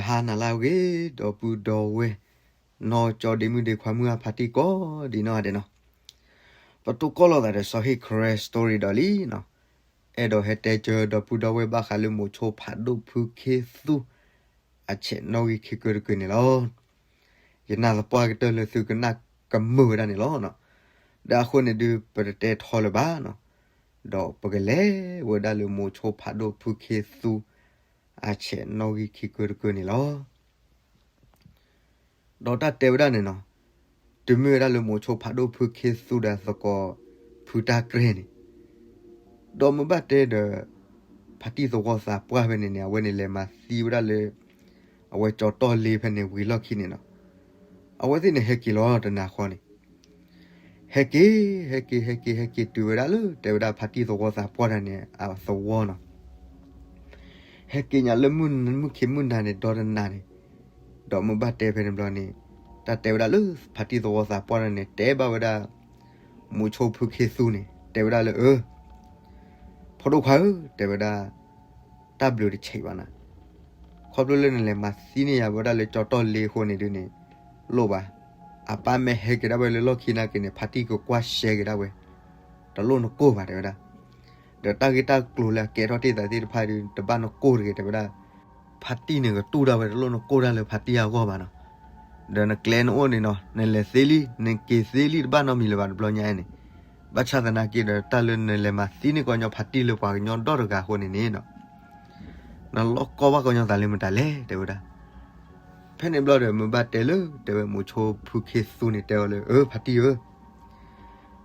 ဟါနၤလၢအဂ့ၤ ဒီပုၢ်ဒီဝဲၢ် နီၢ်ကၠီဒ့မုၣ်ဒ့ခွါမုၣ်အဖါတံၢ်ကိးဒံးနီၢ်ဂၤဒဲးနီၤ, ပတိၢ်ကီၢ်လိာ်သးဒီးစီၤဟ့ၣ်ခရဲ story ဒီးလံနီၤ, အဲၣ်ဒိးဟဲတဲစၢၤဒီပုၢ်ဒီဝဲၢ်ဘၣ်ဃးလၢမိၤဆိဖးဒိၣ်ဖုခ့သူ အဆဲးနီၣ်ဂံၢ်ခံကၢတကၢန့ၣ်လီၤ. ယနာ်သပှၢ်ကတၢၢ်လၢသုကနၣ်ကမုာ်ဝဲဒၣ်န့ၣ်လီၤ. ဒီးအဃိန့ၣ်ဒုး ပတတဲထီလၢၤဘၣ်နီၤ, ဒီးပကလဲၤဝဲဒၣ်လၢမိၤဆိဖးဒိၣ်ဖုခ့သူ အဆဲးနီၣ်ဂံၢ်ခံကၢတကၢန့ၣ်လီၤ. ဒီးတၢ်တဲဝဲဒၣ်န့ၣ်နီၤ, တုၤမ့ၢ်ဝဲဒၣ်လၢမိၤဆိဖးဒိၣ်ဖုခ့သူဒီးသကိးဖုတၢ်ကြဲၢ်န့ၣ်, ဒီးမ့ၢ်ဘၣ်တဲဒီး ဖါတံၢ်သဝီသးပှၢ်ဖဲန့ၣ်န့ၣ် အဝဲန့ၣ်လဲၤမၤသံဝဲဒၣ်လၢ အဝဲကၠီတီၢ်လ့ဖဲန့ၣ်ဝံၤလီၢ်ခံန့ၣ်နီၤ, အဝဲသ့ၣ်န့ၣ်ဟဲက့ၤလီၤတနၤဃီန့ၣ် ဟဲက့ၤ ဟဲက့ၤ ဟဲက့ၤ ဟဲက့ၤတုၤဝဲဒၣ်လၢ တဲဝဲဒၣ်ဖါတံၢ်သဝီသးပှၢ်တၢ်န့ၣ် အသဝီနီၤ, ဟဲက့ၤညါလၢမုၢ်မုၢ်ခ့မုၢ်နၤန့ၣ်ဒီတနၤန့ၣ်, ဒီးမ့ၢ်ဘၣ်တဲဖဲန့ၣ်ဘျီန့ၣ်, တၢ်တဲဝဲဒၣ်လၢဖါတံၢ်သဝီသးပှၢ်တၢ်န့ၣ် တဲဘၣ်ဝဲဒၣ် မိၤဆိဖုခ့သူန့ၣ် တဲဝဲဒၣ်လၢအ ဖိဒိၣ်ခွါဧၢ တဲဝဲဒၣ်, တၢ်ဘျုးတဆံးဘၣ်နၤ, ခီဖျိလၢနလဲၤမၤသံန့ၢ်ယၤဝဲဒၣ်လၢကၠီတီၢ်လ့အဃိန့ၣ်ဒုးန့ၣ်, လိၣ်ဘၣ်, အပၢ်မ့ၢ်ဟဲက့ၤဒၣ်ဝဲလၢလီၢ်ခံနာ်က့န့ၣ် ဖါတံၢ်ကကွၢ်ရှဲက့ၤဒၣ်ဝဲ, တလိၣ်နကိၢ်ဘၣ်တဲဝဲဒၣ်, ဒီးတၢ်ဂ့ၢ်တၢ်ကျိၤလၢအကဲထီၣ်တ့ၢ်သးသ့ၣ်တဖၣ်ဒုး တဘၣ်နကိၢ်တဂ့ၤတဲဝဲဒၣ်, ဖါတံၢ်န့ၣ်ကတူၢ်ဒၣ်ဝဲတလိၣ်နကိၢ်တၢ်လၢဖါတံၢ်အဂီၢ်ဘၣ်နီၤ, ဒီးနကျဲနအိၣ်န့ၣ်နီၤ နလဲၤသ့လံ နက့ၤသ့လံတဘၣ်နီတမံၤလၢၤဘၣ်တဘျီညါန့ၣ်, ဘၣ်ဆၣ်သနာ်က့ဒီး တၢ်လၢနလဲၤမၤသံန့ၢ်ကီးညီဖါတံၢ်လၢပှၤကညီဒီတဂၤအဃိန့ၣ်န့ၣ်နီၤ, နလီၢ်ကီဘၣ်ကီညီသးလၢမတၤလဲၣ်တဲဝဲဒၣ်, ဖဲန့ၣ်ဘျီဒီး မ့ၢ်ဘၣ်တဲလၢ တဲဝဲမိၤဆိဖုခ့သူန့ၣ် တဲအီၤလၢ အၢ ဖါတံၢ်ဧၢ,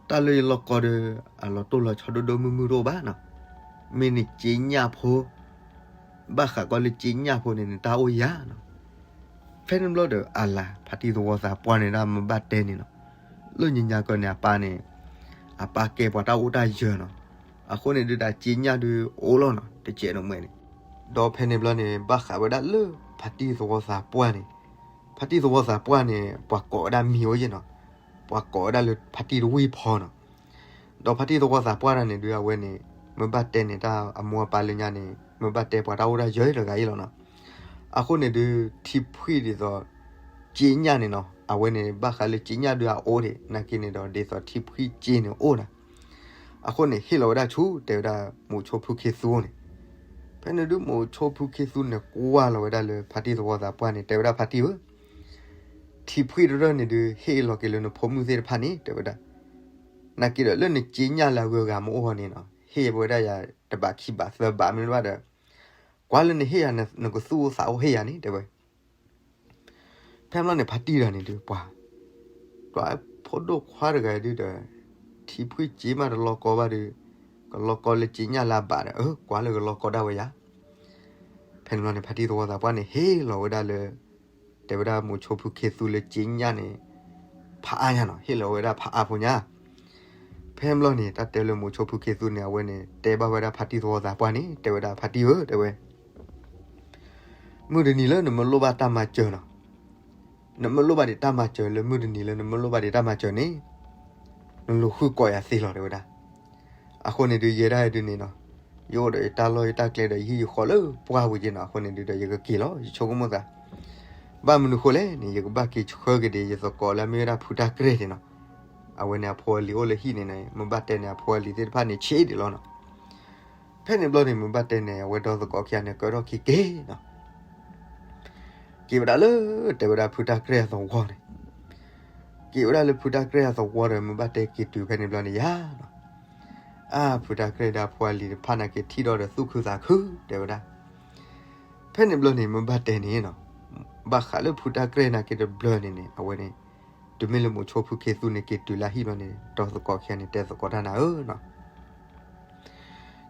တၢ်လၢယလီၢ်ကီဒီး အလီၤတိၢ်လီၤဆီဒိၣ်ဒိၣ်မုၢ်မုၢ်တအိၣ်ဘၣ်နီၤ, မ့ၢ်နက့ညၣ်ဖိ, ဘၣ်ဃးကီလၢက့ညၣ်ဖိန့ၣ် နတၢ်အိၣ်ယၤနီၤ, ဖဲန့ၣ်ဘျီဒီး အလၤ ဖါတံၢ်သဝီသးပှၢ်န့ၣ်ဒၣ်မ့ၢ်ဘၣ်တဲန့ၣ်နီၤ, လၢညါကီန့ၣ်အပၢ်န့ၣ်, အပၢ်ကဲပှၤတၢ်အိၣ်တၢ်ယၢၤနီၤ, အဃိန့ၣ်ဒုးတၢ်က့ညၣ်ဒုးအိၣ်လီၤနီၤ တကဲးနီၣ်မွဲန့ၣ်, ဒီးဖဲန့ၣ်ဘျီန့ၣ် ဘၣ်ဃးဝဲဒၣ်လၢ ဖါတံၢ်သဝီသးပှၢ်န့ၣ်, ဖါတံၢ်သဝီသးပှၢ်န့ၣ် ပှၤကိးဝဲဒၣ်မံၤအိၣ်ယဲနီၤ, ပှၤကိးဝဲဒၣ်လၢဖါတံၢ်တဝံၢ်ဖီနီၤ, ဒီးဖါတံၢ်သဝီသးပှၢ်တၢ်န့ၣ်ဒုးအဝဲန့ၣ်, မ့ၢ်ဘၣ်တဲန့ၣ်တၢ်အမိၢ်အပၢ်လၢညါန့ၣ် မ့ၢ်ဘၣ်တဲပှၤတၢ်အိၣ်တၢ်ယၢၤတဂၤအံၤလီၤနီၤ, အဃိန့ၣ်ဒုး ထံဖှံၣ်ဒ်သိး, က့ညၣ်န့ၣ်နီၤ အဝဲန့ၣ် ဘၣ်ဃးလၢက့ညၣ်ဒုးအအိၣ်ဒံး နာ်က့န့ၣ်ဒီး ဒ်သိးထံဖှံၣ်က့န့ၣ်အိၣ်နီၤ, အဃိန့ၣ် ဟ့ၣ်လီၤဝဲဒၣ်ဆူ တဲဝဲဒၣ် မိၤဆိဖုခ့သူန့ၣ်, ဖဲန့ၣ်ဒုးမိၤဆိဖုခ့သူန့ၣ် ကွၢ်လီၤဝဲဒၣ်လၢဖါတံၢ်သဝီသးပှၢ်န့ၣ် တဲဝဲဒၣ်ဖါတံၢ်ဧၢ ထံဖှံၣ်တရၢၢ်န့ၣ်ဒုး ဟ့ၣ်လီၤက့ၤလၢနဖိမုၣ်သ့ၣ်တဖၣ်န့ၣ် တဲဝဲဒၣ်, နာ်က့ဒီးလၢနက့ညၣ်လၢအဂုၤအဂၤမ့ၢ်အိၣ်ဃီန့ၣ်နီၤ ဟ့ၣ်ဝဲဒၣ်ယၤတဘးခံဘးသၢဘးမ့ၢ်ဘၣ်ဒီး, ကွၢ်လၢနဟ့ၣ်ယၤ နကသူၣ်အိၣ်သးအိၣ်ဟ့ၣ်ယၤန့ၣ် တဲဝဲ ဖဲန့ၣ်ဘျီန့ၣ် ဖါတံၢ်တဂၤန့ၣ်ဒုး ပှၤ, ပှၤဖိဒိၣ်ခွါတဂၤဒုးဒီး, ထံဖှံၣ်က့မးတလီၤကီဘၣ်ဒီး, ကလီၤကီလၢက့ညၣ်လၢအဘးဒီး အၢ ကွၢ်လၢကလီၤကီဒၣ်ဝဲယၤ ဖဲန့ၣ်ဘျီန့ၣ် ဖါတံၢ်သဝီသးပှၢ်န့ၣ် ဟ့ၣ်လီၤဝဲဒၣ်လၢ, တဲဝဲဒၣ်မိၤဆိဖုခ့သူလၢက့ညၣ်န့ၣ်, ဖးအါညါနီၤ ဟ့ၣ်လီၤဝဲဒၣ်ဖးအါဖိညါ ဖဲန့ၣ်ဘျီန့ၣ် တၢ်တဲလၢမိၤဆိဖုခ့သူန့ၣ် အဝဲန့ၣ် တဲဘၣ်ဝဲဒၣ်ဖါတံၢ်သဝီသးပှၢ်န့ၣ် တဲဝဲဒၣ်ဖါတံၢ်ဧၢ တဲဝဲ မုၢ်တနံၤလၢနမ့ၢ်လိၣ်ဘၣ်တၢ်မၤစၢၤနီၤ, နမ့ၢ်လိၣ်ဘၣ်ဒံးတၢ်မၤစၢၤလၢမုၢ်တနံၤလၢနမ့ၢ်လိၣ်ဘၣ်ဒံးတၢ်မၤစၢၤန့ၣ်, နလူၤဃုကိးယၤသ့လီၤ တဲဝဲဒၣ်. အဃိန့ၣ်ဒုး ယဲဒၣ်ဒုးန့ၣ်နီၤ, ယအိၣ်ဒီးယတၢ်လီၢ်ယတၢ်ကျဲဒီးယဟံၣ်ယဃီလၢပှၢ်ပူၤက့နီၤ, အဃိန့ၣ်ဒုးဒီးယကက့ၤလီၤ ယဆိကမိၣ်သး ဘၣ်မနုၤဃိလဲၣ်န့ၣ် ယကဘၣ်က့ၤဆှၢက့ၤဒံး ယသကိးလၢအမ့ၢ်ဝဲဒၣ်ဖုတၢ်ကြဲၢ်န့ၣ်နီၤ, အဝဲန့ၣ်အဖိအလံၤအိၣ်လၢဟံၣ်န့ၣ်န့ၣ် မ့ၢ်ဘၣ်တဲန့ၣ် အဖိအလံၤသ့ၣ်တဖၣ်န့ၣ်ဆံးဒံးလီၤနီၤ. ဖဲန့ၣ်ဘျီန့ၣ် မ့ၢ်ဘၣ်တဲန့ၣ် အဝဲဒီသကိးခံဂၤန့ၣ် ကၢထီၣ်ခံက့ၤနီၤ. က့ၤဝဲဒၣ်လၢ တဲဝဲဒၣ်ဖုတၢ်ကြဲၢ်အသဝီန့ၣ်, က့ၤဝဲဒၣ်လၢဖုတၢ်ကြဲၢ်အသဝီဒီး မ့ၢ်ဘၣ်တဲက့ၤတုၤဖဲန့ၣ်ဘျီန့ၣ်ယၤနီၤ, အါ ဖုတၢ်ကြဲၢ်ဒီးအဖိအလံၤတဖၣ်နာ်က့ထံၣ်ဒီးဒီးသူၣ်ခုသးခု တဲဝဲဒၣ်. ဖဲန့ၣ်ဘျီန့ၣ် မ့ၢ်ဘၣ်တဲန့ၣ်နီၤ, ဘၣ်ဃးလၢဖုတၢ်ကြဲၢ်နာ်က့တဘျီန့ၣ်န့ၣ် အဝဲန့ၣ် တုၤမ့ၢ်လၢမိၤဆိဖုခ့သူန့ၣ် က့ၤတုၤလၢဟံၣ်ဘျီန့ၣ် ဒီသကိးခံဂၤန့ၣ် တဲသကိးတၢ်နၤဧၢနီၤ.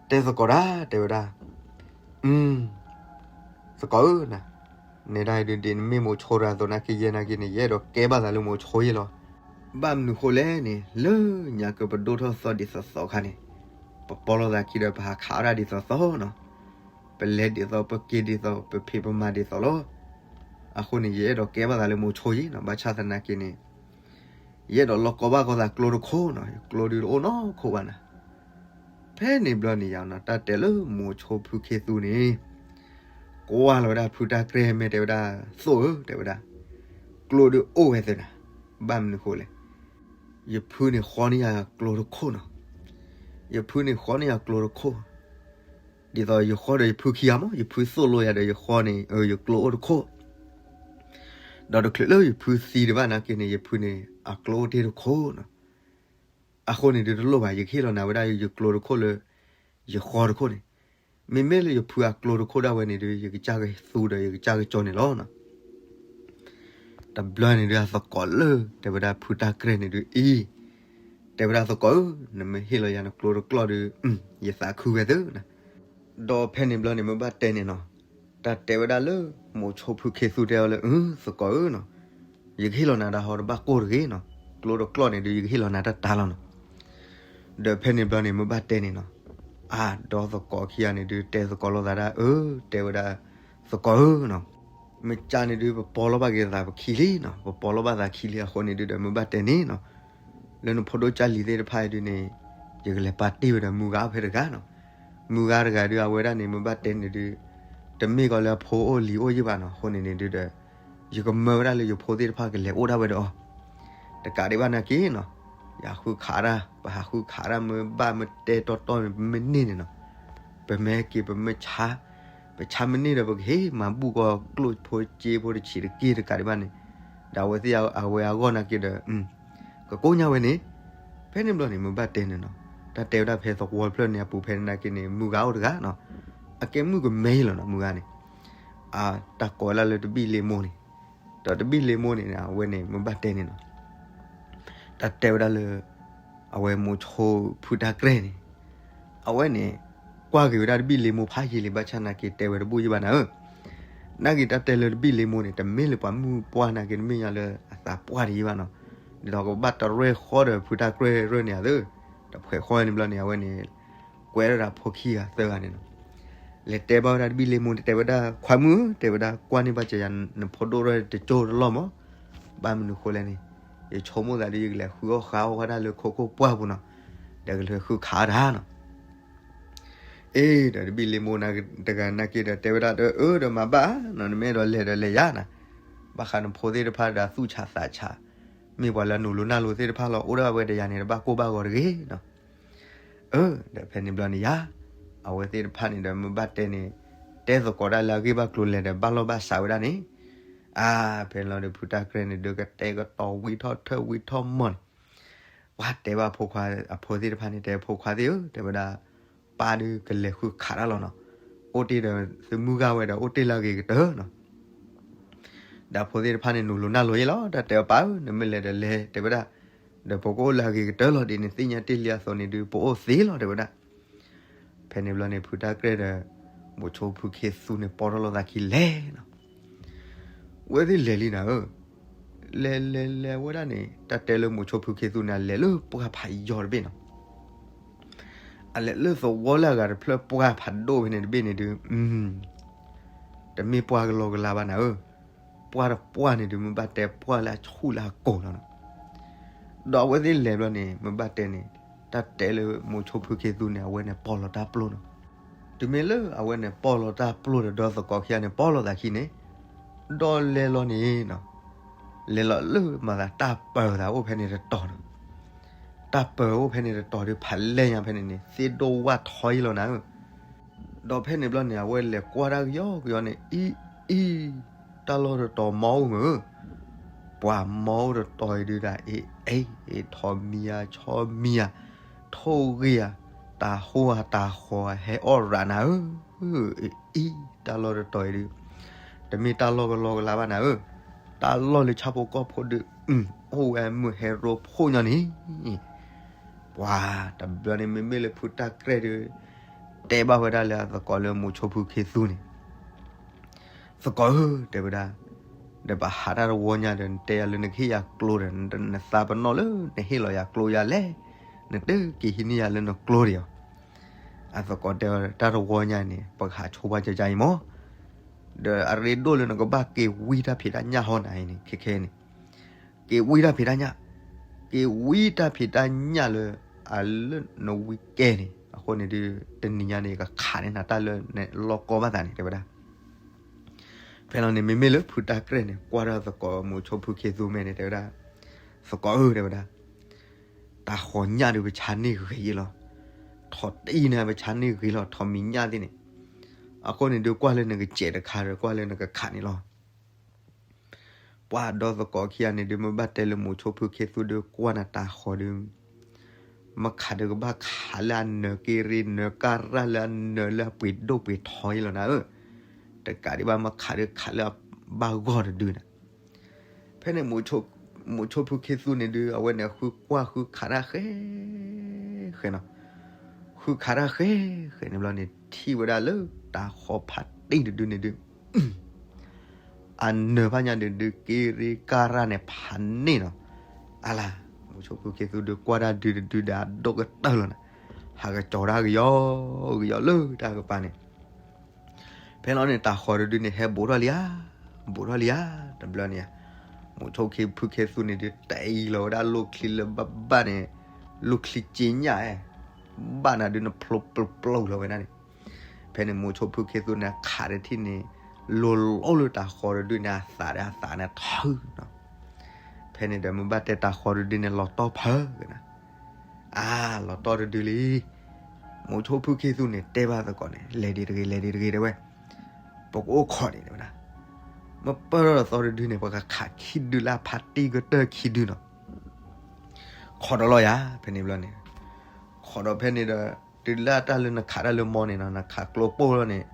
တဲသကိးတၢ် တဲဝဲဒၣ်, သကိးဧၢနၤ, နဲဒၣ်ဒုးဒ်နမ့ၢ်မိၤဆိတဂၤအသိးနာ်က့ ယဲနာ်က့န့ၣ် ယအဲၣ်ဒိးကဲဘၣ်သးလၢမိၤဆိယဲလီၤ. ဘၣ်မနုၤဃိလဲၣ်န့ၣ် လၢညါကပဒိၣ်ထီၣ်သီဒ်သိးသိးခါန့ၣ်, ပပီလိာ်သးခံဒီးပဟးခးဝဲဒၣ်ဒ်သိးသိးနီၤ, ပလဲၤဒ်သိးပက့ၤဒ်သိး ပဖံးပမၤဒ်သိးလီၤ. အဃိန့ၣ် ယအဲၣ်ဒိးကဲဘၣ်သးလၢမိၤဆိယဲနီၤ, ဘၣ်ဆၣ်သနာ်က့န့ၣ် ယအဲၣ်ဒိးလီၢ်ကီဘၣ်ကီသးကျိတခိၣ်နီၤ, ယကျိဒုးတအိၣ်နီတခိၣ်ဘၣ်နၤ. ဖဲန့ၣ်ဘျီန့ၣ်ယၤနီၤ တၢ်တဲလၢမိၤဆိဖုခ့သူန့ၣ်, ကွၢ်လီၤဝဲဒၣ်ဖုတၢ်ကြဲၢ်မ့ၢ်တဲဝဲဒၣ်, သိၣ်ဧၢ တဲဝဲဒၣ်, ကျိဒီးအိၣ်ဝဲသ့နၤ, ဘၣ်မနုၤဃိလဲၣ်, ယဖုန့ၣ်ဃီန့ၢ်ယၤကျိတခိၣ်နီၤ, ယဖုန့ၣ်ဃီန့ၢ်ယၤကျိတခိၣ်, ဒ်သိးယဃီဒီးယဖုခံဂၤမး, ယဖုသိၣ်လိယၤဒီးယဃီန့ၣ် ယကျိအိၣ်တခိၣ်, ဒီးတချုးလၢယဖုသံတဘၣ်နာ်က့န့ၣ် ယဖုန့ၣ်အကျိအိၣ်တ့ၢ်တခိၣ်နီၤ, အဃိန့ၣ်ဒုးတလိၣ်ဘၣ် ယကဟ့ၣ်လီၤနၤဝဲဒၣ်ယကျိတခိၣ်လၢ ယဃီတခိၣ်န့ၣ်, မ့မ့ၢ်လၢယဖုအကျိတခိၣ်ဒၣ်ဝဲန့ၣ်ဒုး ယကစၢ်ကသူဒီးယကစၢ်ကစီၣ်န့ၣ်လီၤ. တဘျီန့ၣ်ဒုးအသကိးလၢ တဲဝဲဒၣ်ဖုတၢ်ကြဲၢ်န့ၣ်ဒုးအံၤ, တဲဝဲဒၣ်သကိးဧၢ, နမ့ၢ်ဟ့ၣ်လီၤယၤနကျိတကျိၣ်ဒုး ယသးခုဝဲသ့နီၤ, ဒီးဖဲန့ၣ်ဘျီန့ၣ် မ့ၢ်ဘၣ်တဲန့ၣ်နီၤ, တၢ်တဲဝဲဒၣ်လၢ မိၤဆိဖုခ့သူတဲအီၤလၢ အၢ သကိးဧၢနီၤ, ယကဟ့ၣ်လီၤနၤတၢ်ဟီတဘၣ်ကိၢ်တဂ့ၤနီၤ, ကျိတကျိၣ်န့ၣ်ဒုး ယကဟ့ၣ်လီၤနၤတၢ်တၢ်လီၤနီၤ. ဒီးဖဲန့ၣ်ဘျီန့ၣ် မ့ၢ်ဘၣ်တဲန့ၣ်နီၤ, အါ ဒီးသကိးခံဂၤန့ၣ်ဒုး တဲသကိးလိာ်သးဒၣ် အၢ တဲဝဲဒၣ် သကိးဧၢနီၤ, မ့ၢ်ကန့ၣ်ဒုး ပပီလီၤဘၣ်က့ၤသးပခံလံနီၤ, ပပီလီၤဘၣ်သးခံလံအဃိန့ၣ်ဒုးဒီး မ့ၢ်ဘၣ်တဲန့ၣ်နီၤ, လၢနဖိဒိၣ်ကၢ်လံၤသ့ၣ်တဖၣ်အံၤဒုးန့ၣ် ယကလဲၤပာ်တ့ၢ်ဝဲဒီးမုၢ်ဂၤဖဲတဂၤနီၤ, မုၢ်ဂၤတဂၤဒုး အဝဲဒၣ်န့ၣ် မ့ၢ်ဘၣ်တဲန့ၣ်ဒုး တမ့ၢ်ကီးလၢအဖိအိၣ်လံၤအိၣ်ယံၢ်ဘၣ်နီၤ, အဃိန့ၣ်န့ၣ်ဒုးဒီး ယကမၢဝဲဒၣ်လၢယဖိသ့ၣ်တဖၣ်ကလဲၤအိၣ်ဒၣ်ဝဲဒီးအီၤ, တကးဒံးဘၣ်နာ်က့နီၤ, ယဃုခးတၢ် ပဟးဃုခးတၢ်မ့ၢ်ဘၣ်မ့ၢ်တဲတီတီန့ၣ် ပမ့ၢ်န့ၢ်န့ၣ်နီၤ, ပမ့ၢ်က့ၤပမ့ၢ်ဆါ, ပဆါမ့ၢ်န့ၢ်ဒီး ပကဟ့ၣ်မၤဘူၣ်ကီးကျိၣ်ဖိစ့ဖိတဆံးတက့ၢ်တကးဒံးဘၣ်န့ၣ်, ဒီးအဝဲသ့ၣ်အဝဲအဂီၢ်နာ်က့ဒီး ကကိးညါဝဲန့ၣ်, ဖဲန့ၣ်ဘျီန့ၣ် မ့ၢ်ဘၣ်တဲန့ၣ်နီၤ, တၢ်တဲဝဲဒၣ်ဖဲသဝီတဖျၢၣ်န့ၣ် အပူၤဖဲန့ၣ်နာ်က့န့ၣ် မုၢ်ဂၤအိၣ်တဂၤနီၤ, အကဲမုၣ်ကမဲအံၤလီၤနီၤ မုၢ်ဂၤန့ၣ်, အတၢ်ကိးဝဲဒၣ်လၢတဘံၣ်လ့မိၢ်န့ၣ်, ဒီးတဘံၣ်လ့မိၢ်န့ၣ် အဝဲန့ၣ် မ့ၢ်ဘၣ်တဲန့ၣ်နီၤ တၢ်တဲဝဲဒၣ်လၢ အဝဲမိၤဆိဖုတၢ်ကြဲၢ်န့ၣ်, အဝဲန့ၣ် ကွၢ်က့ၤဝဲဒၣ်တဘံၣ်လ့မိၢ်ဖးယံာ်လံ ဘၣ်ဆၣ်နာ်က့တဲဝဲတဘူၣ်ယံၢ်ဘၣ်နၤဧၢ, နာ်က့တၢ်တဲလၢတဘံၣ်လ့မိၢ်န့ၣ် တမ့ၢ်လၢပှၤမုၢ်ပှၢ်နာ်က့ တမ့ၢ်ညါလၢအသးပှၢ်တယံာ်ဘၣ်နီၤ, ဒ်သိးကဘၣ်တရဲၣ်ဃီဒီးဖုတၢ်ကြဲၢ်ရဲၣ်န့ၣ်ဧါသၢ, တဖှဲးဃီန့ၣ်ဘျီန့ၣ် အဝဲန့ၣ် ကွဲးဝဲဒၣ်ဖိခံဂၤသၢဂၤန့ၣ်နီၤ လဲၤတဲဘၣ်ဝဲဒၣ်တဘံၣ်လ့မိၢ်န့ၣ် တဲဝဲဒၣ် ခွါမုၣ်ဧၢ တဲဝဲဒၣ် ကွၢ်န့ၢ်ဘၣ်စၢၤယၤ နဖိဒိၣ်ရဲၣ်တကၠိတလီၢ်မး, ဘၣ်မနုၤဃိလဲၣ်န့ၣ်, ယဆိကမိၣ်သးဒီး ယကလဲၤဃုအီၣ်ဃုအီဝဲဒၣ်လၢခိခိၣ်ပှၢ်ပူၤနီၤ, ဒီးကလဲၤဃုခးတၢ်နီၤ. အ့ ဒီးတဘံၣ်လ့မိၢ်န့ၣ်တဂၤနာ်က့ဒီး တဲဝဲဒၣ်ဒီး အၢ ဒီးမၤဘၣ်နီၤ, နမ့ၢ်အဲၣ်ဒိးလဲၤဒီးလဲၤယၤနီၤ, ဘၣ်ဃးနဖိသ့ၣ်တဖၣ်ဒီးသူၣ်ဆးသးဆး, မ့ၢ်ပှၤလၢအနုာ်လိၤနၢ်လိၤသ့ၣ်တဖၣ်လီၤ, အိၣ်ဒၣ်ဝဲဒီးယၤန့ၣ် တဘၣ်ကိၢ်ဘၣ်ဂီၤတဂ့ၤနီၤ. အၢ ဒီးဖဲန့ၣ်ဘျီန့ၣ်ယၤ, အဝဲသ့ၣ်တဖၣ်န့ၣ်ဒီး မ့ၢ်ဘၣ်တဲန့ၣ်, တဲသကိးဒၣ်လၢအဂ့ၢ်ဘၣ်ကျိၤလဲၤဒီး ဘၣ်လီၢ်ဘၣ်စးဝဲဒၣ်န့ၣ်, အါ ဖဲန့ၣ်လီၤဒီး ဖုတၢ်ကြဲၢ်န့ၣ်ဒီး ကတဲာ်ကတီၤဝံထီၣ်ထၢၣ်ဝံထီၣ်မီၢ်န့ၣ်, ပှၤတဲဘၣ်အဖိခွါ, အဖိသ့ၣ်တဖၣ်န့ၣ် တဲဖိခွါသ့ၣ်ဧၢ တဲဝဲဒၣ်, ပၢ်ဒီးကလဲၤဃုခးတၢ်လီၤနီၤ, အိၣ်တ့ၢ်ဒီးသုမုၢ်ဂၤဝဲဒီး အိၣ်တ့ၢ်လၢအဂ့ၤကတၢၢ်နီၤ. ဒီးအဖိသ့ၣ်တဖၣ်န့ၣ် နုာ်လိၤနၢ်လိၤယဲလီၤ, တၢ်တဲအီၤ ပၢ်ဧၢ နမ့ၢ်လဲၤဒီးလဲၤ တဲဝဲဒၣ်, ဒီးပကအိၣ်လၢအဂ့ၤကတၢၢ်လီၤ, ဒ်နသ့ၣ်ညါတ့ၢ်လံအသိးန့ၣ်ဒုး ပအိၣ်သ့လီၤ တဲဝဲဒၣ်. ဖဲန့ၣ်ဘျီန့ၣ် ဖုတၢ်ကြဲၢ်ဒီး မိၤဆိဖုခ့သူန့ၣ် ပိာ်ထီၣ်လိာ်သးခံလဲၤနီၤ. ဝဲသ့ၣ်လဲၤလံနၤဧၢ, လဲၤလဲၤလဲၤဝဲဒၣ်န့ၣ် တၢ်တဲလၢမိၤဆိဖုခ့သူန့ၣ် အလဲၤလၢပှၢ်ဖးယီၤတဘ့ၣ်နီၤ. အလဲၤလၢသဝီလၢအဂၤတဖျၢၣ်ပှၢ်ဖးဒိၣ်ဖဲန့ၣ်တဘ့ၣ်န့ၣ်ဒုး, တမ့ၢ်ပှၢ်ကလီကလီဘၣ်နၤဧၢ, ပှၢ်တပှၢ်န့ၣ်ဒုး မ့ၢ်ဘၣ်တဲပှၢ်လၢအဆူၣ်လၢအကိာ်လီၤနီၤ. ဒီးအဝဲသ့ၣ်လဲၤဘျီန့ၣ် မ့ၢ်ဘၣ်တဲန့ၣ် တၢ်တဲလၢမိၤဆိဖုခ့သူန့ၣ် အဝဲန့ၣ်ပီၢ်လီၤတၢ်ပျိနီၤ. တုၤမ့ၢ်လၢအဝဲန့ၣ်ပီၢ်လီၤတၢ်ပျိဒီး ဒီးသကိးခံဂၤန့ၣ် ပီၢ်လီၤသးခံန့ၣ်, ဒီးလဲၤလီၤန့ၣ်နီၤ, လဲၤလီၤလၢမၤသးတၢ်ပၢၤသးအိၣ်ဖဲန့ၣ်တတီၤနီၤ. တၢ်ပၢၤအိၣ်ဖဲန့ၣ်တတီၤဒီး ဖးလဲၢ်ညါဖဲန့ၣ်န့ၣ် သ့ၣ်ဒိၣ်ဝၣ်ထီယံလီၤနၤဧၢ. ဒီးဖဲန့ၣ်ဘျီန့ၣ် အဝဲလဲၤကွၢ်တၢ်ကယီကယီန့ၣ် အံၤ အံၤ တၢ်လီၢ်တတီၤမီအိၣ်မုၢ်ဧၢ, ပှၤမီအိၣ်တတီၤအံၤဒုးဒၣ် အ့ၣ် အ့ၣ် ထီၣ်မံယၤ ဆီမံယၤ ထိၣ်ဂ့ၤယၤ တၢ်ဟိၣ်ဧါတၢ်ဃီၤဧါ ဟဲအီၣ်ရးနၤဧၢ, အံၤ တၢ်လီၢ်တတီၤအံၤဒုး တမ့ၢ်တၢ်လီၢ်ကလီကလီဘၣ်နၤဧၢ, တၢ်လီၢ်လၢဆၣ်ဖိကီၢ်ဖိဒုး အိၣ်ဝဲမုၢ်ဟဲရိဖှိၣ်ညီန့ၣ် ပှၤတဘျီန့ၣ် မ့မ့ၢ်လၢဖုတၢ်ကြဲၢ်ဒီး တဲဘၣ်ဝဲဒၣ်လၢအသကိးလၢမိၤဆိဖုခ့သူန့ၣ်, သကိးဧၢ တဲဝဲဒၣ်, ဒီးပဟးတၢ်တဝီညါဒီး နတဲယၤလၢနကဟ့ၣ်ယၤကျိဒီး နသးပနီၣ်လၢနဟ့ၣ်လီၤယၤကျိယၤလဲၣ်, နတက့ၤဟံးန့ၢ်ယၤလၢနကျိဒံးဧါ. အသကိးတဲ တၢ်တဝီညါန့ၣ် ပကဟးဆိဘၣ်ကကါအံၤမး, ဒီးအရ့ဒိၣ်လၢနကဘၣ်က့ၤဝံတၢ်ဖံးတၢ်ညၣ်ဟီနၤအံၤန့ၣ် ခဲခဲန့ၣ် က့ၤဝံတၢ်ဖံးတၢ်ညၣ်, က့ၤဝံတၢ်ဖံးတၢ်ညၣ်လၢ အလၢနဝံကဲန့ၣ် အဃိန့ၣ်ဒုး တနံၤညါန့ၣ် ကခးန့ၢ်နၤတၢ်လၢနလီၢ်ကီဘၣ်သးန့ၣ် တဲဝဲဒၣ်. ဖဲလီၤန့ၣ် မ့မ့ၢ်လၢဖုတၢ်ကြဲၢ်န့ၣ် ကွၢ်ဒီးသကိးမိၤဆိဖုခ့သူမဲာ်န့ၣ် တဲဝဲဒၣ်, သကိးဧၢ တဲဝဲဒၣ်, တၢ်ဃီၤညၣ်ဒုးပဆါန့ၢ်ဂ့ၤယဲလီၤ. ထိးတံၢ်န့ၣ် ပဆါန့ၢ်ဂ့ၤလီၤ, ထိးမံၤညၣ်သ့ၣ်န့ၣ်. အဃိန့ၣ်ဒုးကွၢ်လၢနကစဲးတခါဒီး ကွၢ်လၢနကခးန့ၣ်လီၤ. ပှၤဒီးသကိးခံဂၤန့ၣ်ဒုး မ့ၢ်ဘၣ်တဲလၢမိၤဆိဖုခ့သူဒီး ကွၢ်နၤတၢ်ဃီၤဒုး, မ့ၢ်ခးဒုးကဘၣ်ခးလၢအနၢၤက့ရ့ နၢၤကၢ်ရၣ်လၢအနၢၤလၢအပှ့ၤဒိၣ်ပှ့ၤထီယဲလီၤနၤဧၢ. တကးဒံးဘၣ်မ့ၢ်ခးဒုးခးလၢအဘၣ်ဂီၢ်တဒုနၤ. ဖဲန့ၣ် မိၤဆိဖုခ့သူန့ၣ်ဒုး အဝဲန့ၣ်ဃုကွၢ်ဃုခးတၢ်ဃဲ ဃဲနီၤ, ဃုခးတၢ်ဃဲ ဃဲန့ၣ်ဘျီန့ၣ် ထံၣ်ဝဲဒၣ်လၢတၢ်ဃီၤဖးတံၢ်တဒုန့ၣ်ဒုး အနၢၤဖးညါဒုးဒုး က့ရ့ကၢ်ရၣ်န့ၣ်ဖးန့ၢ်နီၤ. အလၤ, မိၤဆိဖုခ့သူဒုးကွၢ်တၢ်ဒုးတဒုဒီး အဒိၣ်ကတၢၢ်လီၤနၤ, ဟးကစီၤတၢ်ကယီကယီလၢတၢ်ကပၤန့ၣ်. ဖဲလီၤန့ၣ် တၢ်ဃီၤတဒုန့ၣ် ဟဲဘူးထီၣ်လံဧါ, ဘူးထီၣ်လံဧါ, တဘျီန့ၣ်ဧါ. မိၤဆိဖုခ့သူန့ၣ်ဒုး တ့လီၤဝဲဒၣ်လိၣ်ချံလၢဘၣ်ဘၣ်န့ၣ်, လိၣ်ချံက့ညၣ်ဧဲ, ဘၣ်နၤဒုးနဖျိပျိပျိလီၤဝဲဒၣ်န့ၣ်. ဖဲန့ၣ်မိၤဆိဖုခ့သူန့ၣ် ခးတထံၣ်န့ၣ် လိၤလိၤလၢတၢ်ဃီၤတဒုန့ၣ် အသးဒီးအသးန့ၣ်ထၢနီၤ. ဖဲန့ၣ်ဒီး မ့ၢ်ဘၣ်တဲတၢ်ဃီၤတဒုန့ၣ် လီၤတီၢ်ဖၢကနၤ. အါ, လီၤတီၢ်တဒုလံ. မိၤဆိဖုခ့သူန့ၣ် တဲဘၣ်သကိးန့ၣ် လဲၤဒံးတဂ့ၤ လဲၤဒံးတဂ့ၤ တဲဝဲ, ပကအိၣ်ခိးဒံးတဲဝဲဒၣ်. မ့ၢ်ပၢၢ်ထီၣ်သီတဒုန့ၣ် ပကခးခံဒုလၢအဖးတံၢ်ကတၢၢ်ခံဒုနီၤ. ခိးဒီးလီၤယၤ ဖဲန့ၣ်ဘျီန့ၣ်, ခိးဒီးဖဲန့ၣ်ဒီး တုၤလၢတၢ်လၢနခးတၢ်လၢမီန့ၣ်နီၤ နခးကျိပိၢ်လီၤန့ၣ်,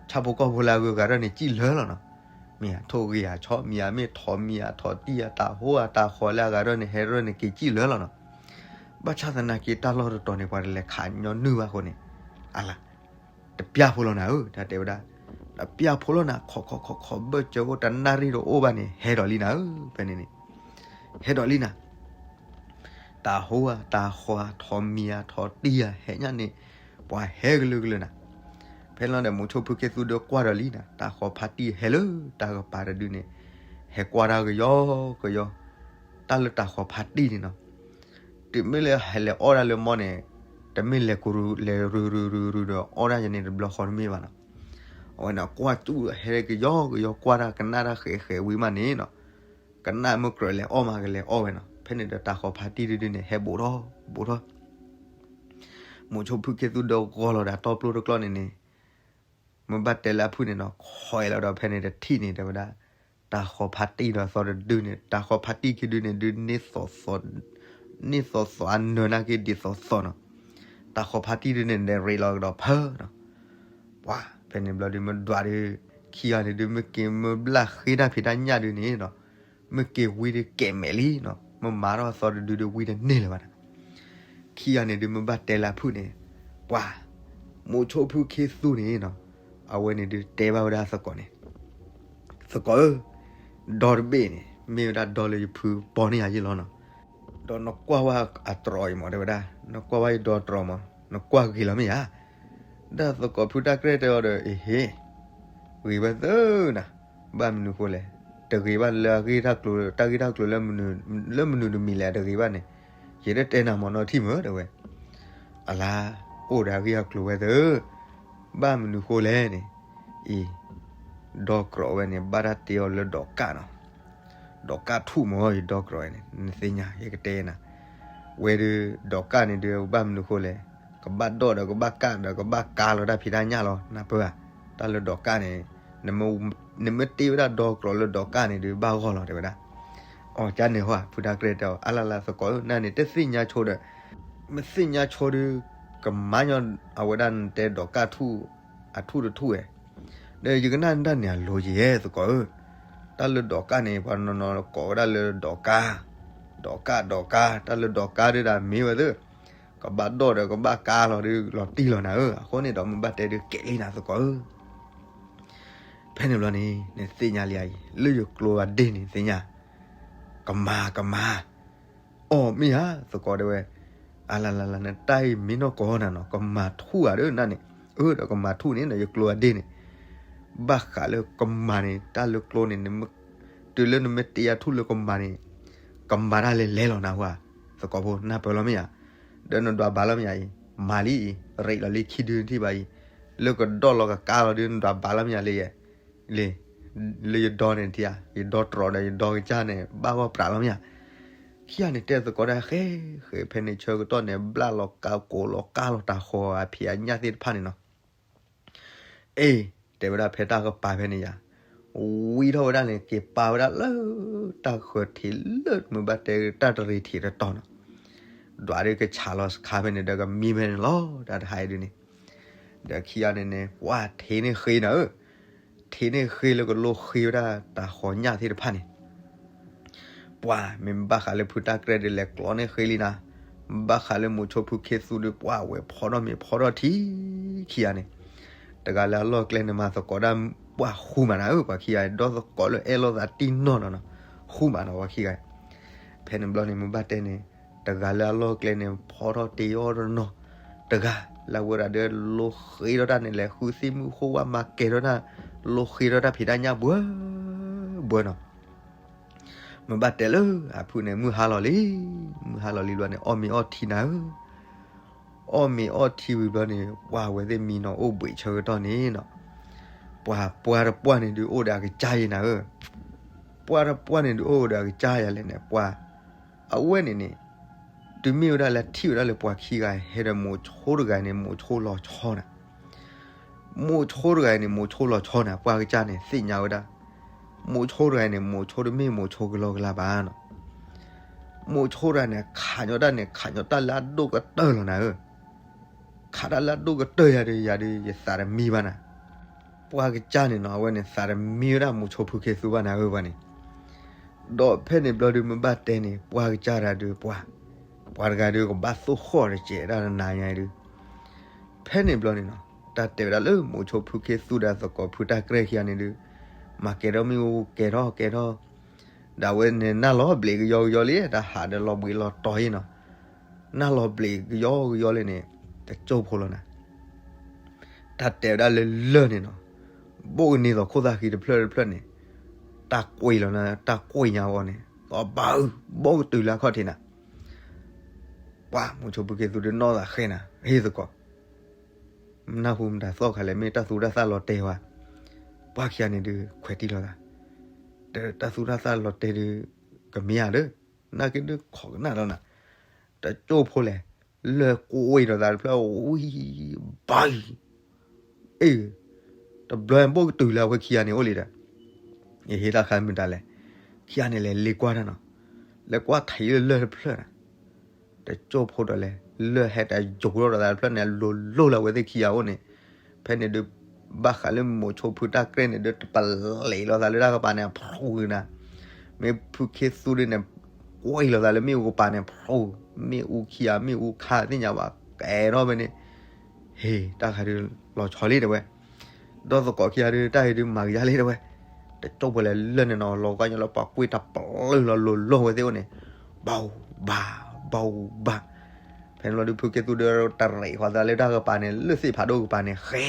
ဆၣ်ဖိကီၢ်ဖိလၢအဂုၤအဂၤထီၣ်န့ၣ် စံၣ်လၢလီၤနီၤ. မ့ၢ်အထိၣ်ဂ့ၤအဆီ မ့ၢ်အမ့ၢ်ထိးမံၤအထိးတံၢ်အတၢ်ဟိအတၢ်ဃီၤလၢအဂၤထီၣ်န့ၣ် ဟဲထီၣ်န့ၣ်က့ၤစံၣ်လၢလီၤနီၤ. ဘၣ်ဆၣ်သနာ်က့တၢ်လီၢ်တတီၤန့ၣ် ပှၤတလဲၤခးညီနုၢ်ဘၣ်အဃိန့ၣ်, အလၤ, တပျၢ်ဖိလီၤနၤဧၢ တၢ်တဲဝဲဒၣ်, တပျၢ်ဖိလီၤနၤ ခိးခိးခိးခိးဘၢၣ်စၢၤအိၣ်တနၣ်ရံၣ်တအိၣ်ဘၣ်န့ၣ် ဟဲဒီးလံနၤဧၢ ဖဲန့ၣ်န့ၣ်, ဟဲဒီးလံနၤ. တၢ်ဟိဧါ တၢ်ဃီဧါ ထိးမံၤဧါ ထိးတံၢ်ဧါ ဟဲညါန့ၣ် ပှၤဟဲကလုာ်ကလုာ်နၤ. ဖဲလီၤဒီး မိၤဆိဖုခ့သူဒီးကွၢ်ဒီးလံနၤ တၢ်ဃီၤဖးတံၢ်ဟဲလၢတၢ်ကပၤတဒုန့ၣ်, ဟဲကွၢ်တၢ်ကယီကယီ, တၢ်လၢတၢ်ဃီၤဖးတံၢ်န့ၣ်နီၤ. တုၤမ့ၢ်လၢဟဲလဲၤအီၣ်တၢ်လၢမီန့ၣ်, တမ့ၢ်လဲၤကရူ လဲၤရူၤရူၤရူၤရူၤဒီးအီၣ်တၢ်ယၤန့ၣ်တဘျီဃီတမ့ၢ်ဘၣ်နီၤ. အဝဲန့ၣ်ကွၢ်ကၠူၣ်ဟဲကယီကယီကွၢ်တၢ်ကနၣ်တၢ်ဃဲးဃဲးဝံၤမးန့ၣ်နီၤ, ကနၣ်မ့ၢ်ကြၢးလဲၤအီၣ်မးကလဲၤအီၣ်ဝဲနီၤ. ဖဲန့ၣ်ဒီးတၢ်ဃီၤဖးတံၢ်တဒုန့ၣ် ဟဲဘူးထီၣ်ဘူးထီၣ် မိၤဆိဖုခ့သူဒီးဂီၤလီၤဒီးတီၢ်ပျိတကျီၢ်န့ၣ်န့ၣ်, မ့ၢ်ဘၣ်တဲလၢအဖုၣ်န့ၣ်နီၤ ခိးလီၤဒီးဖဲန့ၣ်တထံၣ်န့ၣ် တဲဝဲဒၣ်, တၢ်ဃီၤဖးတံၢ်ဒီးသီတဒုန့ၣ် တၢ်ဃီၤဖးတံၢ်ခံဒုန့ၣ်ဒုး န့ၢ်သိးသိးအနၢၤနာ်က့ဒ်သိးသိးနီၤ. တၢ်ဃီၤဖးတံၢ်ဒုန့ၣ် ဒဲးရ့းလီၤကဒီးဖၢနီၤ. ပှၤဖဲန့ၣ်ဘျီဒုး မ့ၢ်ဒွးဒုး ခံဂၤန့ၣ်ဒုး မ့ၢ်က့ၤမ့ၢ်ဘျၣ်ဃ့တၢ်ဖံးတၢ်ညၣ်ဒုးန့ၣ်နီၤ, မ့ၢ်က့ၤဝံဒုးကဲးမဲာ်လံနီၤ, မ့ၢ်မၤထီၣ်သီတဒုဒုးဝံတန့ၢ်လၢၤဘၣ်နီၤ. ခံဂၤန့ၣ်ဒုး မ့ၢ်ဘၣ်တဲလၢအဖုၣ်န့ၣ်, ပှၤ မိၤဆိဖုခ့သူန့ၣ်နီၤ, အဝဲန့ၣ်ဒုးတဲဘၣ်ဝဲဒၣ်သကိးန့ၣ်, သကိးဧၢ, ဒီတဘ့ၣ်န့ၣ် မ့ၢ်ဝဲဒၣ်ဒီလၢယဖုဘီန့ၢ်ယၤယ့ၢ်လီၤနီၤ. ဒီးနကွၢ်ဝဲအတြီအံၤမး တဲဝဲဒၣ်, နကွၢ်ဝဲယဒီတြီမး နကွၢ်ဂ့ၤလီၤမ့ၢ်ဧါ. ဒီးသကိးဖုတၢ်ကြဲၢ်တဲအီၤဒီး အ့ဟ့ၣ်, ဂ့ၤဝဲသၢနၤ, ဘၣ်မနုၤဃိလဲၣ်, တဂ့ၤဘၣ်လၢအဂ့ၢ်တၢ်ကျိၤ တၢ်ဂ့ၢ်တၢ်ကျိၤလၢမနုၤတမံၤလဲၣ် တဂ့ၤဘၣ်န့ၣ်, ယတတဲနၤမးနီတထံၣ်မး တဲဝဲ. အလါ, အိၣ်ဒီးအဂ့ၢ်အကျိၤဝဲသၢ, ဘၣ်မနုၤဃိလဲၣ်န့ၣ်, အံၤ, ဒီကြၢးဝဲန့ၣ် ဘၣ်တၢ်တ့အီၤလၢဒီးကၣ်နီၤ. ဒီးကၣ်ထူၣ်မး ယဒီကြၢးဝဲန့ၣ် နသ့ၣ်ညါ ယကတဲနၤ. ဝဲဒုး ဒီးကၣ်န့ၣ်ဒုး ဘၣ်မနုၤဃိလဲၣ်, ကဘၣ်ဒီၣ်ဒီးကဘၣ်ကၣ်ဒီးကဘၣ်ကါလီၤတၢ်ဖံးတၢ်ညၣ်လီၤ နၢ်ပၢၢ်ဧါ. တၢ်လၢဒီးကၣ်န့ၣ်, နမ့ၢ်တ့ဝဲဒၣ်ဒီကြၢးလၢဒီးကၣ်န့ၣ်ဒုး ဘၣ်ဂီၢ်လီၤ တဲဝဲဒၣ်. အီၤ ကန့ၣ်ဟီ ဖုတၢ်ကြဲၢ်တဲအီၤ အလါလါသကိးဧၢ နန့ၣ် တသ့ၣ်ညါဆိဒီး, မ့ၢ်သ့ၣ်ညါဆိဒီး, ကမၤညီ အဝဲဒၣ်နတဲဒီးကၣ်ထူၣ်, အထူၣ်တထူၣ်ဝဲ ဒီးယကနၣ်ဒၣ်န့ၣ်အလိၤယဲသကိးဧၢ, တၢ်လၢဒီးကၣ်န့ၣ် ပှၤနီၤနီၤကိးဝဲဒၣ်လၢဒီးကါ, ဒီးကၣ်ဒီးကါ တၢ်လၢဒီးကါဒုးဒၣ်မ့ၢ်ဝဲသ့ၣ်, ကဘၣ်ဒီၣ်ဒီးကဘၣ်ကါလီၤဒုး လီၤတံၢ်လီၤနၤဧၢ, အဃိန့ၣ်ဒီးမ့ၢ်ဘၣ်တဲဒုးကဲးလံနၤသကိးဧၢ. ဖဲန့ၣ်ဘျီန့ၣ် နသ့ၣ်ညါလံဧါအံၤ လၢယကျိၤအဒ့န့ၣ်သ့ၣ်ညါ, ကမၤကမၤ အီၣ်မ့ၢ်ဧါ သကိးတဲဝဲ, အလါလါလါ နတၢ်အံၤမ့ၢ်နီၢ်ကီၢ်နၤနီၤ ကမၤထူၣ်ဧါဒီးနၤန့ၣ်, အၢ ဒီးကမၤထူၣ်န့ၣ်ဒီး ယကျိၤအဒ့န့ၣ်, ဘၣ်ဃးလၢကမၤန့ၣ် တၢ်လၢကျိန့ၣ်, တုၤလၢနမ့ၢ်တ့ယၤထူၣ်လၢကမၤန့ၣ်, ကမၤတၢ်လဲၤလဲၤလီၤနၤဟူဧါ, သကိးဖိနၢ်ပၢၢ်လီၤမ့ၢ်ဧါ, ဒီးနဒွးဘၣ်လီၤမ့ၢ်ဧါအံၤ, မၤလံအံၤ ရ့းလီၤလံခံဒုထံၣ်ဘၣ်အံၤ, လၢကဒီၣ်လီၤကကါလီၤဒုး နဒွးဘၣ်လီၤမ့ၢ်ဧါလၢယဲ, လံ လၢယဒီန့ၣ်ထံဧါ, ယဒီတြီဒီးယဒီကစၢ်န့ၣ် ဘၣ်ဂီၢ်ပြးလီၤမ့ၢ်ဧါ. ခံဂၤန့ၣ်တဲသကိးတၢ်ဃဲဃဲ ဖဲန့ၣ်ဆၢကတီၢ်န့ၣ် ဘျၣ်လီၤကါကိးလီၤကါလီၤ တၢ်ဃီၤအဖံးအညၣ်သ့ၣ်တဖၣ်န့ၣ်နီၤ. အ့ တဲဝဲဒၣ်ဖဲတၢ်ကပၤဖဲန့ၣ်ယါ, ဝံထီၣ်ဝဲဒၣ်န့ၣ် က့ၤပာ်ဝဲဒၣ်လၢ တၢ်ဃၢၤထံးလၢမုၢ်ဘၣ်တဲတၢ်တရံးထံးတတီၤနီၤ. ဒွးဒုးကဆးလီၤစခါဖဲန့ၣ်ဒီးကမံဖဲန့ၣ်လီၤ တၢ်တဟါအံၤဒုးန့ၣ်. ဒီးခံဂၤန့ၣ်န့ၣ် ပှၤထံးန့ၢ်ဃ့နၤဧၢ, ထံးန့ၢ်ဃ့လၢကလိဃ့ဝဲဒၣ်တၢ်ဃီၤညၣ်သ့ၣ်တဖၣ်န့ၣ် ပှၤမ့ၢ်ဘၣ်ဃးလၢဖုတၢ်ကြဲၢ်ဒုးလဲၤကျီန့ၢ်ဃ့လံနၤ, ဘၣ်ဃးလၢမိၤဆိဖုခ့သူဒုး ပှၤဝဲဖီထီၣ်မ့ၤဖီထီၣ်ထံခံဂၤန့ၣ်, တဂၤလၢအလီၢ်ကျဲန့ၣ်မၤသကိးဒၣ် ပှၤဃူမးနၤဧၢ ပှၤခံဂၤ ဒီသကိးလၢအဲၣ်လိာ်သးတံၢ်နီၢ်နီၤနီၤ, ဃူမးနီၤပှၤခံဂၤ. ဖဲန့ၣ်ဘျီန့ၣ် မ့ၢ်ဘၣ်တဲန့ၣ် တဂၤလၢအလီၢ်ကျဲန့ၣ် ဖီထီၣ်တ့အီၣ်တနီၤ, တဂၤလၢအဝဲဒၣ်ဒီးလိဃ့ထီၣ်တၢ်န့ၣ် လဲၤဃုသ့ၣ်မုၣ်ဃိဝဲမၤကဲၤထီၣ်တၢ်, လိဃ့ထီၣ်တၢ်ဖံးတၢ်ညၣ်ဘှၢဘှၢနီၤ. မ့ၢ်ဘၣ်တဲလၢအဖုန့ၣ် မုၢ်ဟါလီၤလံ, မုၢ်ဟါလီၤလံဘျီန့ၣ် အီၣ်မ့ၤအီၣ်ထံနၤဧၢ, အီၣ်မ့ၤအီၣ်ထံဝံၤဘျီန့ၣ် ပှၤဝဲသ့ၣ်မံနီၤအိၣ်ဘှံးဆၢကတီၢ်န့ၣ်နီၤ, ပှၤပှၢ်တပှၢ်န့ၣ်ဒုးအိၣ်ဒီးအကစၢ်ယဲနၤဧၢ, ပှၢ်တပှၢ်န့ၣ်ဒုးအိၣ်ဒီးအကစၢ်ယဲလဲၣ်န့ၣ် ပှၤ အဝဲန့ၣ်န့ၣ် တုၤမ့ၢ်ဝဲဒၣ်လၢထံၣ်ဝဲဒၣ်လၢပှၤခံဂၤဟဲဒီးမိၤဆိတဂၤန့ၣ် မိၤဆိလီၤဆီနၤ, မိၤဆိတဂၤန့ၣ် မိၤဆိလီၤဆီနၤ ပှၤကစၢ်န့ၣ် သ့ၣ်ညါဝဲဒၣ်, မိၤဆိတဂၤန့ၣ် မိၤဆိတမ့ၢ်မိၤဆိကလီကလီဘၣ်နီၤ, မိၤဆိတဂၤန့ၣ် ခးညီတၢ်န့ၣ် ခးညီတၢ်လၢအဒိၣ်ကတၢၢ်လီၤနၤဧၢ, ခးတၢ်လၢအဒိၣ်ကတၢၢ်ယၤဒီး ယၤဒီး ယသးတမံဘၣ်နၤ, ပှၤကစၢ်န့ၣ်နီၤ အဝဲန့ၣ် သးတမံဝဲဒၣ်မိၤဆိဖုခ့သူဘၣ်နၤဧၢပှၤန့ၣ် ဒီးဖဲန့ၣ်ဘျီဒုးမ့ၢ်ဘၣ်တဲန့ၣ် ပှၤကစၢ်တဂၤဒုးပှၤ, ပှၤတဂၤဒုးကဘၣ်သိၣ်ဃီၣ်တစဲးဒၣ်နၤညါဒုး, ဖဲန့ၣ်ဘျီန့ၣ်နီၤ တၢ်တဲဝဲဒၣ်လၢမိၤဆိဖုခ့သူဒီးသကိးဖုတၢ်ကြဲၢ်ခံဂၤန့ၣ်ဒုး, မၤကဲၤထီၣ်မ့ၣ်အူကဲၤထီၣ်ကဲၤထီၣ်, ဒီးအဝဲန့ၣ်နၢ်လီၤဘျံးကယီကယီလံ တၢ်ဟးဒီးလီၤဘှံးလီၤတီၤအံၤနီၤ, နၢ်လီၤဘျံးကယီကယီလံန့ၣ်, တကၠိၢ်ဖိလီၤနၤ တၢ်တဲဝဲဒၣ်လၢလၢၢ်န့ၣ်နီၤ, ဘိၣ်ကန့ၢ်သိးခိၣ်သၣ်ဃံတဖျၢၣ်တဖျၢၣ်န့ၣ်, တၢ်ကွံာ်လီၤနၤ တၢ်ကွံာ်ညါအဂီၢ်န့ၣ် သီဘၣ်အုၣ် ဘီၣ်ကတုၤလၢအခီၣ်ထံးနၤ, ပှၤမိၤဆိဖုခ့သူဒုးနီၢ်သးဃဲနၤ ဟ့ၣ်သကိး, နၢ်ဟူမတၤသီၣ်ခါလဲၣ် မ့ၢ်တၢ်သူတၢ်သၣ်လီၤတဲာ်ဝဲ, ပှၤခံဂၤန့ၣ်ဒုး ခွဲးတံၢ်လိာ်သး, တၢ်သူတၢ်သၣ်လီၤတဲာ်ဒုး, ကမ့ၢ်ဧါဒီး, နာ်က့ဒုးခိးကနၣ်လီၤနၤ, တကၠိၢ်ဖိလဲၣ်, လၢၢ်ကွံာ်ဒီးသးတဖျၢၣ်ဝံၤ, ဘၣ်အံၤ အ့ၣ်, တဘျီဘိၣ်ကတုၤလၢအဝဲခံဂၤန့ၣ်အိၣ်လံဒီး, ယဟ့ၣ်တၢ်ခါမတၤလဲၣ်, ခံဂၤန့ၣ်လဲၤလ့ကွၢ်တၢ်နီၤ, လဲၤကွၢ်ထံးလၢလၢၢ်တဖျၢၣ်နၤ, တကၠိၢ်ဖိဒီးလဲၣ်, လၢၢ်ဟဲတယိၤထီၣ်ဒီးသးတဖျၢၣ်န့ၣ် လိၤလိၤလၢအဝဲသ့ၣ်ခံဂၤအိၣ်န့ၣ်, ဖဲန့ၣ်ဒုး, ဘၣ်ဃးလၢမိၤဆိဖုတၢ်ကြဲၢ်န့ၣ်ဒုး တပလံးလိာ်သးလၢတၢ်ကပၤန့ၣ် ဖျိနၤ, မ့ၢ်ဖုခ့သူဒုးန့ၣ်, ကွံာ်လိာ်သးလၢမ့ၣ်အူကပၤန့ၣ် ဖျိ, မ့ၣ်အူခံဂၤ မ့ၣ်အူခါသ့ၣ်ညါဘၣ် ကဲထီၣ်ဖဲန့ၣ် ဟ့ၣ် တၢ်ခါဒုးလီၤဆီလံတဲဝဲ, ဒီးသကိးခံဂၤဒုး တၢ်အံၤဒုးမၤကယါလံတဲဝဲ, တကၠိၢ်ဖိလဲၣ်လၢၢ်န့ၣ်နီၤ လီၤဂာ်ညီလၢပှၤကွံာ်တပလံးလီၤလိၤလိၤဝဲသ့ၣ်အိၣ်န့ၣ်, ဘၣ်ဘၣ်ဘၣ်ဘၣ်, ဖဲန့ၣ်လီၤဒုးဖုခ့သူဒုးတရံးဃီၤသးလၢတၢ်ကပၤန့ၣ် လၢသ့ၣ်ဖးဒိၣ်ကပၤန့ၣ်ဃဲ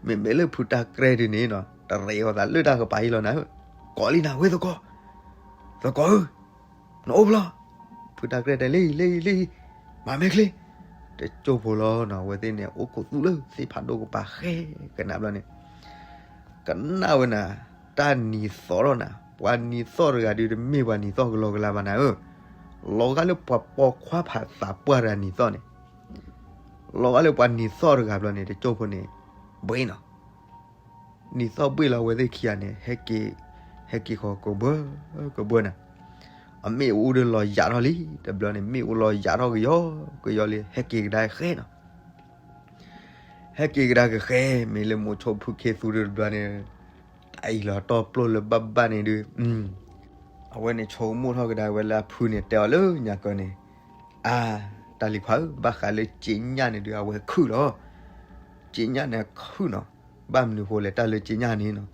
မ့မ့ၢ်လၢဖုတၢ်ကြဲၢ်ဒုးန့ၣ်နီၤ တရံးဃီၤသးလၢတၢ်ကပၤအံၤလီၤနၤဧၢ, ကိးလံနၤဝဲသကိး, သကိးဧၢ, နအိၣ်ဖျီ, ဖုတၢ်ကြဲၢ်တဲလံ လံ လံ, မၤမဲာ်ချံ, တကၠိၢ်ဖိလီၤနီၤ အဝဲသ့ၣ်န့ၣ် အိၣ်ခိးသူလၢသ့ၣ်ဖးဒိၣ်ကပၤဃဲကနၣ်ဘျီန့ၣ် ကနၣ်ဝဲနၤ, တၢ်နံၤသီၣ်ထီၣ်နၤ, ပှၤနံၤသီၣ်တဂၤဒုးတမ့ၢ်ပှၤနံၤသီၣ်ကလီကလီဘၣ်နၤဧၢ, လီၤဂာ်လၢပှၤပိာ်ခွါဖးသးပှၢ်တဂၤနံၤသီၣ်န့ၣ်, လီၤဂာ်လၢပှၤနံၤသီၣ်တဂၤဘျီန့ၣ် တကၠိၢ်ဖိန့ၣ်, ဘှံးနီၤ, နံၤသီၣ်ဘှံးလီၤအဝဲသ့ၣ်ခံဂၤန့ၣ် ဟဲက့ၤ, ဟဲက့ၤဃီၤကဘှၢ, ကဘှၢနၤ, အမ့ၣ်အူဒုးလီၤယးထီၣ်လံ တဘျီန့ၣ် မ့ၣ်အူလီၤယးထီၣ်ကယီကယီလံ ဟဲက့ၤကဒါဃဲနီၤ ဟဲက့ၤကဒါကဃဲ, မ့ၢ်လၢမိၤဆိဖုခ့သူဒုးတဘျီန့ၣ်, တၢ်အံၤလီၤတီၢ်ပျိၢ်လၢဘၣ်ဘၣ်န့ၣ်ဒုး, အဝဲန့ၣ်ဆိကမိၣ်ထီၣ်ကဒါဝဲလၢအဖုန့ၣ် တဲအီၤလၢညါကၢန့ၣ်, အါ, တၢ်လံၤခွါဧၢ ဘၣ်ဃးလၢကၠ့ညၣ်န့ၣ်ဒုး အဝဲခုၣ်လီၤ, ကၠ့ညၣ်န့ၣ်ခုၣ်နီၤ, ဘၣ်မနုၤဃိလဲၣ်တၢ်လၢကၠ့ညၣ်န့ၣ်နီၤ,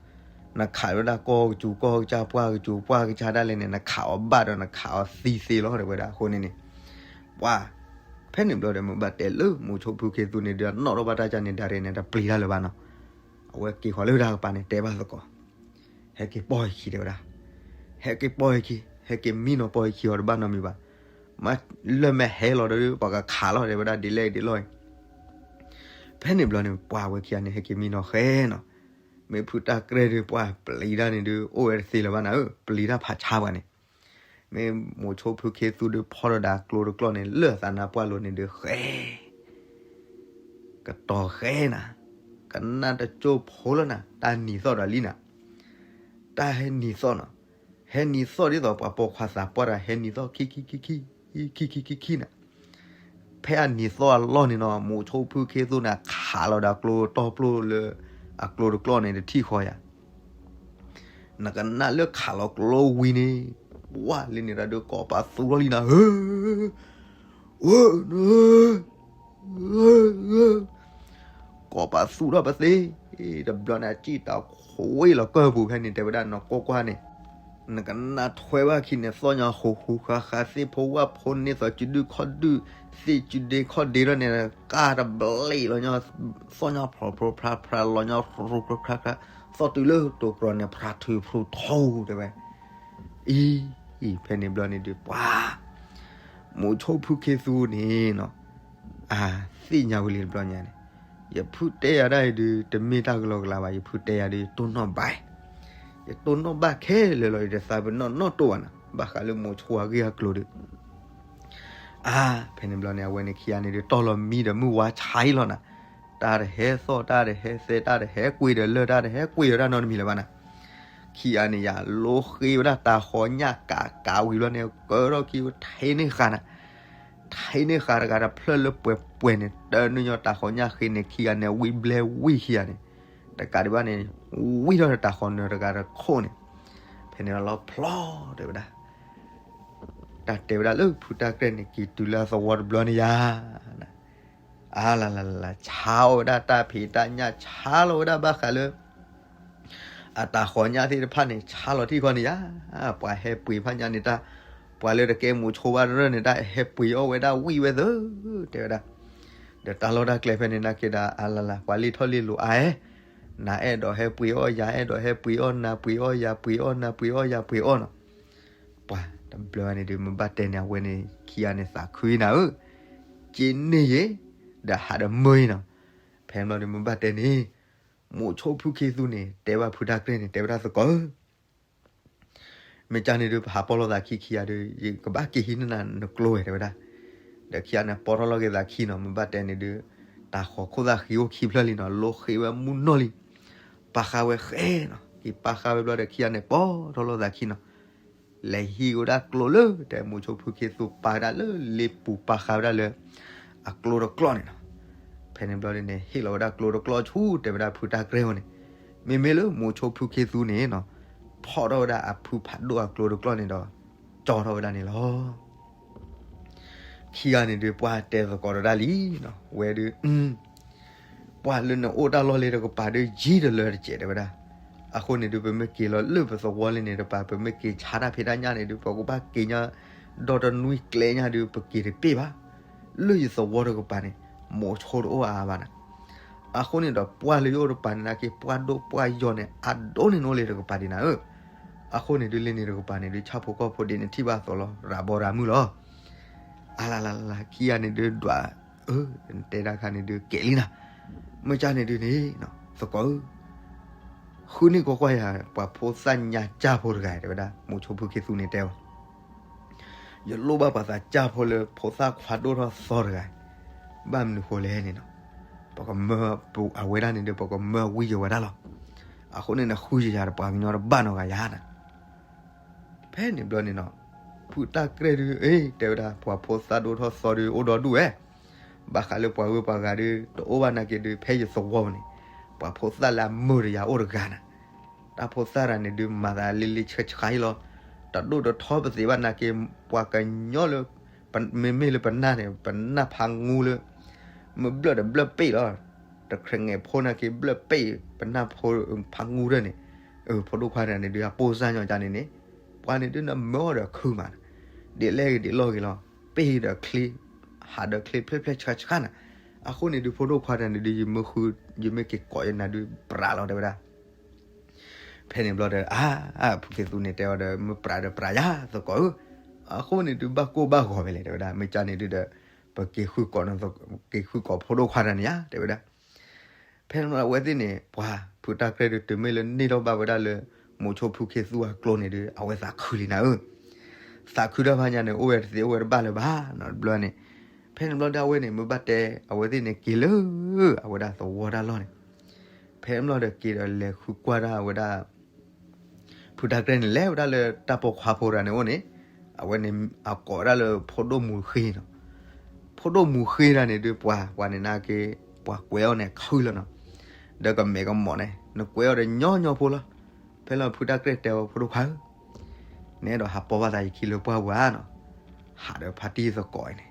နခးဝဲဒၣ်ကီၢ်ကစူၤကီၢ်ကစၢ်ပှၢ်ကစူၤပှၢ်ကစၢ်ဒၣ်လဲာ်န့ၣ် နခးအီၤဘၣ်ဒီးနခးအီၤသံသ့လီၤ တဲဝဲဒၣ်အဃိန့ၣ်န့ၣ်, ပှၤ ဖဲန့ၣ်ဘျီဒီး မ့ၢ်ဘၣ်တဲလၢမိၤဆိဖုခ့သူန့ၣ်ဒုး အနီၣ်ထီၣ်ဘၣ်တၢ်ကၢန့ၣ် ဒါရဲၣ်န့ၣ် တပျံၤတၢ်လၢၤဘၣ်နီၤ, အဝဲက့ၤဃီၤလၢတၢ်ကပၤန့ၣ် တဲဘၣ်သကိး, ဟဲက့ၤပိာ်ယခံတဲဝဲဒၣ်, ဟဲက့ၤပိာ်ယခံ, ဟဲက့ၤမံနီၤပိာ်ယခံအီၤတဘၣ်နီတမံၤဘၣ်, မ့ၢ်လၢမ့ၢ်ဟဲလီၤဒီး ပှၤကခးလီၤတဲဝဲဒၣ်ဒ်လဲၣ်ဒ်လဲၣ်, ဖဲန့ၣ်ဘျီန့ၣ် ပှၤဝဲခံဂၤန့ၣ် ဟဲက့ၤမံနီၤဃဲနီၤ, မ့ၢ်ဖုတၢ်ကြဲၢ်ဒုး ပှၤပျံၤတၢ်န့ၣ်ဒုး အိၣ်ဝဲတသ့လၢၤဘၣ်နၤဧၢ, ပျံၤတၢ်ဖးဆါပှၤန့ၣ်, မ့ၢ်မိၤဆိဖုခ့သူဒုး ဖီၣ်ထီၣ်ဒီးကျိတကျီၢ်န့ၣ် လၢာ်သးနါပှၢ်လိၤန့ၣ်ဒုး ဃဲ ကတီၤဃဲနၤ, ကနၣ်တကၠိၢ်ဖိလၢနၤ, တၢ်နံၤသီၣ်ဒီးလံနၤ, တၢ်ဟဲနံၤသီၣ်နီၤ, ဟဲနံၤသီၣ်ဒ်သိးပှၤပိာ်ခွါသးပှၢ်တဂၤ ဟဲနံၤသီၣ်ခံခံခံခံ, ခံခံခံခံနၤ, ဖဲအနံၤသီၣ်အလီၢ်န့ၣ်နီၤ မိၤဆိဖုခ့သူန့ၣ် ခးလီၤဒီးကျိတီၢ်ပျိၢ်လၢ အကျိတကျီၢ်န့ၣ် တထံၣ်ဃီယၤ နကနၣ်လၢခးလီၤကျိဝံၤန့ၣ်, ဝါလၢန့ၣ်တၢ်ဒုးကိးပသူထီၣ်လံနၤဧၢ, ဝၢ ကိးပသူထီၣ်ပသ့, တဘျီန့ၣ် အစံၣ်တၢ်ခွ့လီၤကၢၢ်ပူၤဖဲန့ၣ် တဲဝဲဒၣ်နီၢ်ကွၢ်ကွၢ်န့ၣ်, နကနၣ်ထွဲဘၣ်ခံန့ၣ် သီၣ်ညီဃူဃူဃါဃါ သ့ၣ်ဖိဝၣ်ဖိန့ၢ်သီစုဒုၣ်ခီၣ်ဒုၣ်, သ့ၣ်စုဒ့ခီၣ်ဒ့ထီၣ်န့ၣ် ကၢ်တဘျံးလီၤညီ, သီၣ်ညီဖျိးဖျိးဖျါဖျါလီၤညီ ရူခါခါ, သီၣ်တုၤလၢတိၤကြီန့ၣ် ဖျါထုးဖျိးထီၣ်တဲဝဲ အံၤ, ဖဲန့ၣ်ဘျီန့ၣ်ဒုး ပှၤ မိၤဆိဖုခ့သူန့ၣ်နီၤ, အသ့ၣ်ညါဝံၤလံတဘျီညါန့ၣ်, ယဖုတဲယၤဒၣ်အံၤဒုး တမ့ၢ်တၢ်ကလီကလီဘၣ်, ယဖုတဲယၤဒုး ယတိၢ်နီၣ်ဘၣ်, ယတိၢ်နီၣ်ဘၣ်ခဲလၢာ်လီၤ, ယတသးပ့ၤနီၣ်နီၣ်တိၢ်ဘၣ်နၤ, ဘၣ်ဃးလၢမိၤဆိအဂ့ၢ်အကျိၤဒုး အါ, ဖဲန့ၣ်ဘျီန့ၣ် အဝဲန့ၣ်ခံဂၤန့ၣ်ဒုး တီၢ်လီၤမံဒီးမုၢ်ဝါဆါအံၤလီၤနၤ, တၢ်တဟဲသီၣ် တၢ်တဟဲသဲ တၢ်တဟဲကွံာ်ဒီးလၢၢ် တၢ်တဟဲကွံာ်ဒီးတၢ်နီတမံၤလၢၤဘၣ်နၤ, ခံဂၤန့ၣ်ယၤ လိဃ့ဝဲဒၣ်တၢ်ဃီညၣ်ကးကးဝံၤဘျီန့ၣ် ကၢထီၣ်ခံ ထံန့ၢ်ဃာ်နၤ, ထံန့ၢ်ဃာ်တဂၤတဖျၢၣ်လၢပှဲၤပှဲၤန့ၣ် တၢ်နုာ်ညီတၢ်ဃီညၣ်ဃ့န့ၣ် ခံဂၤန့ၣ် ဝံၣ်ဘျဲဝံၣ်ခံဂၤန့ၣ်, တကးဒံးဘၣ်န့ၣ် ဝံၣ်ထီၣ်တၢ်ဃီနၢၤတဂၤတခိၣ်န့ၣ်, ဖဲန့ၣ်လီၤဖျီတဲဝဲဒၣ် တၢ်တဲဝဲဒၣ်လၢဖုတၢ်ကြဲၢ်န့ၣ် က့ၤတုၤလၢအသဝီတဘျီန့ၣ်ယၤ, အါလလလ, ဆါအီၣ်ဝဲဒၣ်တၢ်ဖံးတၢ်ညၣ် ဆါလီၤဝဲဒၣ်ဘၣ်ဃးလၢ အတၢ်ဃီညၣ်သ့ၣ်တဖၣ်န့ၣ် ဆါလီၤထံၣ်ဃီန့ၣ်ယၤ, ပှၤဟဲပှ့ၤဖးညါန့ၣ်တၢ်, ပှၤလၢတကဲမိၤဆိဘၣ်ရၢၢ်န့ၣ်တၢ် ဟဲပှ့ၤအီၣ်ဝဲဒၣ်ဝံၣ်ဝဲသၢ, တဲဝဲဒၣ်, ဒီးတၢ်လီၢ်တၢ်ကျဲဖဲန့ၣ်နာ်က့ဒီး အါလလ, ပှၤလ့ၢ်ထီၣ်လ့ၢ်လိၤအါအဲ, နၤအဲၣ်ဒိးဟဲပှ့ၤအီၣ်ယၤအဲၣ်ဒိးဟဲပှ့ၤအီၣ် နၤပှ့ၤအီၣ်ယၤပှ့ၤအီၣ် နၤပှ့ၤအီၣ်ယၤပှ့ၤအီၣ်နီၤ, ပှၤတဘျီန့ၣ်ဒုး မ့ၢ်ဘၣ်တဲန့ၣ် အဝဲန့ၣ်ခံဂၤန့ၣ်သးခုနၤဧၢ, က့န့ၢ်ယဲ, ဒီးဟးဒီးမၢအံၤနီၤ, ဖဲဘျီဒုး မ့ၢ်ဘၣ်တဲန့ၣ် မိၤဆိဖုခ့သူန့ၣ် တဲဘၣ်ဖုတၢ်ကြဲၢ်န့ၣ် တဲဝဲဒၣ်သကိးဧၢ, မ့ၢ်ကန့ၣ်ဒုး ပဟးပီၢ်လိာ်သးခံခံဂၤဒီး ယကဘၣ်က့ၤဟံးန့ၢ်နၤနကျိဝဲ တဲဝဲဒၣ်, ဒီးခံဂၤန့ၣ်ပီၢ်ထီၣ်လိာ်က့ၤသးခံနီၤ, မ့ၢ်ဘၣ်တဲန့ၣ်ဒုး တၢ်ဃီခိၣ်သၣ်ဃံအိၣ်ခံဖျၢၣ်လံနီၤ, လိဃ့ဝဲမူနီၢ်လံ, ပာ်ဃာ်ဝဲဃဲနီၤ, က့ၤပာ်ဃာ်ဝဲဘျီဒီး ခံဂၤန့ၣ်ပီၢ်ထီၣ်လိာ်သးခံနီၤ, လဲၤဟံးက့ၤဝဲဒၣ်ကျိလၢ တဲမိၤဆိဖုခ့သူပာ်ဝဲဒၣ်လၢလ့ပူၤ ပာ်ဃာ်ဝဲဒၣ်လၢ အကျိတကျီၢ်န့ၣ်နီၤ, ဖဲန့ၣ်ဘျီဒုးန့ၣ် ဟ့ၣ်လီၤဝဲဒၣ်ကျိတကျီၢ်ဆူ တဲဝဲဒၣ်ဖုတၢ်ကြဲၢ်အအိၣ်န့ၣ်, မ့မ့ၢ်လၢမိၤဆိဖုခ့သူန့ၣ်နီၤ, ဖီၣ်ထီၣ်ဝဲဒၣ်အဖုဖးဒိၣ်အကျိတကျီၢ်န့ၣ်ဒီး ကၠီထီၣ်ဝဲဒၣ်န့ၣ်လီၤ. ခံဂၤန့ၣ်ဒုး ပှၤတဲသကိးဒီးဒၣ်လံနီၤ, ဝဲဒုး ပှၤလၢနအိၣ်တၢ်လီၢ်လ့တကပၤဒုး ယံာ်တလၢတစဲးတဲဝဲဒၣ်, အဃိန့ၣ်ဒုး ပမ့ၢ်က့ၤလီၤလၢပသဝီလံန့ၣ်တပၤ ပမ့ၢ်က့ၤဆါတၢ်ဖံးတၢ်ညၣ်န့ၣ်ဒုး ပကဘၣ်က့ၤညါ ဒီတနွံကျဲညါဒုး ပက့ၤတပ့ၢ်ဘၣ်, လၢယသဝီတကပၤန့ၣ် မိၤဆိတအိၣ်အါဘၣ်နၤ, အဃိန့ၣ်ဒီး ပှၢ်လၢယအိၣ်တပၤန့ၣ်နာ်က့ ပှၢ်ဒိၣ်ပှၢ်ယီၤန့ၣ် အဒိၣ်န့ၣ်နအိၣ်လ့တကပၤဒံးနၤဧၢ, အဃိန့ၣ်ဒုး လၢန့ၣ်တကပၤန့ၣ်ဒုး ဆၣ်ဖိကီၢ်ဖိဒ်နထံၣ်ဘၣ်အသိးလီၤ ရၤဘီရၤမုၢ်လီၤ. အလလလ ခံဂၤန့ၣ်ဒုးဒွး, အၢ နတဲတၢ်ခါန့ၣ်ဒုး ကဲးလံနၤ, မ့ၢ်ကန့ၣ်ဒုးန့ၣ် သကိးဧၢ, ဃုန့ၢ်ကွၢ်ကွၢ်ယၤ ပှၤဖိသၣ်ညါကၢ်ဖိတဂၤ တဲဝဲဒၣ် မိၤဆိဖုခ့သူန့ၣ်တဲအီၤ, ယလိၣ်ဘၣ်ပှၤသးကၢ်ဖိလၢဖိသၣ်ခွါဒိၣ်ထီၣ်သီတဂၤ, ဘၣ်မနုၤဃိလဲၣ်န့ၣ်နီၤ, ပကမၢပူၤအဝဲဒၣ်န့ၣ်ဒီး ပကမၢဝံၤယဝဲဒၣ်လီၤ. အဃိန့ၣ်နဃုယၤဒီးပှၤကညီတဘၣ်နီတဂၤယၤနၤ. ဖဲန့ၣ်ဘျီန့ၣ်နီၤ, ဖုတၢ်ကြဲၢ်ဒုး အ့ တဲဝဲဒၣ် ပှၤဖိသၣ်ဒိၣ်ထီၣ်သီဒုးအိၣ်ဒီဒူၣ်ဝဲ, ဘၣ်ဃးလၢပှၤဂုၤပှၤဂၤဒုး တအိၣ်ဘၣ်နာ်က့ဒုး ဖဲယသဝီပူၤန့ၣ်, ပှၤဖိသၣ်လၢအမုာ်တယၤအိၣ်တဂၤနၤ. တၢ်ဖိသၣ်တဂၤန့ၣ်ဒုး မၤသးလ့လ့ဆှါဆှါအံၤလီၤ. တဒိၣ်တထီပသ့ဘၣ်နာ်က့, ပှၤကညီလၢ, မ့မ့ၢ်လၢပနၢ်န့ၣ် ပနၢ်ဖးငူလၢ, မ့ၢ်ဘျၢၣ်ဒီးဘျၢၣ်ပ့ၣ်လီၤ. တခြဲးငဲးဖိနာ်က့ ဘျၢၣ်ပ့ၣ်, ပနၢ်ဖိဖးငူဒၢန့ၣ်, ဖိဒိၣ်ခွါတဂၤန့ၣ်ဒုး အပိၢ်စၢ်ညီကန့ၣ်န့ၣ်, ပှၤန့ၣ်ဒုးနမၢအီၤဒီးခုမး, ဒ်လဲၣ်ဂ့ၤဒ်လဲၣ်ဂ့ၤလီၤ. ပ့ၢ်ဒီးချ့, ဟးဒီးချ့ဖျဲၣ်ဖျဲၣ်ဆှါဆှါနၤ. အဃိန့ၣ်ဒုး ဖိဒိၣ်ခွါတဂၤန့ၣ်ဒုး ယမ့ၢ်ဃု, ယမ့ၢ်က့ၤကိးယနၤဒုး ပြးလီၤတဲဝဲဒၣ်. ဖဲန့ၣ်ဘျီဒီး အါ, အါ, ဖုခ့သူန့ၣ်တဲအီၤဒီး မ့ၢ်ပြးဒီးပြးယၤသကိးဧၢ. အဃိန့ၣ်ဒုး ဘၣ်ကိၢ်ဘၣ်ဂီၤဖဲလဲၣ်တဲဝဲဒၣ်. မ့ၢ်ကန့ၣ်ဒုးဒီး ပက့ၤဃုကိး, က့ၤဃုကိးဖိဒိၣ်ခွါတဂၤန့ၣ်ယၤတဲဝဲဒၣ်. ဖဲန့ၣ်အဝဲသ့ၣ်န့ၣ် ပှၤဖုတၢ်ကြဲၢ်ဒုး တုၤမ့ၢ်လၢန့ၢ်ထီၣ်ဘၣ်ဝဲဒၣ်လၢ မိးဆိဖုခ့သူအကျိန့ၣ်ဒီး အဝဲသးခုလံနၤဧၢ. သးခုတၢ်ဖးညါန့ၣ် အိၣ်ဝဲတသ့အိၣ်ဝဲတဘၣ်လၢၤဘၣ် နီတဘျီန့ၣ်. ဖဲန့ၣ်ဘျီဒီးအဝဲန့ၣ် မ့ၢ်ဘၣ်တဲ အဝဲသ့ၣ်န့ၣ်က့ၤလၢ အဝဲဒၣ်သဝီတၢ်လီၢ်န့ၣ်. ဖဲန့ၣ်ဘျီဒီးက့ၤဒီးလဲၤဃုကွၢ်တၢ်ဝဲဒၣ် ဖုတၢ်ကြဲၢ်န့ၣ် လဲၤဝဲဒၣ်လၢတၢ်ပိာ်ခွါဖိတဂၤန့ၣ်အိၣ်န့ၣ်, အဝဲန့ၣ်အကိးဝဲဒၣ်လၢဖိဒိၣ်မူဃ့နီၤ. ဖိဒိၣ်မူဃ့တဂၤန့ၣ်ဒီး ပှၤ ပှၤန့ၣ်နာ်က့ ပှၤကွဲးအီၤန့ၣ်ခုၣ်လီၤနီၤ. ဒီးကမဲာ်ကမီၤန့ၣ် နကွဲးအီၤဒီးညီညီဖိလီၤ. ဖဲလၢဖုတၢ်ကြဲၢ်တဲအီၤ ဖိဒိၣ်ခွါဧၢ, နအဲၣ်ဒိးဟးပိာ်ဘၣ်သးယခံလၢပှၢ်ပူၤဧါနီၤ. ဟးဒီးဖါတံၢ်သကိးအံၤန့ၣ်,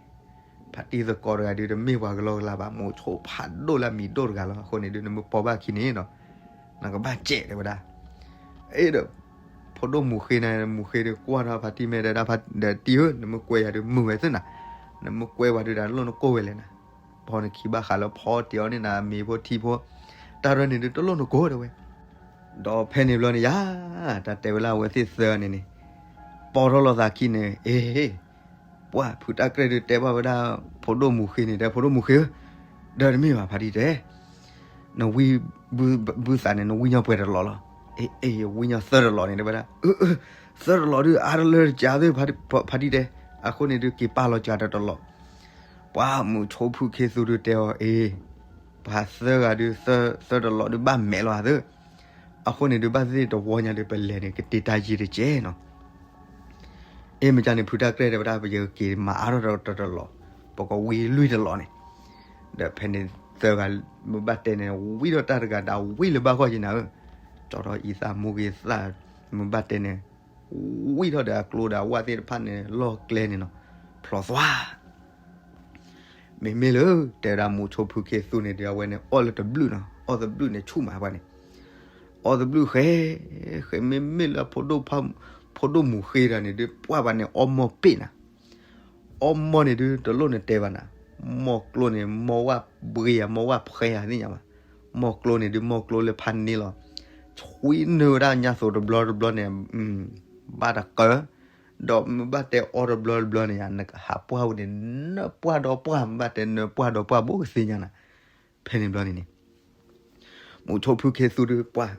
ဖါတံၢ်သကိးတဂၤဒုး တမ့ၢ်ပှၤကလီကလီဘၣ်, မိးဆိဖးဒိၣ်လၢအမံၤဒိၣ်တဂၤလီၤ. အဃိန့ၣ်ဒုး နမ့ၢ်ပိာ်ဘၣ်အခံန့ၣ်နီၤ, နကဘၣ်စဲးတဲဝဲဒၣ်. အ့ဒီး ဖိဒိၣ်မူဃ့န့ၣ် မူဃ့ဒီးကွၢ်ထီၣ်ဖါတံၢ်မဲာ်ဒီး ဖါတံၢ်ဧၢ, နမ့ၢ်ကွဲးယၤဒုးမုာ်ဝဲသ့ၣ်နၤ, နမ့ၢ်ကွဲးဝဲဒုး တၢ်လိၣ်နကိၢ်ဝဲလဲၣ်နၤ. ဘီနခံဘၣ်ဃးလၢဖီတံၢ်အီၤန့ၣ်နၤမ့ၤဖိထံဖိ, တၢ်ရဲၣ်န့ၣ်ဒုး တလိၣ်နကိၢ်တဲဝဲ. ဒီးဖဲန့ၣ်ဘျီန့ၣ်ယါ, တၢ်တဲဝဲလၢအဝဲသ့ၣ်သၢဂၤန့ၣ်န့ၣ်, ပိာ်ထီၣ်လိာ်သးခံန့ၣ်, အ့ ပှၤဖုတၢ်ကြဲၢ်ဒုးတဲဘၣ်ဝဲဒၣ် ဖိဒိၣ်မူဃ့န့ၣ် တဲဖိဒိၣ်မူဃ့ဧၢ, ဒီးတမ့ၢ်ဘၣ်ဖါတံၢ်တဲ, နဝံၣ်ဘုသးန့ၣ် နဝံၣ်ညီပှဲၤတလီးလီၤ. အ့ အ့ ဝံၣ်ညီသၢတလီးန့ၣ် တဲဝဲဒၣ်, သၢတလီးဒုး အါတလၢတကးသ့ၣ် ဖါတံၢ်တဲ, အဃိန့ၣ်ဒုး က့ၤပာ်လီၤကးတတလီး. ပှၤမိးဆိဖုခ့သူဒုးတဲအီၤ အ့ ပှၤသၢဂၤဒုး သၢတလီးဒုး ဘၣ်မဲာ်လီၤသၢ, အဃိန့ၣ်ဒုး ဘၣ်သ့ၣ်သ့ၣ်တဝီညါဒုး ပလဲၤန့ၣ် ကတ့တၢ်ယံၤတကဲးနီၤ. အ့ မ့ၢ်ကန့ၣ် ဖုတၢ်ကြဲၢ်တဲဝဲဒၣ် ပယက့ၤမၤအါထီၣ်တတလီး, ပကဝံၣ်လွံၢ်တလီးန့ၣ်. ဒီးဖဲန့ၣ်သၢဂၤ မ့ၢ်ဘၣ်တဲန့ၣ် ဝံၣ်ထီၣ်တၢ်တဂၤဒီး ဝံၣ်လၢဘၣ်ဂီၢ်က့ၤနၤဧၢ, ကၠီထီၣ်အံသၣ်မူဂ့ၤသၣ်, မ့ၢ်ဘၣ်တဲန့ၣ် ဝံၣ်ထီၣ်ဒီးအကျိဒီးအဝၣ်သ့ၣ်တဖၣ်န့ၣ် လီၢ်ကျဲန့ၣ်နီၤ, ဖျိးသွါ မ့မ့ၢ်လၢ တဲဝဲဒၣ်မိးဆိဖုခ့သူန့ၣ်ဒီး အဝဲန့ၣ် အီၣ်လၢတဘျုးနီၤ, အီၣ်တဘျုးန့ၣ် ဆူၣ်မးပှၤန့ၣ်, အီၣ်တဘျုးဃဲ ဃဲ မ့မ့ၢ်လၢ ဖိဒိၣ်မူဃ့တဂၤန့ၣ်ဒုး ပှၢ်ပှၤန့ၣ် အီၣ်မီၢ်ပ့ၣ်နၤ, အီၣ်မီၢ်န့ၣ်ဒုး တလိၣ်နတဲဘၣ်နၤ, မီၢ်ကျိန့ၣ် မီၢ်ဝၣ်ဘှ့ဧါ မီၢ်ဝၣ်ဖှဲဧါသ့ၣ်ညါဘၣ်, မီၢ်ကျိန့ၣ်ဒုး မီၢ်ကျိလၢဖးန့ၢ်လီၤ, ဆွံနုာ်ဝဲဒၣ်ညါသိးတဘျီတဘျီန့ၣ် ဘၣ်တကၢ, ဒီးမ့ၢ်ဘၣ်တဲအီၣ်တဘျီတဘျီန့ၣ် နကဟးပှၢ်ဝဲန့ၣ် နပှၢ်ဒီးပှၢ် မ့ၢ်ဘၣ်တဲနပှၢ်ဒီးပှၢ်ဘိကသ့ၣ်ညါနၤ. ဖဲန့ၣ်ဘျီန့ၣ်န့ၣ် မိးဆိဖုခ့သူဒုးပှၢ်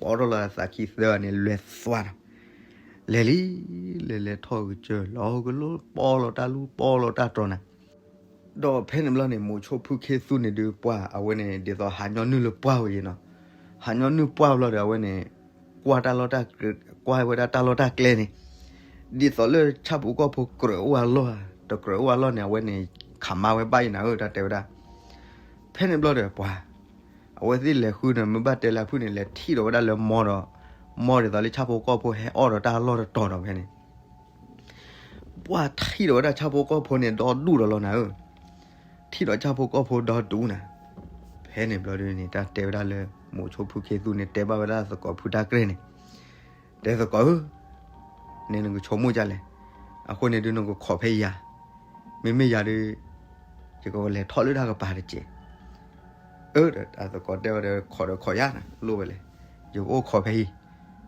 ပိာ်ထီၣ်လီၤသးခံသၢဂၤန့ၣ် လဲၤသွါဒီး လဲၤလံ, လဲၤလဲၤထီၣ်ကစၢၢ် လီၤကလိ ပီၢ်လီၤတၢ်လူ ပီၢ်လီၤတၢ်တြီၤနၤ. ဒီးဖဲန့ၣ်ဘျီန့ၣ် မိးဆိဖုခ့သူန့ၣ်ဒုးပှၢ် အဝဲန့ၣ် ဒ်သိးဟးညီနုၢ်လၢပှၢ်ဝဲယ့ၤနီၤ, ဟးညီနုၢ်ပှၢ်ဘျီဒီး အဝဲန့ၣ် ကွၢ်တၢ်လီၢ်တၢ် ကွၢ်ဝဲဒၣ်တၢ်လီၢ်တၢ်ကျဲန့ၣ် ဒ်သိးလၢဆၣ်ဖိကီၢ်ဖိကြၢးအိၣ်အလီၢ်ဧါ တကြၢးအိၣ်အလီၢ်န့ၣ် အဝဲန့ၣ် ခးမါဝဲဘၣ်ယံၤနၤဧၢ တၢ်တဲဝဲဒၣ်. ဖဲန့ၣ်ဘျီဒီးပှၤ အဝဲသ့ၣ်လဲၤဃုန့ၣ် မ့ၢ်ဘၣ်တဲလၢအဖုၣ်န့ၣ် လဲၤထံၣ်ဒီးဝဲဒၣ်လၢမီဒီး မီဒ်သိးလၢဆၣ်ဖိကီၢ်ဖိဟဲအီၣ်ဒီးတၢ်လီၢ်တတီၤဒီးဖဲန့ၣ် ပှၢ်ထံၣ်ဒီးဝဲဒၣ်ဆၣ်ဖိကီၢ်ဖိန့ၣ် ဒီဒူၣ်ဒီးလီၤနၤဧၢ, ထံၣ်ဒီးဆၣ်ဖိကီၢ်ဖိဒီဒူၣ်နၤ. ဖဲန့ၣ်ဘျီဒုးန့ၣ် တၢ်တဲဝဲဒၣ်လၢ မိးဆိဖုခ့သူန့ၣ် တဲဘၣ်ဝဲဒၣ်သကိးဖုတၢ်ကြဲၢ်န့ၣ်, တဲသကိးဧၢ, န့ၣ်နကဆိကမိၣ်ဒ်လဲၣ်, အဃိန့ၣ်ဒုးနကခိးဖဲယၤ, မ့မ့ၢ်ယၤဒုး ယကလဲၤထီၣ်လၢတၢ်ကပၤတစဲး. အၢ ဒီးတၢ်သကိးတဲဝဲဒီး ခိးဒီးခိးယၤနၤ လိၣ်ဝဲလဲၣ်, ယကအိၣ်ခိးဖဲအံၤ,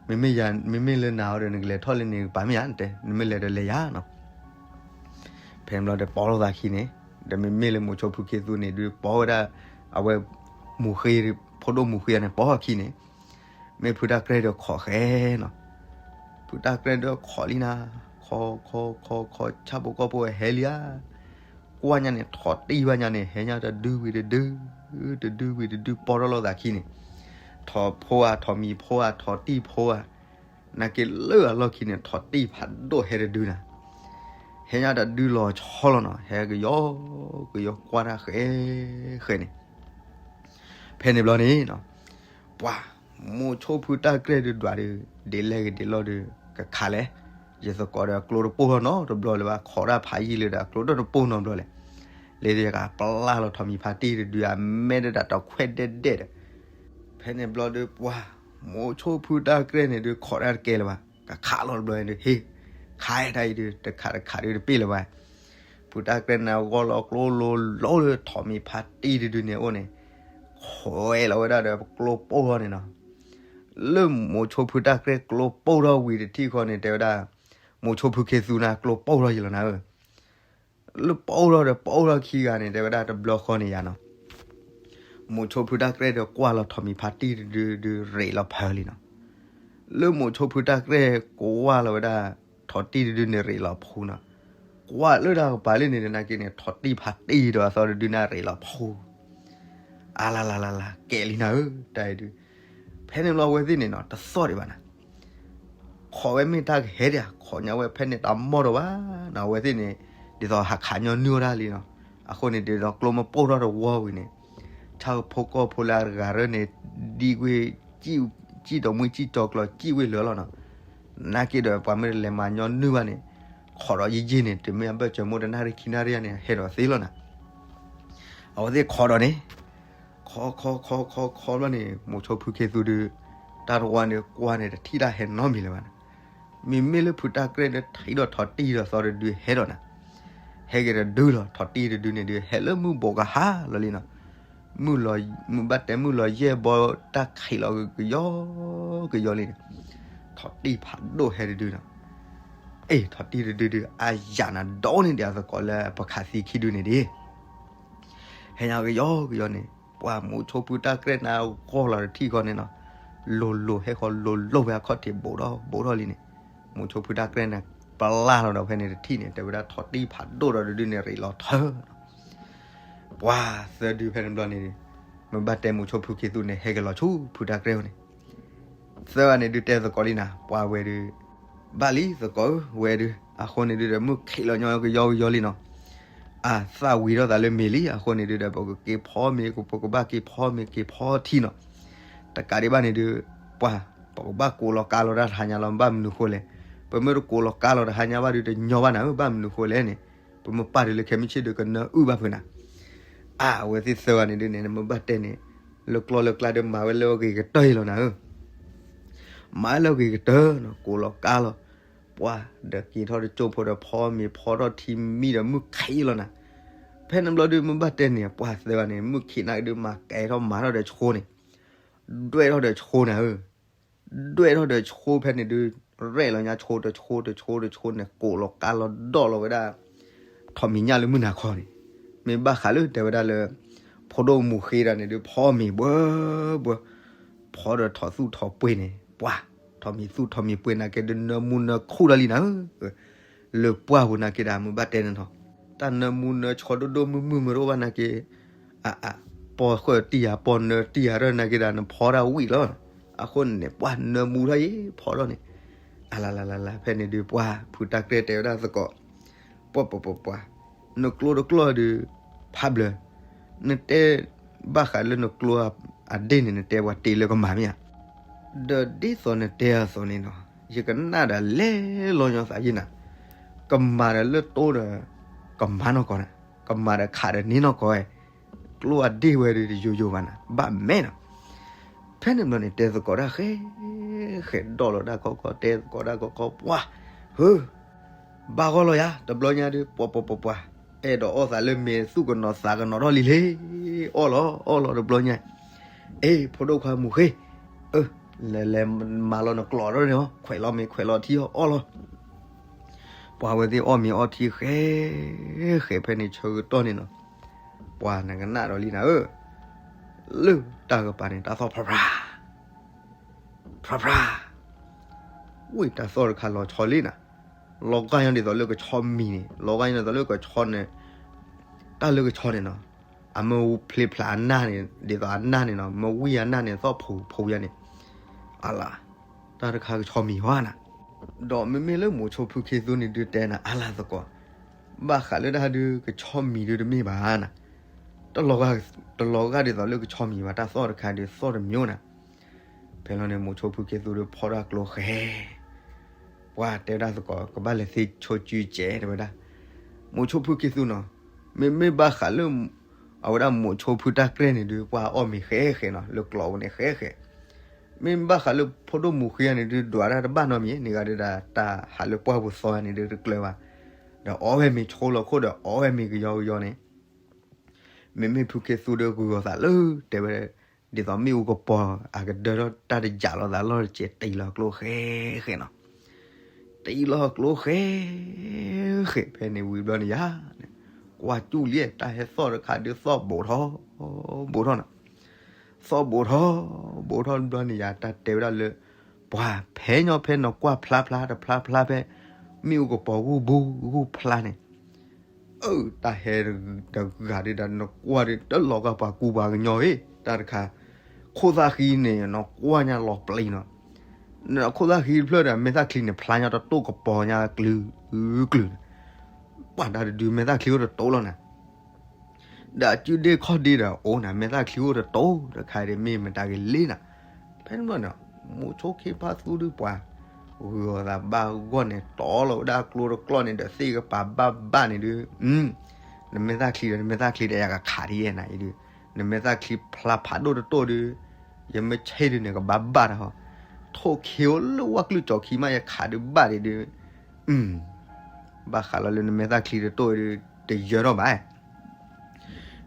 မ့မ့ၢ်ယၤ မ့မ့ၢ်လၢနၤအီၤဒီး နကလဲၤထီၣ်လၢန့ၣ်ကပၤမ့ၢ်ယၤ နတဲ နမ့ၢ်လဲၤဒီးလဲၤယၤနီၤ. ဖဲန့ၣ်ဘျီဒီးပိာ်လိာ်သးခံန့ၣ်, ဒီးမ့မ့ၢ်လၢမိးဆိဖုခ့သူန့ၣ်ဒုး ပိာ်ဝဲဒၣ် အဝဲ မူဃ့ ဖိဒိၣ်မူဃ့န့ၣ် ပိာ်အခံန့ၣ်, မ့ၢ်ဖုတၢ်ကြဲၢ်ဒီးခိးဃဲနီၤ. ဖုတၢ်ကြဲၢ်ဒီးခိးလံနၤ, ခိး ခိး ခိး ခိး ဆၣ်ဖိကီၢ်ဖိဟဲလံဧါ. ကွၢ်ညါန့ၣ် ထိးတံၢ်ဘၣ်ညါန့ၣ် ဟဲညါတဒုဝံၤတဒု, တဒုဝံၤတဒု ပိာ်ထီၣ်လိာ်သးခံန့ၣ်, ထိးဖိဧါ ထိးမံၤဖိဧါ ထိးတံၢ်ဖိဧါ, နာ်က့လၢအလီၢ်ခံန့ၣ် ထိးတံၢ်ဖးဒိၣ်ဟဲတဒုနၤ. ဟဲညါတဒုလီၤဆီလီၤနီၤ, ဟဲကယီကယီကွၢ်တၢ်ဃဲဃဲန့ၣ်. ဖဲန့ၣ်ဘျီန့ၣ် ပှၤ မိးဆိဖုတၢ်ကြဲၢ်ဒုးဒွးဒုး ဒ်လဲၣ်ဂ့ၤဒ်လဲၣ်ဒုး ကခးလဲၣ်, ယသကိးဒီးအကျိတပိၢ်ထီၣ်နီတဘျီလၢၤဘၣ်, ခိးတၢ်ဖးယံာ်လၢၤဒီးအကျိတပိၢ်နီတဘျီလဲၣ်. လၢယကပျၢ်လီၤထိးမံၤဖးတံၢ်တဒု အမဲတဒၣ်တခွဲးဒဲးဒဲးဒီး ဖဲန့ၣ်ဘျီဒုးပှၤ မိးဆိဖုတၢ်ကြဲၢ်န့ၣ်ဒုး ခိးတၢ်တကဲလၢၤဘၣ်, ကခးလီၤတဘျီဒုး ဟ့ၣ် ခးတၢ်အံၤဒုး တခးတခးဒုးတပ့ၢ်လၢၤဘၣ်. ဖုတၢ်ကြဲၢ်န့ၣ် အဂီၢ်လီၤကျိလိၤလိၤလၢထိးမံၤဖးတံၢ်တဒုန့ၣ်အိၣ်န့ၣ် ခွဲးလီၤဝဲဒၣ်ဒီးကျိပိၢ်ထီၣ်န့ၣ်နီၤ. လၢမိးဆိဖုတၢ်ကြဲၢ်ကျိပိၢ်ထီၣ်ဝံၤတထံၣ်ဃီန့ၣ် တဲဝဲဒၣ် မိးဆိဖုခ့သူန့ၣ် ကျိပိၢ်ထီၣ်ယံၤလီၤနၤဧၢ. လၢပိၢ်ထီၣ်ဒီးပိၢ်ထီၣ်ခံဂၤန့ၣ် တဲဝဲဒၣ်တဘျီဃီန့ၣ်ယၤနီၤ. မိၤဆိဖုတၢ်ကြဲၢ်ဒီးကွၢ်လီၤထိးမံၤဖါတံၢ်တဒုဒုးရ့းလီၤဖၢလံနီၤ. လၢမိၤဆိဖုတၢ်ကြဲၢ်ကွၢ်လီၤဝဲဒၣ် ထိးတံၢ်တဒုန့ၣ်ရ့းလီၤဖူနီၤ. ကွၢ်လၢတၢ်ကပၤလၢန့ၣ်နာ်က့န့ၣ် ထိးတံၢ်ဖါတံၢ်ဒီးအသီတဒုန့ၣ်ရ့းလီၤဖူ အလၤလၤလၤလၤ ကဲလံနၤဧၢ တၢ်အံၤဒုး. ဖဲန့ၣ်ဘျီအဝဲသ့ၣ်န့ၣ်နီၤ တသီၣ်ဒံးဘၣ်နၤ. ခိးဝဲမ့ၢ်တၢ်ကဟဲဒံးဧါ, ခိးညါဝဲဖဲန့ၣ်တၢ်မီၢ်ဒီးဘၣ်နီၤ, အဝဲသ့ၣ်န့ၣ် ဒ်သိးဟးခးညီနုၢ်အီၣ်တၢ်လံနီၤ. အဃိန့ၣ် ဒ်သိးကျိမ့ၢ်ပိၢ်ထီၣ်တဝီဝံၤန့ၣ် ဆၣ်ဖိကီၢ်ဖိလၢအတဂၤရၢန့ၣ် ဒံကွ့ၢ် စံၣ်ဒီးမှံစံၣ်ကၠီၤကျီၤ စံၣ်ဝ့ၢ်လၢာ်လီၤနီၤ. နာ်က့ဒီး ပှၤမ့ၢ်တလဲၤမၤညီနုၢ်ဘၣ်န့ၣ် ခိးဒီးယံာ်ယံာ်န့ၣ် တုၤမ့ၢ်အဘၢၣ်စၢၤမိၢ်တနၣ်ရံၣ်ခံနၣ်ရံၣ်န့ၣ် ဟဲဒီးသ့လီၤနၤ. အဝဲသ့ၣ်ခိးဒီးန့ၣ် ခိးခိးခိးခိးခိးဘျီန့ၣ် မိၤဆိဖုခ့သူဒုး တၢ်တဝီန့ၣ် ကွၢ်န့ၣ်တထံၣ်တၢ်ဟဲနီတမံၤလၢၤဘၣ်နၤ. မ့မ့ၢ်လၢဖုတၢ်ကြဲၢ်န့ၣ် ထံၣ်ဒီးထိးတံၢ်ဒီးသီတဒုဟဲဒီးနၤ. ဟဲက့ၤတဒုလီၤ, ထိးတံၢ်တဒုန့ၣ်ဒုး ဟဲလၢမုၢ်ဘိးကဟါလီၤလံနီၤ. မုၢ်လီၤ, မုၢ်ဘၣ်တဲမုၢ်လီၤယဲၢ်ဘီ တၢ်ခံးလီၤကယီကယီလံန့ၣ် ထိးတံၢ်ဖးဒိၣ်ဟဲတဒုနီၤ. အ့ၣ် ထိးတံၢ်တဒုဒုး အယၣ်နၤဒိၣ်န့ၢ်ဒံးအသကိးလၢပခးသံခံဒုန့ၣ်ဒံး ဟဲညါကယီကယီန့ၣ် ပှၤမိၤဆိဖုတၢ်ကြဲၢ်နၤဂီၢ်လီၤတထံၣ်ဃီန့ၣ်နီၤ. လိၤလိၤဟဲဃီလိၤလိၤဝဲအခီၣ်ထံးဘူးထီၣ်ဘူးထီၣ်လံန့ၣ် မိၤဆိဖုတၢ်ကြဲၢ်န့ၣ် ပျၢ်လီၤဒီးဖဲန့ၣ်တထံၣ်န့ၣ် တဲဝဲဒၣ်ထိးတံၢ်ဖးဒိၣ်ဒီးတဒုန့ၣ်ရ့းလီၤထၢနီၤ. ပှၤသၢဒုဖဲန့ၣ်ဘျီန့ၣ် မ့ၢ်ဘၣ်တဲမိၤဆိဖုခ့သူန့ၣ် ဟဲက့ၤလီၤဆူဖုတၢ်ကြဲၢ်န့ၣ် သၢဂၤန့ၣ်ဒုးတဲသကိးလံနၤ ပှၤဝဲဒုး ဘၣ်လံသကိးဧၢ ဝဲဒုး အဃိန့ၣ်ဒုးဒီး မုၢ်ခံးလီၤညီကယီကယီလံနီၤ. အသၣ်ဝံၤထီၣ်သးလၢမ့ၤလံ အဃိန့ၣ်ဒုးဒီး ပကက့ၤဖီမ့ၤ ပကဘၣ်က့ၤဖီမ့ၤ က့ၤဖီထံနီၤ. တကးဒံးဘၣ်န့ၣ်ဒုး ပှၤ ပကဘၣ်ကိးလီၤကါလီၤတၢ်တဟါညါလီၤ ဘၣ်မနုၤဃိလဲၣ်. ပမ့ၢ်တကိးလီၤကါလီၤတဟါညါဘၣ်ဒုး တညီဘၣ်နၤဧၢ ဘၣ်မနုၤဃိလဲၣ်န့ၣ် ပမ့ၢ်ပာ်ဒုးလၢခဲမုၢ်ဆ့ၣ်ဒုး ကနၢအုၣ်ဘၣ်ဖုးနၤ. အဝဲသ့ၣ်သၢဂၤန့ၣ်ဒုးန့ၣ် မ့ၢ်ဘၣ်တဲန့ၣ် လၢကျီၢ်လၢကျါဒုး မၤဝဲလၢအဂ့ၤကတၢၢ်အံၤလီၤနၤဧၢ. မၤလၢအဂ့ၤကတၢၢ်နီၤ ကိးလီၤကါလီၤ ပှၤဒီးက့ၤထီၣ်တကၠိဖိဒီး ဖီမ့ၤဖီထီၣ်ထံမံဒီး မုၢ်ခံးလီၤနၤ. ဖဲန့ၣ်ဘျီဒုး မ့ၢ်ဘၣ်တဲန့ၣ် ပှၤသၢဂၤန့ၣ် မုၢ်ခံးနၤဒုး မၤကဲထီၣ်မၤထီၣ်ဒီးဆှိန့ၣ် ဒွဲၣ်ထီၣ်ဒီးဆှိနၤဧၢ. ဒွဲၣ်ထီၣ်ဒီးဆှိဖဲန့ၣ်ဒုး ရဲၣ်လီၤညါဆှိတဆှိတဆှိတဆှိန့ၣ် ကိးလီၤကါလီၤဒီးလီၤဝဲဒၣ် ထိးမံၤညၣ်လၢမုၢ်နၤခီန့ၣ် မ့ၢ်ဘၣ်ဃးလၢတဲဝဲဒၣ်လၢ ဖိဒိၣ်မူဃ့တၢ်န့ၣ်ဒုး ဖီမ့ၤဘှၢဘှၢ ဖီဒီးထိးသူၣ်ထိးပှ့ၤန့ၣ် ပှၤ ထိးမံၤသူၣ်ထိးမံၤပှ့ၤနာ်က့ဒုး နၢမူနၢခုၣ်တၢ်လံနၤဧၢ. လၢပှၢ်ပူၤနာ်က့ဒၣ် မ့ၢ်ဘၣ်တဲန့ၣ်နီၤ တၢ်နၢမူနၢဆှီဒိၣ်ဒိၣ်မုၢ်မုၢ်မ့ၢ်တအိၣ်ဘၣ်နာ်က့ အ အ ပီၢ်ဃၢတံၢ်ယၤ ပီၢ်နၢတံၢ်ယၤရၢၢ်နာ်က့ဒၣ် နဖီတၢ်ဝံၣ်လီၤ. အဃိန့ၣ် ပှၤနၢမူထီၣ်ယံၤ ဖီထီၣ်န့ၣ် အလၤလၤလၤလၤ ဖဲန့ၣ်ဒုး ပှၤဖုတၢ်ကြဲၢ်တဲဝဲဒၣ်သကိး ပှၤပှၤပှၤပှၤ နကျိတကျိဒုး ဖးဘျၢ နတဲဘၣ်ဃးလၢနကျိအဒ့ၣ်န့ၣ် နတဲပှၤတ့လၢကမၤမ့ၢ်ဧါ. ဒီးဒ်သိးနတဲအသိးန့ၣ်နီၤ ယကနၣ်ဒီးလဲၤလီၤညီသးယံၤနၤ ကမၤဒီးလၢတိဒီး ကမၤနီၢ်ကီၢ်နၤ ကမၤဒီးခးဒီးန့ၢ်နီၢ်ကီၢ်ဝဲ ကျိအဒ့ၣ်ဝဲဒုးတယိယိဘၣ်နၤ ဘၣ်မဲာ်နီၤ. ဖဲန့ၣ်ဘျီန့ၣ် တဲသကိးတၢ်ဃဲ ဃဲဒီၣ်လီၤတၢ်ခီခီ တဲသကိးတၢ်ခီခီ ပှၤ ဟၢ ဘၣ်ဂီၢ်လီၤယၤ တဘျီညါဒုး ပှၤပှၤပှၤပှၤ အဲၣ်ဒိးအီၣ်သးလၢမ့ၤသူၣ်ကနီၤသးကနီၤထီၣ်လံလံ အီၣ်လီၤ အီၣ်လီၤတဘျီညါ အ့ ဖိဒိၣ်ခွါမူၤဃ့ အၢ လဲၤလဲၤမၤလီၤနကျိးထီၣ်န့ၣ် ခွဲးလီၤမ့ၤခွဲးလီၤထံအီၣ်လီၤ. ပှၤဝဲသ့ၣ်အီၣ်မ့ၤအီထံဃဲ ဃဲဖဲန့ၣ်ဆၢကတီၢ်န့ၣ်နီၤ ပှၤနကနၣ်ဒီးလံနၤဧၢ လၢတၢ်ကပၤန့ၣ် တၢ်သီၣ်ဖြါဖြါ ဖြါဖြါ ဝ့ၢ်တၢ်သီၣ်တခါလီၤဆီလံနၤ လီၤဂာ်ညါဒ်သိးလၢကဆီမံၤန့ၣ် လီၤဂာ်ညါဒ်သိးလၢကဆီန့ၣ် တၢ်လၢကဆီန့ၣ်နီၤ အမ့ၢ်ဖျ့ဖျါအနၢ်န့ၣ် ဒ်သိးအနၢ်န့ၣ်နီၤ မ့ၢ်ဝံၢ်အနၢ်န့ၣ် သီၣ်ဖူးဖူးယါန့ၣ် အလၤ တၢ်တခါကဆီမံၤဝဲနၤ ဒီးမ့မ့ၢ်လၢမိၤဆိဖုခ့သူန့ၣ်ဒုးတဲနၤ အလၤသကိး ဘၣ်ဃးလၢတၢ်ဒုးကဆီမံၤဒုးတမ့ၢ်ဘၣ်နၤ တလီၤဂာ်ဒ်သိးလၢကဆီမံၤဘၣ် တၢ်သီၣ်တခါဒုးသီၣ်တမျိုးနၤ ဖဲလီၤန့ၣ် မိၤဆိဖုခ့သူဒီးဖီတၢ်ကျိဃဲ ပှၤတဲဝဲဒၣ်သကိး ကဘၣ်လဲၤသ့ဆိစုကဲးတဲဝဲဒၣ် မိၤဆိဖုခ့သူနီၤ မ့မ့ၢ်ဘၣ်ဃးလၢ အဝဲဒၣ်မိၤဆိဖုတၢ်ကြဲၢ်န့ၣ်ဒုး ပှၤအီၣ်မ့ၤဃဲဃဲနီၤ လၢကျိးပူၤန့ၣ်ဃဲဃဲ မ့ၢ်ဘၣ်ဃးလၢဖိဒိၣ်မူၤဃ့န့ၣ်ဒုး ဒွးတၢ်တဘၣ်နီတမံၤ န့ၣ်ဂၤဒုးဒၣ် တၢ်ဟးလၢပှၢ်ပူၤသီန့ၣ်ဒုးတကျၢၤဘၣ် ဒီးအီၣ်ဝဲမ့ၤဆိလီၤခိၣ်ဒီးအီၣ်ဝဲမ့ၤကယီကယီန့ၣ် မ့မ့ၢ်ဖုခ့သူဒီးဂုာ်ဂီၤသးလၢ တဲဝဲ ဒ်သိးမ့ၣ်အူကပီၤ အကဒၢထီၣ်တၢ်တယၢ်လီၤသးလီၢ်တစဲးတံၢ်လီၤကျိဃဲဃဲနီၤ တံၢ်လီၤကျိဃဲဃဲ ဖဲန့ၣ်ဝံၤဘျီန့ၣ်ယါန့ၣ် ကွၢ်ကၠူၣ်လံ တၢ်ဟဲသီၣ်တခါဒုးသီၣ်ဘူးထီၣ် ဘူးထီၣ်နီၤ သီၣ်ဘိးထီၣ်, ဘိးထီၣ်တဘျီန့ၣ် ယၤတၢ်တဲဝဲဒၣ်လၢ ပှၤဖဲညီဖဲနကွၢ်ဖျါဖျါတဖျါဖျါဖဲ မ့ၣ်အူကပီၤဂိၢ်ဘိဂိၢ်ဖျါန့ၣ် အၢ တၢ်ဟဲတဂၤဒုဒီး နကွၢ်ဒီး တလီၤဂာ်ပှၤကူပှၤကညီဧ့ တၢ်တခါ, ခိၣ်သၣ်ဃံန့ၣ် နကွၢ်ညါလီၤပျံၤနီၤ, ခိၣ်သၣ်ဃံတဖျၢၣ်ဒီး မဲာ်သၣ်ချံန့ၣ် ဖျါညါတတိၢ်ကပီၤညါကလုာ်ကလုာ်န့ၣ်, ပှၤတၢ်တဒုမဲာ်သၣ်ချံအိၣ်တတိၢ်လီၤနၤ ဒီးအစုဒ့ၣ်ခီၣ်ဒ့ဒီးအိၣ်နၤ မဲာ်သၣ်ချံအိၣ်တတိၢ်တခါဒီး မ့ၢ်မတၤက့ၤလ့နၤ, ဖဲန့ၣ်ဘျီန့ၣ် မိၤဆိခံဖါသူဒုပှၤ ဂုၤအီၤသးဘၣ်ဂီၢ်န့ၣ် တီလီၤဝဲဒၣ်ကျိတကျီၢ်န့ၣ်ဒီး သ့ၣ်ကပၤဘၣ်ဘၣ်န့ၣ်ဒုး, နမဲာ်သၣ်ချံဒီး နမဲာ်သၣ်ချံဒီး ယကခးဒ်ယဲနၤအံၤဒုး, နမဲာ်သၣ်ချံဖျါဖးဒိၣ်တတိၢ်ဒုး, ယမ့ၢ်ဆ့ၣ်ဒုးန့ၣ် ကဘၣ်ဘၣ်တၢ်ဟီ, ထိၣ်ခံအိၣ်လၢဝၣ်ကျုၢ်ကၠီၤခံမး ယခးဒုးဘၣ်ဒံးဒုး, ဘၣ်ဃးလီၤလၢနမဲာ်သၣ်ချံတတိၢ်ဒုး တယၢၤထီၣ်ဘၣ်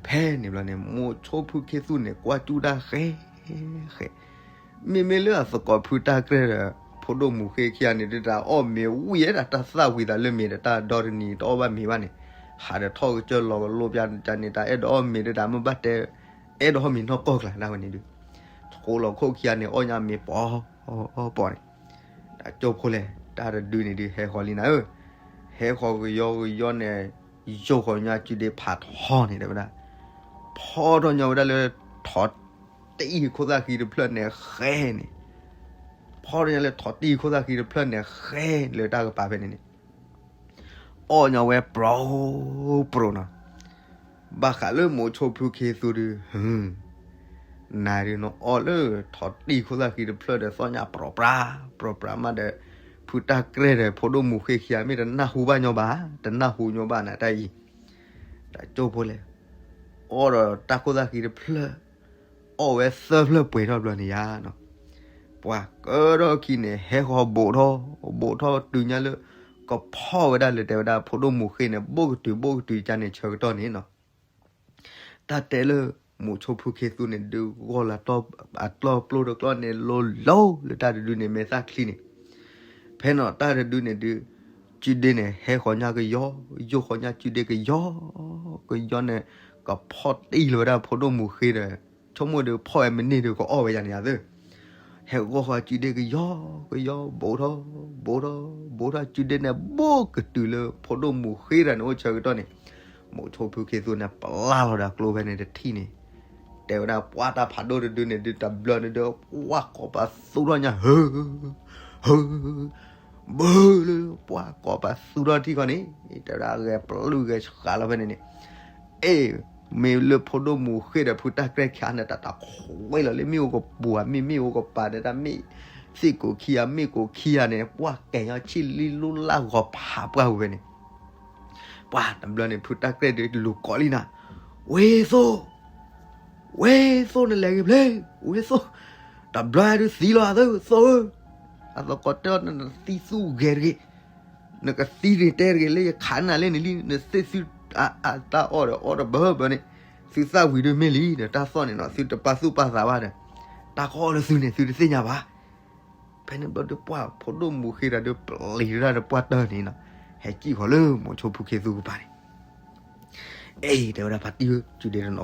ဖဲန့ၣ်ဘျီန့ၣ် မိၤဆိဖုခ့သူၣ်န့ၣ် ကွၢ်ကၠူၣ်တၢ်ဃဲဃဲ, မ့မ့ၢ်လၢအသကိးဖုတၢ်ကြဲၢ်ဒီး ဖိဒိၣ်မူၤဃ့ခံဂၤန့ၣ် ဒုးတၢ်အီၣ်မ့ၤဝံၤဝဲဒၣ် တၢ်သၣ်ဝံၤသးလၢမ့ၤဒီး တၢ်ဒီတနံၤတအီၣ်ဘၣ်မ့ၤဘၣ်န့ၣ်, ဟးဒီးထီၣ်ကစၢၢ်လီၤကလိပျၢ်န့ၣ် တၢ်န့ၣ် တၢ်အဲၣ်ဒိးအီၣ်မ့ၤဒုး တၢ်မ့ၢ်ဘၣ်တဲ အဲၣ်ဒိးအီၣ်မ့ၤနီၢ်ကီၢ်ကျါဒၣ်ဝဲန့ၣ်ဒုး, ဆိလီၤခိၣ်ခံဂၤန့ၣ် အီၣ်ညါမ့ၤပီၤပီၤန့ၣ် တၢ်ကၠိဖိလဲၣ် တၢ်တဒုန့ၣ်ဒုး ဟဲဃီၤလံနၤဧၢ, ဟဲဃီၤကယီကယီန့ၣ် ယိၣ်ဃီၤညီစုဒ့ဖးထီန့ၣ် တဲဝဲဒၣ်, ဖီထီၣ်ညီဝဲဒၣ်လၢ ထိးတံၢ်ခိၣ်သၣ်ဃံတဖျၢၣ်န့ၣ်ဃဲန့ၣ်, ဖီထီၣ်ညီလၢထိးတံၢ်ခိၣ်သၣ်ဃံတဖျၢၣ်န့ၣ်ဃဲလၢတၢ်ကပၤဖဲန့ၣ်န့ၣ် အီၣ်ညီဝဲပြီၤပြီၤနီၤ, ဘၣ်ဃးလၢမိၤဆိဖုခ့သူဒုး, နၤဒုးနအီၣ်လၢထိးတံၢ်ခိၣ်သၣ်ဃံတဖျၢၣ်ဒီး သီၣ်ညါပြီၤပြါ ပြီၤပြါမးဒီး ဖုတၢ်ကြဲၢ်ဒီး ဖိဒိၣ်မူၤဃ့ခံဂၤ မ့ၢ်တနၢ်ဟူဘၣ်ညီဘၣ်, တနၢ်ဟူညီဘၣ်နၤတၢ်အံၤ, တၢ်ကၠိဖိလဲၣ်, အီၣ်ဒီးတၢ်ခိၣ်သၣ်ဃံတဖျၢၣ်, အီၣ်ဝဲသၢဖျၢၣ်ပှဲၤထီၣ်ဘျီန့ၣ်ယါနီၤ, ပှၤကၢထီၣ်ခံန့ၣ် ဟဲဃီၤဘိးထီၣ်, ဘိးထီၣ်တုၤညါလၢ ကဖီၣ်ဝဲဒၣ်လၢတဲဝဲဒၣ် ဖိဒိၣ်မူၤဃ့န့ၣ် ဘိၣ်ကတုၤဘိၣ်ကတုၤကါန့ၣ် ဆၢကတီၢ်န့ၣ်နီၤ တၢ်တဲလၢ မိၤဆိဖုခ့သူန့ၣ် ဒုးဂီၢ်လၢ အကျီၢ်ပျိတကျီၢ်န့ၣ် လိၤလိၤလၢတၢ်တဒုန့ၣ် မဲာ်သၣ်ချံန့ၣ်, ဖဲန့ၣ်တၢ်တဒုန့ၣ်ဒုး စုဒ့န့ၣ် ဟဲဃီၤညါကယီ, ယိၣ်ဃီၤညါစုဒ့ကယီ, ကယီန့ၣ် ကဖီၣ်တံၢ်လီၤဝဲဒၣ်ဖိဒိၣ်မူၤဃ့ဒီး ဆိကမိၣ်ဒုးဖီၣ်ဝဲမ့ၢ်န့ၢ်ဒုး ကအီၣ်ဝဲယၤန့ၣ်ယသၢ ဟဲဂီၢ်ဃီၤစုဒ့ကယီကယီ ဘိးထီၣ် ဘိးထီၣ် ဘိးထီၣ် စုဒ့န့ၣ် ဘိၣ်ကတုၤလၢ ဖိဒိၣ်မူၤဃ့တၢ်န့ၣ်အိၣ်ဆၢကတီၢ်န့ၣ်, မိၤဆိဖုခ့သူန့ၣ် ပျၢ်လီၤဒီးကျိဖဲန့ၣ်တထံၣ်န့ၣ်, တဲဝဲဒၣ်ပှၢ်တၢ်ဖးဒိၣ်တဒုန့ၣ်ဒုး တဘျီန့ၣ်ဒုး ပှၢ်ကိးပသူထီၣ်ညါ ဟၢ ဟၢ ဘၢလၢပှၢ်ကိးပသူထီၣ်ထံၣ်ခီန့ၣ်, တဲဝဲဒၣ်ဂဲၤပျုၢ်ဂဲၤဆှးလီၤဖဲန့ၣ်န့ၣ်, အ့ၣ်, မ့ၢ်လၢဖိဒိၣ်မူၤဃ့ဒီးဖုတၢ်ကြဲၢ်ခံဂၤန့ၣ် တၢ်တၢ်ခွဲးလီၤလၢမ့ၣ်အူကပူၤဧါ မ့ၢ်မ့ၣ်အူကပၤဒီးတၢ်မ့ၢ်သ့ၣ်ကိးခံဂၤ မ့ၣ်ကိးခံဂၤန့ၣ် ပှၢ်ကဲၤညီဆံၣ်လံလူလၢဂီၤဖးပှၢ်ဝဲန့ၣ်, ပှၢ်တဘျီန့ၣ် ဖုတၢ်ကြဲၢ်ဒုးလူၤကိးလံနၤ, ဝ့သိၣ် ဝ့သိၣ်နလဲၤဂ့ၤဖျ့, ဝ့သိၣ်, တဘျီဒုးသံလီၤအသၢသိၣ်ဧၢ, အသကိးတဲအီၤနသံသူၣ်ဂဲၤတဂ့ၤ, နကသံန့ၣ်တဲတဂ့ၤလၢယခးနၤလၢန့ၣ်လံ, နသ့ၣ်သုအတၢ်အီၣ်ဒီးအီၣ်တဘၢဘၢန့ၣ်, သုသၣ်ဝံၤဒုးမ့ၢ်လံဒီးတၢ်သီၣ်န့ၣ်နီၤ သုတပာ်သူၣ်ပာ်သးဘၣ်ဒီး, တၢ်ကအီၣ်လၢသုန့ၣ် သုတသ့ၣ်ညါဘၣ် ဖဲန့ၣ်ဘျီဒုးပှၢ်ဖိဒိၣ်မူၤဃ့ဒီးဒုးပျံၤတၢ်ဒီးပှၢ်တၢၢ်န့ၣ်နီၤ, ဟဲစံၣ်ဃီၤလၢမိၤဆိဖုခ့သူကပၤန့ၣ်, အ့ၣ် တဲဝဲဒၣ်ဖါတံၢ်ဧၢ စုဒ့တနီၤခီၣ်ဒ့တနီၤထီၣ်လံ တၢ်တဘျီ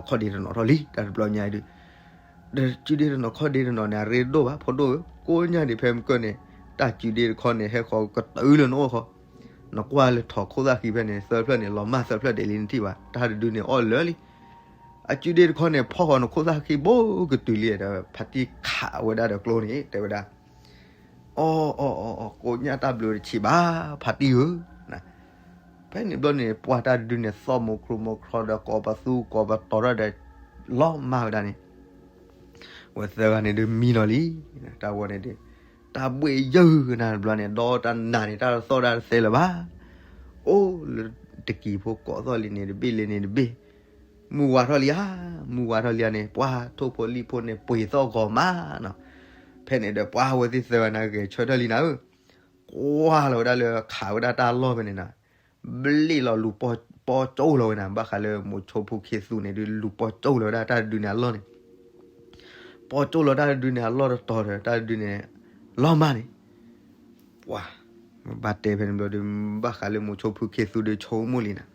ညါဒုး, ဒီးစုဒ့တနီၤခီၣ်ဒ့တနီၤန့ၣ် အရ့ဒိၣ်ဘၣ် ဖိဒိၣ်ဧၢ ကိးညါဒံးဖဲမုၢ်ကၢၢ်န့ၣ်, တၢ်စုဒ့တခီန့ၣ် ဟဲဃီၤကတုၤလၢနအိၣ်ဃီ, နကွၢ်လၢထိးခိၣ်သၣ်ဃံဖဲန့ၣ် သၢဖျၢၣ်န့ၣ် လီၤမၢ်သၢဖျၢၣ်ဒဲးလံနထံၣ်ဘၣ် တၢ်တဒုန့ၣ်အီၣ်လၢာ်လံ အစုဒ့တခီန့ၣ် ဖီၣ်ဃီၤနခိၣ်သၣ်ဃံဘိကတုၤလံဒီး ဖါတံၢ်ခးဝဲဒၣ်ဒီးကျိန့ၣ် တဲဝဲဒၣ်, အီ အီ အီ ကိးညါတၢ်ဘျုးတဆံးဘၣ် ဖါတံၢ်ဧၢ, ဖဲန့ၣ်ဘျီန့ၣ် ပှၢ်တၢ်တဒုန့ၣ် သီၣ်မိၤခရူမိၤခရီဒီး ကိးပသူကိးပတီၤထီၣ်ဒီး လီၤမၢ်ဝဲဒၣ်န့ၣ်, ဝဲသၢဂၤန့ၣ်ဒုးမံလီၤလံ, တၢ်ဝီန့ၣ်ဒုး, တၢ်ဘှ့ၣ်ယၢၢ်ကနၣ်တဘျီန့ၣ် ဒီတၢ်နာ်န့ၣ် တၢ်တသီၣ်တၢ်တသဲလၢၤဘၣ်, အိၣ်လၢတကံၤဖိကိးသီၣ်လံန့ၣ်တဘ့ၣ်လံန့ၣ်တဘ့ၣ်, မုၢ်ဝါထီၣ်လံဧါ, မုၢ်ဝါထီၣ်လံဧါန့ၣ် ပှၢ်ထိၣ်ဖိလံၣ်ဖိန့ၣ် ပှ့ၤသီၣ်ဂီၤမးနီၤ, ဖဲန့ၣ်ဒီးပှၢ်ဝဲသ့ၣ်သၢဂၤန့ၣ်ဂဲၤဆၢထၢၣ်လံနၤဧၢ, ကွၢ်လီၤဝဲဒၣ်လၢခးဝဲဒၣ်တၢ်လီၢ်ဖဲန့ၣ်နီၤ, ဘျ့ၣ်လီၤလူၤပီၣ်ကၠိလီၤဝဲန့ၣ် ဘၣ်ဃးလၢမိၤဆိဖုခ့သူန့ၣ်ဒုး လူၤပီၣ်ကၠိလီၤဝဲဒၣ်တၢ်တဒုန့ၣ်အလီၢ်န့ၣ်, ပီၣ်ကၠိလီၤတၢ်တဒုန့ၣ်အလီၢ်တတီၤဒီး တၢ်တဒုန့ၣ် လီၤမၢ်န့ၣ်, ပှၢ်, ဘၣ်တဲဖဲန့ၣ်ဘျီဒီး ဘၣ်ဃးလၢမိၤဆိဖုခ့သူဒီးဆိကမိၣ်လံနၤ,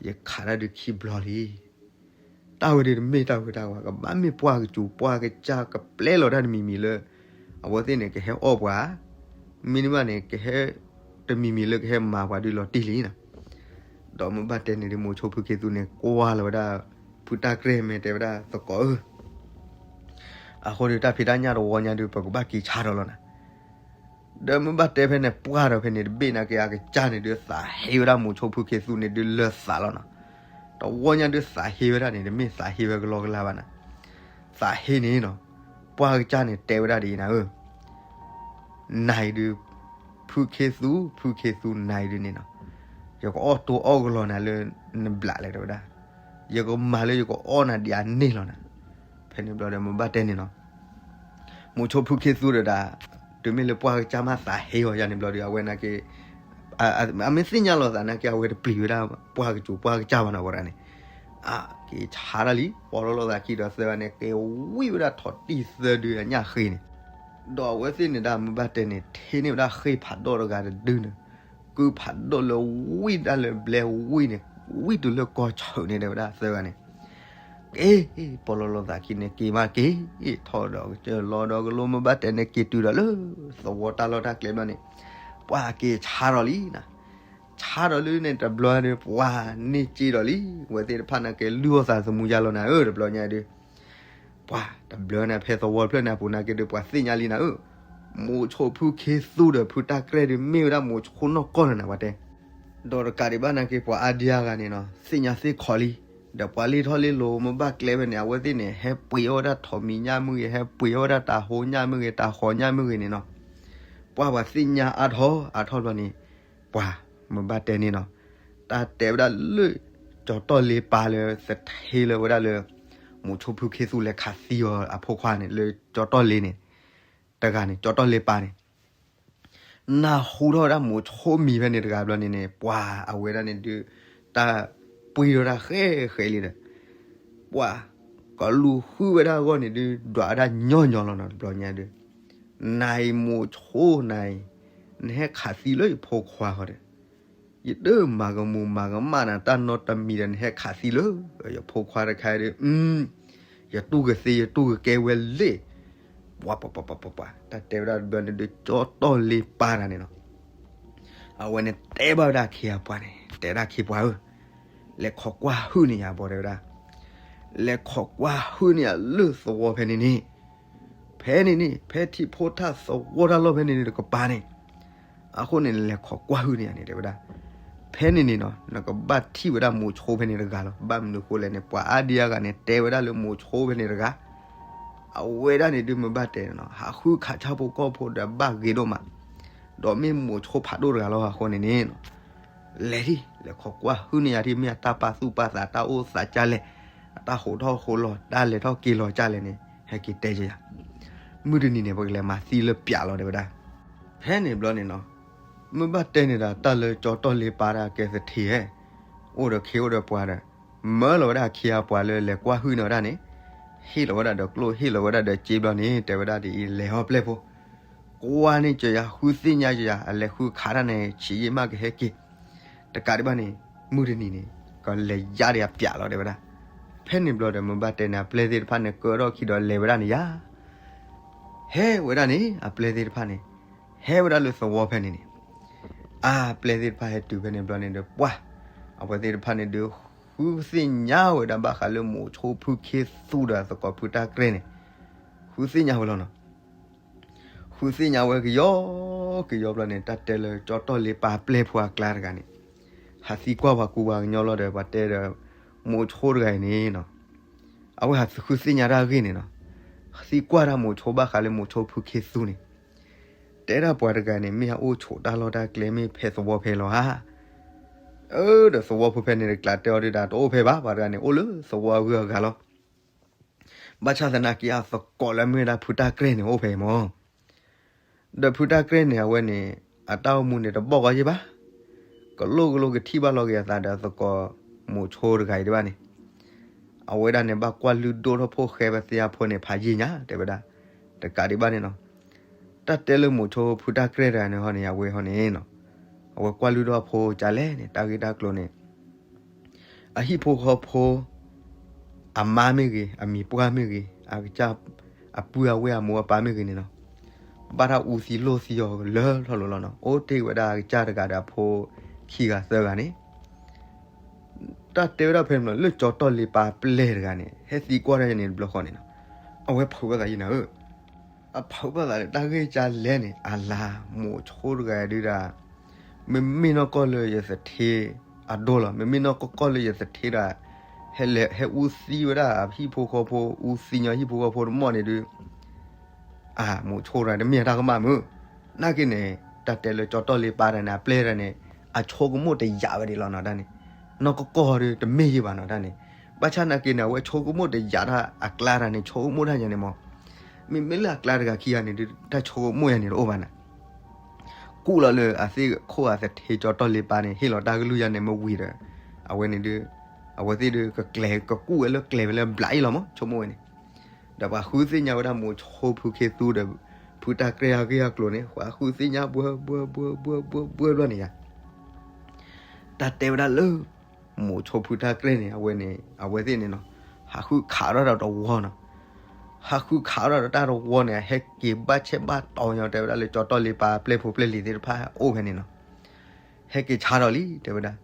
ယခးတၢ်ဒုးခံဘျီလံ, တၢ်ဝဲဒၣ်တမ့ၢ်တၢ်ဝဲတၢ်ဝါ ကဘၣ်မ့ၢ်ပှၢ်ကစူၤပှၢ်ကစၢ် ကပျဲလီၤတၢ်တမံၤမံၤလၢ အဝဲသ့ၣ်န့ၣ် ကဟဲအီၣ်ပှၤ, မ့တမ့ၢ်န့ၣ် ကဟဲ တမံၤမံၤလၢကဟဲမၤပှၤဒုးလီၤတံၢ်လံနီၤ. ဒီးမ့ၢ်ဘၣ်တဲန့ၣ်ဒုး မိၤဆိဖုခ့သူန့ၣ် ကွၢ်လီၤဝဲဒၣ် ဖုတၢ်ကြဲၢ် မ့ၢ်တဲဝဲဒၣ် သကိးဧၢ, အဃိဒီးတၢ်ဖံးတၢ်ညၣ်တဝီညါဒုး ပကဘၣ်က့ၤဆါဒီးလီၤနၤ. ဒီးမ့ၢ်ဘၣ်တဲဖဲန့ၣ် ပှၢ်ဒီးဖဲန့ၣ် တဘ့ၣ်နာ်က့ အကစၢ်န့ၣ်ဒုး သးဟ့ဝဲဒၣ်မိၤဆိဖုခ့သူန့ၣ်ဒုး လၢသးလီၤနီၤ. တဝီညါဒုးသးဟ့ဝဲဒၣ်န့ၣ် တမ့ၢ်သးဟ့ဝဲကလီကလီဘၣ်နၤ. သးဟ့န့ၣ်နီၤ, ပှၢ်ကစၢ်န့ၣ်တဲဝဲဒၣ်ဒ်အံၤနၤဧၢ, နၤအံၤဒုး ဖုခ့သူ, ဖုခ့သူ နၤအံၤဒုးန့ၣ်နီၤ, ယကအီၣ်တိအီၣ်ကလီနၤလၢနဘျးလဲၣ် တဲဝဲဒၣ်, ယကမၤလၢယကအီၣ်နၤဒံးအန့ၣ်လီၤနၤ. ဖဲန့ၣ်ဘျီဒီး မ့ၢ်ဘၣ်တဲန့ၣ်နီၤ, မိၤဆိဖုခ့သူဒီးဒၣ်, တုၤမ့ၢ်လၢပှၢ်ကစၢ်မးသးဟ့အီၤယၤန့ၣ်ဘျီဒီး အဝဲနာ်က့ အမ့ၢ်သ့ၣ်ညါလီၤသးနာ်က့ အဝဲတပျံၤဝဲဒၣ်ပှၢ်ကစူၤပှၢ်ကစၢ်ဘၣ်နီၤ ဝဲဒၣ်န့ၣ်, အက့ၤဆါတၢ်လံ ပီၢ်လီၤလိာ်သးခံဒီးသၢဂၤန့ၣ် က့ၤဝံၣ်ဝဲဒၣ်ထိးတံၢ်သၢဒုအညၣ်ဃ့န့ၣ်, ဒီးအဝဲသ့ၣ်န့ၣ်ဒၣ် မ့ၢ်ဘၣ်တဲန့ၣ် ထ့န့ၢ်ဝဲဒၣ်ဃ့ၢ်ဖးဒိၣ်တဂၤတဒုန့ၣ်, ကုၢ်ဖးဒိၣ်လၢဝံၣ်ဒၣ်လၢဘျဲဝံၣ်န့ၣ်, ဝံၣ်တုၤလၢကီၢ်ဆၢၣ်န့ၣ် တဲဝဲဒၣ်သၢဂၤန့ၣ် က့ၤ ပီၢ်လီၤလိာ်သးခံန့ၣ် က့ၤမးက့ၤ ထီၣ်ဒီးကစၢၢ်လီၤဒီးကလိ မ့ၢ်ဘၣ်တဲန့ၣ် က့ၤတုၤဒီးလၢသဝီတၢ်လီၢ်တၢ်ကျဲဘျီန့ၣ်, ပှၤက့ၤဆါဒီးလံနၤ, ဆါဒီးလၢန့ၣ်တဘျီန့ၣ် ပှၤန့ၢ်စ့ဒီးလံ, ဝဲသ့ၣ်တဖၣ်နာ်က့လုၢ်အီၣ်သးသမူယါလီၤနၤဧၢ တဘျီညါဒုး ပှၤတဘျီန့ၣ် ဖဲသဝီတဖျၢၣ်န့ၣ်အပူၤနာ်က့ဒုး ပှၤသ့ၣ်ညါလံနၤဧၢ, မိၤဆိဖုခ့သူဒီးဖုတၢ်ကြဲၢ်ဒုး မ့ၢ်ဝဲဒၣ်မိၤဆိနီၢ်ကီၢ်လီၤနၤ ပှၤတဲ ဒီးတကးဒံးဘၣ်နာ်က့ ပှၤအါဒံအါဂၤန့ၣ်နီၤ သ့ၣ်ညါသ့ၣ်ခီလံ, ဒီးပှၤလ့ၢ်ထီၣ်လ့ၢ်လီၤ မ့ၢ်ဘၣ်ကျဲဝဲန့ၣ် အဝဲသ့ၣ်န့ၣ် ဟဲပှ့ၤအီၣ်ဝဲဒၣ်ထိးမံၤညၣ်မုၢ်ဂ့ၤ ဟဲပှ့ၤအီၣ်ဝဲဒၣ်တၤဟိညၣ်မုၢ်ဂ့ၤ တၤဃီၤညၣ်မုၢ်ဂ့ၤန့ၣ်နီၤ, ပှၤပှၤသ့ၣ်ညါအါထီၣ်အါထီၣ်ဘျီန့ၣ်, ပှၤမ့ၢ်ဘၣ်တဲန့ၣ်နီၤ, တၢ်တဲဝဲဒၣ်လၢ ကၠီၤတီၢ်လ့ပၢ်လၢ သထ့လၢဝဲဒၣ်လၢ မိၤဆိဖုခ့သူလဲၤခးသံအီၤအဖိခွါန့ၣ် လၢကၠီၤတီၢ်လ့န့ၣ်, တဂၤန့ၣ် ကၠီၤတီၢ်လ့ပၢ်န့ၣ် နၢ်ဟူထီၣ်ဝဲဒၣ်မိၤဆိမံၤဖဲန့ၣ်တဂၤဘျီန့ၣ်န့ၣ် ပှၤအဝဲဒၣ်န့ၣ်ဒုး တၢ်ပှ့ၤထီၣ်တၢ်ဃဲဃဲလံဒီး ပှၤကလူၤဃုဝဲဒၣ်အဂီၢ်န့ၣ်ဒုး ဒွးဝဲဒၣ်ညီညီလီၤနီၤ တဘျီညါဒုး, နၤအံၤမိၤဆိနၤအံၤ, နဟဲခးသံလၢယဖိခွါဃီဒီး, ယတမၤကမူၤမၤကမၣ်နၤ တၢ်နီတမံၤဒီး နဟဲခးသံလၢ ယဖိခွါတခါဒီး, ယတူၢ်ကသ့ယတူၢ်ကကဲဝဲလ့ၣ်, ပှၤပှၤပှၤပှၤပှၤ တၢ်တဲဝဲဒၣ်တဘျီန့ၣ်ဒုး ကၠီၤတီၢ်လ့ပၢ်တဂၤန့ၣ်နီၤ အဝဲန့ၣ်တဲဘၣ်ဝဲဒၣ်အခ့အပှၤန့ၣ် တဲဒၣ်အခ့ပှၤဧၢ, လဲၤခိးကွၢ်ဟုၣ်န့ၢ်ယၤဘၣ် တဲဝဲဒၣ်, လဲၤခိးကွၢ်ဟုၣ်န့ၢ်ယၤလၢသဝီဖဲန့ၣ်န့ၣ်, ဖဲန့ၣ်န့ၣ် ဖဲထံဖိထၣ်သဝီတၢ်လီၢ်ဖဲန့ၣ်န့ၣ်တကပၤန့ၣ်, အဃိန့ၣ် လဲၤခိးကွၢ်ဟုၣ်န့ၢ်ယၤန့ၣ် တဲဝဲဒၣ်, ဖဲန့ၣ်န့ၣ်နီၤ နကဘၣ်ထံၣ်ဝဲဒၣ်မိၤဆိဖဲန့ၣ်တဂၤလီၤ. ဘၣ်မနုၤဃိလဲၣ်န့ၣ် ပှၤအါဒံအါဂၤန့ၣ် တဲဝဲဒၣ်လၢမိၤဆိဖဲန့ၣ်တဂၤ အဝဲဒၣ်န့ၣ်ဒုးမ့ၢ်ဘၣ်တဲန့ၣ်နီၤ ဟးဃုခးဆၣ်ဖိကီၢ်ဖိဒီးဘၣ်ဂ့ၤဒိၣ်မး, ဒီးမ့ၢ်မိၤဆိဖးဒိၣ်တဂၤလီၤ. အဃိန့ၣ်န့ၣ်နီၤ လဲၤဒံး လဲၤခိးကွၢ်ဟုၣ်န့ၢ်ယၤဒံး မ့ၢ်အတၢ်ပာ်သူၣ်ပာ်သး တၢ်အိၣ်သးကၢ်လဲၣ်, အတၢ်ဟိးထီၣ်ဟိးလီၤ တၢ်လဲၤထီၣ်က့ၤလီၤကၢ်လဲၣ်န့ၣ် ဟဲက့ၤတဲယၤ, မုၢ်တနံၤန့ၣ် ပကလဲၤမၤသံလၢပျးလီၤ တဲဝဲဒၣ်. ဖဲန့ၣ်ဘျီန့ၣ်နီၤ မ့ၢ်ဘၣ်တဲန့ၣ်ဒီး တၢ်လၢကၠီၤတီၢ်လ့ပၢ်တၢ်ကဲသထ့ဧၢ, အိၣ်ဒီးခ့အိၣ်ဒီးပှၤဒီး မၢလီၤဝဲဒၣ်အခ့အပှၤလၢလဲၤကွၢ်ဟုၣ်န့ၢ်ဝဲဒၣ်န့ၣ်, ဟ့ၣ်လီၤဝဲဒၣ်ဒီးကျိၣ် ဟ့ၣ်လီၤဝဲဒၣ်ဒီးစ့ဘျီန့ၣ် တဲဝဲဒၣ်ဒ်အံၤ လဲၤဟီၣ်ပျဲၢ်ဖိ ကွၢ်န့ၢ်ကယၤ ဃုသ့ၣ်ညါကယၤ အလဲၤဃုခးတၢ်န့ၣ် ဆံးယံာ်မးကဟဲက့ၤ, တကးဒံးဘၣ်န့ၣ် မုၢ်တနံၤန့ၣ် ကလဲၤယါဒံးအပျးလီၤ တဲဝဲဒၣ်. ဖဲန့ၣ်ဘျီဒီး မ့ၢ်ဘၣ်တဲန့ၣ် အပျဲၢ်သ့ၣ်တဖၣ်န့ၣ် ကၢထီၣ်ခံဒီးလဲၤဝဲဒၣ်န့ၣ်ယါ ဟဲဝဲဒၣ်န့ၣ် အပျဲၢ်သ့ၣ်တဖၣ်န့ၣ် ဟဲဝဲဒၣ်လၢသဝီဖဲန့ၣ်န့ၣ်, အပျဲၢ်သ့ၣ်တဖၣ်ဟဲတုၤဖဲန့ၣ်ဘျီန့ၣ်ဒီး ပှၢ် အဝဲသ့ၣ်တဖၣ်န့ၣ်ဒီး ဃုသ့ၣ်ညါဝဲဒၣ်ဘၣ်ဃးလၢမိၤဆိဖုခ့သူဒီးသကိးဖုတၢ်ကြဲၢ်န့ၣ်, ဃုသ့ၣ်ညါဝဲလီၤနီၤ. ဃုသ့ၣ်ညါဝဲကယီကယီဘျီန့ၣ် တၢ်တဲလၢကၠီၤတီၢ်လ့ပၢ်ပျဲၢ်ဖိအကျါတဂၤန့ၣ် ဟးသံကွၢ်ပှၤကူပှၤကညီလီၤဒီး ပှၤတဲဒီး မိၤဆိတဂၤအံၤန့ၣ်နီၤ, အဝဲဟးဃုသ့ၣ်ညါတၢ်အဂ့ၢ်န့ၣ်နီၤ, သံကွၢ်တၢ်မိၤဆိဘၣ်ဃးလၢမိၤဆိဖုခ့သူန့ၣ်, တဲဒၣ်ပှၤတဂၤန့ၣ် မ့ၢ်အအိၣ်ဆိးတၢ်လီၢ်တၢ်ကျဲ မ့ၢ်ဖဲသဝီဖဲလီၤဧါ. အၢ ဒီးသဝီဖိဖဲန့ၣ်တကျးတဲအီၤဒုးဒၣ် တအိၣ်ဖဲဘၣ်, ပှၤတဂၤန့ၣ် အိၣ်လၢသဝီအဂုၤအဂၤလီၤ. ဘၣ်ဆၣ်သနာ်က့ အသကိးလၢမ့ၢ်ဝဲဒၣ်ဖုတၢ်ကြဲၢ်န့ၣ် အိၣ်ဖဲအံၤမၢ်. ဒီးဖုတၢ်ကြဲၢ်န့ၣ် အဝဲန့ၣ် အတၢ်အိၣ်မူန့ၣ် တဘီၣ်ကီးယ့ၢ်ဘၣ်. ကလိၣ်ကလိၣ်ကထံၣ်ဘၣ်လီၤက့ၤအသးဒီးအသကိးမိၤဆိတဂၤအံၤဒံးဘၣ်န့ၣ်, အဝဲဒၣ်န့ၣ် ဘၣ်ကွၢ်လုၢ်ဒိၣ်ထီၣ်ဖိၣ်ဃဲဖဲသ့ၣ်ညါဖိန့ၣ် ဖးယံာ်ညါ တဲဝဲဒၣ်. တကးဒံးဘၣ်န့ၣ်နီၤ, တၢ်တဲလၢမိၤဆိဖုတၢ်ကြဲၢ်တဂၤန့ၣ်ဟီန့ၣ် အဝဲဟီန့ၣ်နီၤ, အဝဲကွၢ်လုၢ်ဒိၣ်ဖိကလဲၣ်န့ၣ် တၢ်ဂ့ၢ်တၢ်ကျိၤန့ၣ် အဟံၣ်ဖိဃီဖိ အမါမ့ၢ်ဂ့ၤ, အမံၤပှၢ်မ့ၢ်ဂ့ၤ, အကစၢ်အပုၢ်အဝဲၢ်အမိၢ်အပၢ်မ့ၢ်ဂ့ၤန့ၣ်နီၤ, ဘၣ်တၢ်အူသံလိၢ်သံအီၤလၢထီၣ်လိၤလီၤနီၤ. အိၣ်တ့ၢ်ဝဲဒၣ်အကစၢ်တဂၤဒီးအဖိခံဂၤသၢဂၤန့ၣ်, တၢ်တဲဝဲဒၣ်ဖဲန့ၣ်လီၤ, လၢကၠီတီၢ်လ့ပၢ်ပျဲၢ်တဂၤန့ၣ် ဟဲသံကွၢ်တၢ်ယၤန့ၣ်တဘျီဃီန့ၣ်နီၤ, အဝဲဖုးဘၣ်သးယံၤနၤဧၢ, အဖုးဘၣ်သးလၢတၢ်ဂ့ၢ်ကလဲၣ်န့ၣ် အလၤ မိးဆိတဂၤဒုဒၣ် မ့မ့ၢ်နီၢ်ကီၢ်လၢယသထ့အဒိၣ်လီၤ, မ့မ့ၢ်နီၢ်ကီၢ်လၢယသထ့ဒၣ် ဟဲအူသံဝဲဒၣ်အဟံၣ်ဖိဃီဖိ, အူသံညီဟံၣ်ဖိဃီဖိတမီၢ်န့ၣ်ဒု အမိးဆိတဂၤတမ့ၢ်အတၢ်ကမၣ်မုၢ်, နာ်က့န့ၣ် တၢ်တဲလၢကၠီတီၢ်လ့ပၢ်တဂၤန့ၣ် အပျဲၢ်တဂၤန့ၣ် အဆိကမိၣ်တယာ်ဝဲဒၣ်လီၤနီၤတၢ်န့ၣ်, နီၢ်ကီၢ်ကီၢ်ဒုတမ့ၢ်ယံၤဘၣ်နီၤတၢ်န့ၣ်, ဘၣ်ဆၣ်နာ်က့န့ၣ် အဝဲဆိကမိၣ်တယာ်တၢ်အကျါတဂၤန့ၣ် ဆိကမိၣ်တၢ်ယၤန့ၣ်မး, မ့မ့ၢ်လၢအကျါတဂၤခံဂၤန့ၣ်ဒု တၢ်ဆိကမိၣ်ယၤန့ၣ်တအိၣ်ဘၣ်နၤ ကူၣ်လီၤလၢအသ့ၣ်ခိၣ်အသထ့ကၠီတီၢ်လ့ပၢ်န့ၣ် ဟ့ၣ်လီၤတၢ်ကလုၢ်ယၤန့ၣ်မ့ၢ်ဝံၤဒီး အဝဲန့ၣ်ဒု အဝဲသ့ၣ်ဒု ကကူၣ်ဝဲလၢကျဲဝဲလၢဘျးအံၤလီၤမး ဆိကမိၣ်ဝဲန့ၣ်, ဒီးပှၤဃုသ့ၣ်ညါဝဲဒၣ်မိးဆိဖုခ့သူဒီး ဖုတၢ်ကြဲၢ်အဂ့ၢ်အကျိၤန့ၣ် ပှၤဃုသ့ၣ်ညါဘှၢဘှၢဘှၢဘှၢဘှၢဘှၢဘျီန့ၣ်ယၤ တၢ်တဲဝဲဒၣ်လၢ မိးဆိဖုတၢ်ကြဲၢ်န့ၣ် အဝဲန့ၣ် အဝဲသ့ၣ်န့ၣ်နီၤ ဟးဃုခးထီၣ်ဒီးတဝီနီၤ, ဟးဃုခးထီၣ်ဒီးတၢ်တဝီန့ၣ် ဟဲက့ၤဘၣ်ဆဲးဘၣ်တီၤညီ တဲဝဲဒၣ်လၢကၠီတီၢ်လ့ပၢ်ပျဲၢ်ဖိပျဲၢ်လံၤသ့ၣ်တဖၣ်အိၣ်ဖဲန့ၣ်နီၤ, ဟဲက့ၤဆါထီၣ်လံ တဲဝဲဒၣ်,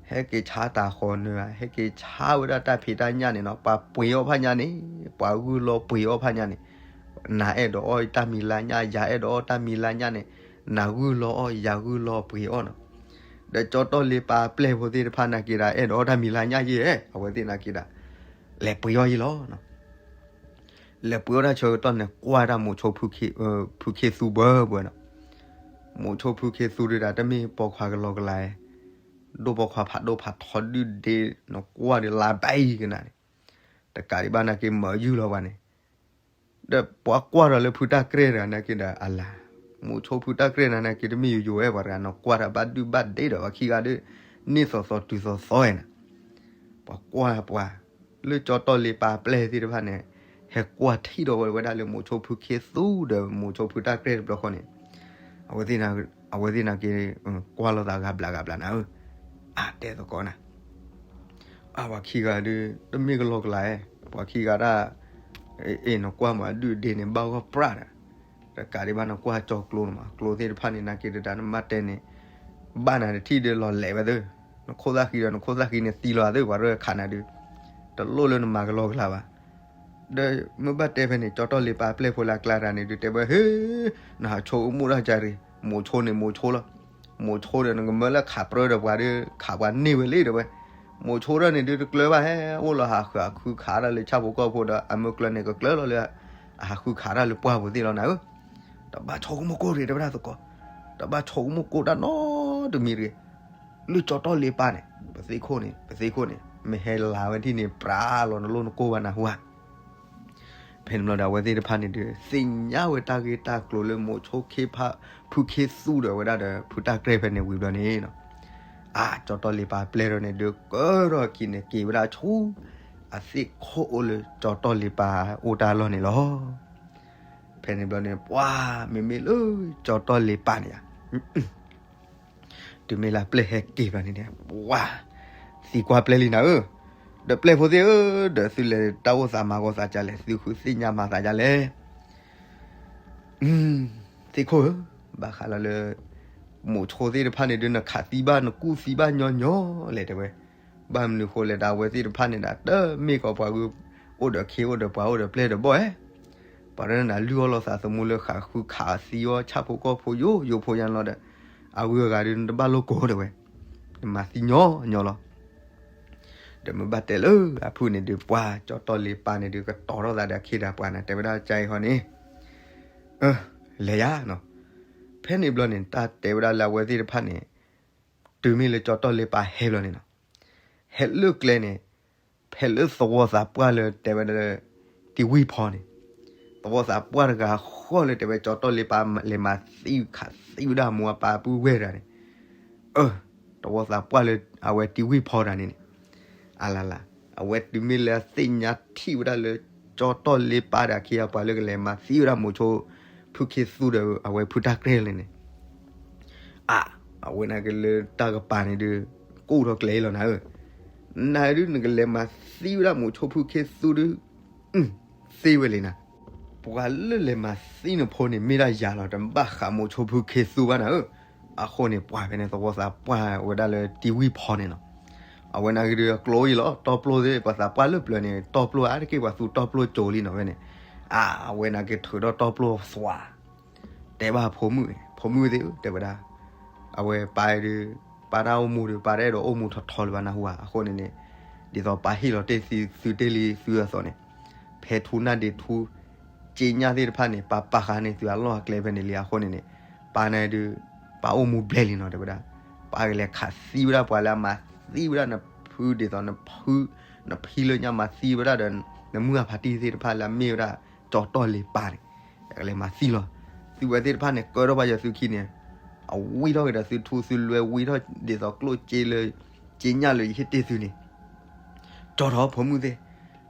ဟဲက့ၤဆါတၢ်ဃီနၢၤဧါ, ဟဲက့ၤဆါဝဲဒၣ်တၢ်ဖံးတၢ်ညၣ်န့ၣ်နီၤ, ပှၤပှ့ၤအီၣ်ဖးညါန့ၣ်, ပှၤဂုၢ်လီၤပှ့ၤအီၣ်ဖးညါန့ၣ်, နၤအဲၣ်ဒိးအီၣ်တၢ်မံၤလါညၣ်, ယၤအဲၣ်ဒိးအီၣ်တၢ်မံၤလါညၣ်န့ၣ်, နၤဂုၢ်လီၤအီၣ် ယၤဂုၢ်လီၤပှ့ၤအီၣ်နီၤ, ဒီးကၠီတီၢ်လ့ပၢ်ပျဲၢ်ဖိသ့ၣ်တဖၣ်နာ်က့ဒၣ် အဲၣ်ဒိးအီၣ်တၢ်မံၤလါညၣ်ယဲၢ်, အဝဲသ့ၣ်နာ်က့ဒၣ် လဲၤပှ့ၤအီၣ်ယဲၢ်လီၤ. လဲၤပှ့ၤအီၣ်တၢ်ဆၢကတီၢ်န့ၣ် ကွၢ်တၢ်မိးဆိ ဖုခ့သူဘၢဘၢနီၤ, မိးဆိဖုခ့သူဒုဒၣ် တမ့ၢ်ပိာ်ခွါကလီကလီ, ဒိၣ်ပိာ်ခွါဖးဒိၣ်ဖးထီဒုဒ့ နကွၢ်ဒီးလါဘဲအံၤကနၣ်န့ၣ်, တကးဒံးဘၣ်နာ်က့မၤယုၢ်လီၤပှၤန့ၣ်, ဒီးပှၤကွၢ်ဒီးလၢဖုတၢ်ကြဲၢ်တဂၤနာ်က့ဒီးအလၤ, မိးဆိဖုတၢ်ကြဲၢ်နၤနာ်က့တမ့ၢ်ယိယိဝဲပှၤတဂၤ နကွၢ်တၢ်ဘၣ်ဒုၣ်ဘၣ်ဒ့ဒီးပှၤခံဂၤဒီး န့ၢ်သီသီတုၤသီသီဝဲနၤ, ပှၤကွၢ်ပှၤ လၢကၠီတီၢ်လ့ပၢ်ပျဲၢ်သ့ၣ်တဖၣ်န့ၣ် ဟဲကွၢ်ထံၣ်ဒီးဝဲဒၣ်လၢမိးဆိဖုခ့သူဒီး မိးဆိဖုတၢ်ကြဲၢ်တဘျီဃီန့ၣ်, အဝဲသ့ၣ်နာ်က့ ကွၢ်လိာ်သးဂၤဘျးဂၤဘျးနၤဧၢ, အတဲသကိးနၤ, အဝဲခံဂၤဒု တမ့ၢ်ကလီကလီဧဲ, ပှၤခံဂၤဒၣ် အ့ၣ် နကွၢ်မး အဒုၣ်အဒ့န့ၣ် ဘၣ်ဂီၢ်ပြၣ်ဒီး, တကးဒံးဘၣ်နကွၢ်ကၠီကျိန့ၣ်မး ကျိသ့ၣ်တဖၣ်န့ၣ် နာ်က့တဒၣ်နမ့ၢ်တဲန့ၣ် ဘၣ်နၤတထံၣ်ဒီးလီၤလဲၤဝဲသ့, နခိၣ်သၣ်ဃံဒီး နခိၣ်သၣ်ဃံန့ၣ်သံလီၤသ့ ပှၤရဲၣ်ခးနၤဒု, တလိၣ်လၢနမၤကလီကလီဘၣ်. ဒီးမ့ၢ်ဘၣ်တဲဖဲန့ၣ် ကၠီတီၢ်လ့ပၢ်ပျဲၢ်ဖိလၢအကျါတဂၤန့ၣ်ဒု တဲဝဲဟ့ၣ်, နဟးဆိကမိၣ်တၢ်ကါရံၣ်, မိးဆိန့ၣ်မိးဆိလီၤ, မိးဆိဒီးနကမၢလၢခးပြၢဒီးပှၤဒီး ခးပှၤန့ၢ်ဝဲလံတဲဝဲ, မိးဆိဒၣ်န့ၣ်ဒုတကျၢၤဘၣ်ဟဲ အိၣ်လီၤဟးဃုခးတၢ်လၢဆၣ်ဖိကီၢ်ဖိဒီး အမၢကျၢၤန့ၣ်ကကျၢၤလီၤလၢ အဟးဃုခးတၢ်လၢပှၢ်ပူၤသ့ၣ်လီၤနၤဧၢ, တဘၣ်ဆိကမိၣ်ကိၢ်တဂ့ၤ တဲဝဲဒၣ်သကိး, တဘၣ်ဆိကမိၣ်ကိၢ်တၢ်နီတမံၤတဂ့ၤ, လၢကၠီတီၢ်လ့ပၢ်န့ၣ် ပသ့ၣ်ခိၣ်န့ၣ် ပသ့ၣ်ခိၣ်န့ၣ် မ့ၢ်ဟဲလါဝဲထံၣ်န့ၣ် ပြးလီၤနလိၣ်နကိၢ်ဘၣ်နၢ်ဟူဧါ. ဖဲန့ၣ်ဘျီဒီး အဝဲသ့ၣ်တဖၣ်န့ၣ်ဒု သ့ၣ်ညါဝဲတၢ်ဂ့ၢ်တၢ်ကျိၤလၢမိးဆိခ့ဖး ဖုခ့သူဒီးဝဲဒၣ်ဒီး ဖုတၢ်ကြဲၢ်ဖဲန့ၣ်ဝံၤဘျီန့ၣ်နီၤ, အါ ကၠီတီၢ်လ့ပၢ်ပျဲၢ်ထီၣ်န့ၣ်ဒု ကၢထီၣ်ခံန့ၣ် က့ၤဝဲဒၣ်ဆူ အသ့ၣ်ခိၣ်အိၣ်လၢကၠီတီၢ်လ့ပၢ်အိၣ်တၢ်လီၢ်န့ၣ်လီၤ. ဖဲန့ၣ်ဘျီန့ၣ် ပှၤမ့မ့ၢ်လၢကၠီတီၢ်လ့ပၢ်န့ၣ်ယါ တုၤမ့ၢ်လၢပျဲၢ်ဟဲက့ၤဘျီန့ၣ် ပှၤ သံကွၢ်ပျဲၢ်လံနၤဧၢ, ဒီးပျဲၢ်ဖိသ့ၣ်ဧၢ, ဒီးသုလဲၤတၢ်အိၣ်သးမၤဂီၤသးဒ်လဲၣ်, သုဃုသ့ၣ်ညါမၤသးဒ်လဲၣ်, သ့ၣ်ခိၣ်ဧၢ, ဘၣ်ဃးလီၤလၢ မိးဆိသ့ၣ်တဖၣ်န့ၣ်ဒု နခးသံဘၣ်နကူၣ်သံဘၣ်ညီညီလဲၣ်တဲဝဲ, ဘၣ်မနုၤဃိလဲၣ်ဒီး အဝဲသ့ၣ်တဖၣ်န့ၣ်ဒီး တမ့ၢ်ကီးပှၤဂုၢ်အိၣ်ဒီးခ့အိၣ်ဒီးပှၤအိၣ်ဒီးပျဲၢ်ဒီးဘီၣ်ဧဲ ပှၤတန့ၣ်လုၢ်အီၣ်လိာ်သးသမူလၢဃးဃုခးသံအီၣ်ဆၣ်ဖိကီၢ်ဖိယိယိဖိယါန့ၣ်လီၤဒီး အဂုၤအဂၤဒုးနတဘၣ်လိၣ်ကိးတဲဝဲ, နမၤသံညီညီလီၤ. ဒီးမ့ၢ်ဘၣ်တဲလၢအဖုၣ်န့ၣ်ဒုး ပှၤကၠီတီၢ်လ့ပၢ်န့ၣ်ဒုး ကတီၤထီၣ်သးဒီးအခ့ဒီးပှၤန့ၣ် တဲဝဲဒၣ်ကါအံၤဟီန့ၣ်, လဲၤယါနီၤ. ဖဲန့ၣ်ဘျီန့ၣ် တၢ်တဲဝဲဒၣ်လၢအဝဲသ့ၣ်တဖၣ်န့ၣ် တုၤမ့ၢ်လၢကၠီတီၢ်လ့ပၢ်ဟဲဘျီန့ၣ်နီၤ, ဟဲလၢကျဲန့ၣ် ဖဲလၢသဝီသးပှၢ်လၢတဲဝဲဒၣ် တံၤဝံၢ်ဖီန့ၣ်, သဝီသးပှၢ်တဂၤဃီလၢတဲဝဲကၠီတီၢ်လ့ပၢ်လဲၤမၤသံခးသံဝဲဒၣ်မိၢ်အပၢ်ပုၢ်ဝဲၢ်တဂၤန့ၣ်, အၢ သဝီသးပှၢ်လၢအဝဲတံၤဝံၢ်ဖီတဂၤန့ၣ်န့ၣ်, အလၢ်လၢ် အဝဲတုၤမ့ၢ်လၢအသ့ၣ်ညါထံၣ်ဝဲဒၣ်လၢ ကၠီတီၢ်လ့ပၢ်ဒီးအခ့အပှၤလၢကလဲၤမၤသံဝဲဒၣ်မိးဆိ ဖုခ့သူဒီးအဝဲဖုတၢ်ကြဲၢ်လဲၣ်န့ၣ် အါ အဝဲနာ်က့လၢတၢ်ကပၤန့ၣ်ဒုး ကူၣ်ထီၣ်ကျဲအံၤလီၤနၤဧၢ, နၤဒုးနကလဲၤမၤသံဝဲဒၣ်မိၤဆိဖုခ့သူဒုး သ့ဝဲလံနၤ. ပှၤလၢလဲၤမၤသံနဖိန့ၣ် မ့ၢ်ဒၣ်ယၤလီၤ, တဘၣ်ဃးမိၤဆိဖုခ့သူဘၣ်နၤဧၢ. အဃိန့ၣ် ပှၤဖဲန့ၣ် သဝီသးပှၢ်ဝဲဒၣ်လၢတံၤဝံၢ်ဖီန့ၣ်နီၤ. အဝဲနာ်က့ဒုးအကျိအံၤလီၤ, တီပျိသ့ၣ် ပှၤသးပှၢ်လၢပျၢၤန့ၣ် တီပျိအါတက့ၢ် ပှၤသူတီပျိကၠိလံနီၤဖဲန့ၣ်. အဝဲနာ်က့ထုးထီၣ်တီပျိသွး တဲဘၣ်ဖိမုၣ်, ဖိမုၣ်သ့ၣ်ဧၢ တဲဝဲဒၣ်, အဝဲပၢ်ဒုး ပၢ်တၢ်အိၣ်မူဒီး ပၢ်တအဲၣ်ဒိးအိၣ်မူထီထီလၢၤဘၣ်နၢ်ဟူဧါ. အဃိန့ၣ်န့ၣ် ဒ်သိးပၢ်ဟ့ၣ်လီၤတ့ၢ်သုတ့ၢ်လံသုအသိးန့ၣ်, ဖဲထူနၢ်ဒ့ထူ က့ညၣ်သ့ၣ်တဖၣ်န့ၣ် ပၢ်ပာ်ဃာ်န့ၢ်သုအလီၢ်အကျဲဖဲန့ၣ်လံ. အဃိန့ၣ်န့ၣ် ပၢ်န့ၣ်ဒုး ပၢ်အိၣ်မူဘျဲၣ်လံနီၤ တဲဝဲဒၣ်. ပၢ်ကလဲၤခးသံဝဲဒၣ်ပှၤလၢအမၤသံဝဲဒၣ်နဖု ဒ်သိးနဖု နဖံလၢညါမၤသံဝဲဒၣ်ဒီး နမုၢ်အဖါတံၢ်သ့ၣ်တဖၣ်လၢအမ့ၢ်ဝဲဒၣ် ကၠီတီၢ်လ့ပၢ်န့ၣ် ကလဲၤမၤသံလီၤ. သုဝဲသ့ၣ်တဖၣ်န့ၣ် ကၢထီၣ်ဘၣ်ယသုခံန့ၣ် အဝံထီၣ်က့ၤဒီးသုထူ သုလွဲဝံထီၣ်ဒ်သိးကျိၣ်စ့လၢ က့ညၣ်လၢယဟ့ၣ်တ့ၢ်သုန့ၣ် ကၠီထီၣ်ဖိမုၣ်သ့ၣ်.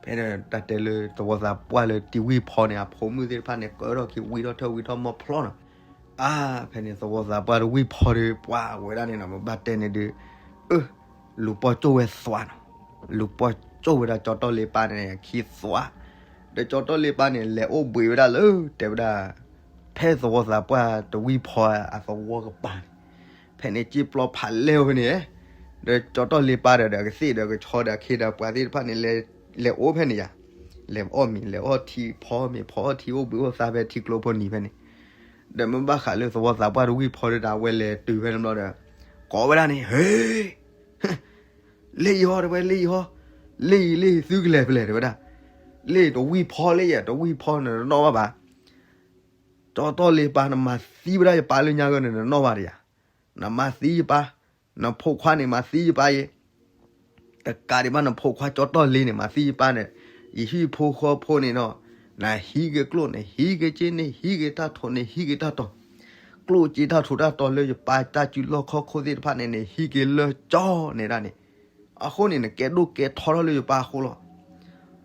ဖဲတၢ်တဲလၢသဝီသးပှၢ်လၢတံၤဝံၢ်ဖီန့ၣ် အဖိမုၣ်သ့ၣ်တဖၣ်န့ၣ် ကၢထီၣ်က့ၤဝံထီၣ်ထၢၣ်ဝံထီၣ်မီၢ်ဖျီနီၤ. အါ ဖဲန့ၣ်သဝီသးပှၢ်တဝံၢ်ဖီဒီး ပှၤဝဲဒၣ်န့ၣ်နီၤ မ့ၢ်ဘၣ်တဲန့ၣ်ဒုး အၢ လူၤပိာ်ကၠိၣ်ဝဲသွးနီၤ. လူၤပိာ်ကၠိၣ်ဝဲဒၣ်ကၠီတီၢ်လ့ပၢ်န့ၣ်ခံသွး, ဒီးကၠီတီၢ်လ့ပၢ်န့ၣ် လဲၤအိၣ်ဘှံးဝဲဒၣ်လၢ တဲဝဲဒၣ် ဖဲသဝီသးပှၢ်တဝံၢ်ဖီအသဝီကပၤန့ၣ်, ဖဲန့ၣ်စ့ပျီဖးလဲၢ်ဝဲဖဲန့ၣ်, ဒီးကၠီတီၢ်လ့ပၢ်ဒီး ဒီးအကသ့ၣ်ဒီးကဆီဒီးအခ့ဒီးပှၤသ့ၣ်တဖၣ်န့ၣ် လဲၤအိၣ်ဖဲန့ၣ်ယါ, လဲၤအီၣ်မ့ၤ လဲၤအီၣ်ထံဖီမ့ၤ ဖီအီၣ်ထံအိၣ်ဘှံးအိၣ်သါဖဲထံကျိဖိနံၤဖဲန့ၣ်, ဒီးမ့ၢ်ဘၣ်ဃးလၢသဝီသးပှၢ်တဝံၢ်ဖီဒီး အဝဲလဲၤတုၤဖဲန့ၣ်ဘျီဒီး ကိးဝဲဒၣ်န့ၣ် ဟ့ လ့ၣ်ယီၤတဲဝဲ လ့ၣ်ယီၤ, လ့ၣ်ယီၤ လ့ၣ်ယီၤ သုကလဲၤဖဲလဲၣ်တဲဝဲဒၣ်, လ့ၣ်တဝံၢ်ဖီလ့ၣ်ယဲ တဝံၢ်ဖီန့ၣ်တနီၣ်ဘၣ်ဘၣ်, ကၠီတီၢ်လ့ပၢ်နမၤသံဝဲဒၣ်ယပၢ်လၢညါဂီၢ်န့ၣ် နနီၣ်ဘၣ်တယါ, နမၤသံယပၢ်, နဖိခွါန့ၣ်မၤသံယပၢ်ယဲ, တကးဒံးဘၣ်နဖိခွါကၠီတီၢ်လ့န့ၣ် မၤသံယပၢ်န့ၣ်, ယဟံၣ်ဖိဃီဖိန့ၣ်နီၤ, နဟံးက့ၤကျိၣ်န့ၣ် ဟံးက့ၤစ့န့ၣ် ဟံးက့ၤတၢ်ထိးန့ၣ် ဟံးက့ၤတၢ်တီၤ, ကျိၣ်စ့တၢ်ထိးတၢ်တီၤလၢယပၢ်တၢ်စုလီၢ်ခီၣ်ခိၣ်သ့ၣ်တဖၣ်န့ၣ်န့ၣ် ဟံးက့ၤလၢကၠီန့ၣ်ဒၣ်န့ၣ်, အဃိန့ၣ် နကဲဒိၣ်ကဲထီထီၣ်လၢယပၢ်အဃိလီၤ.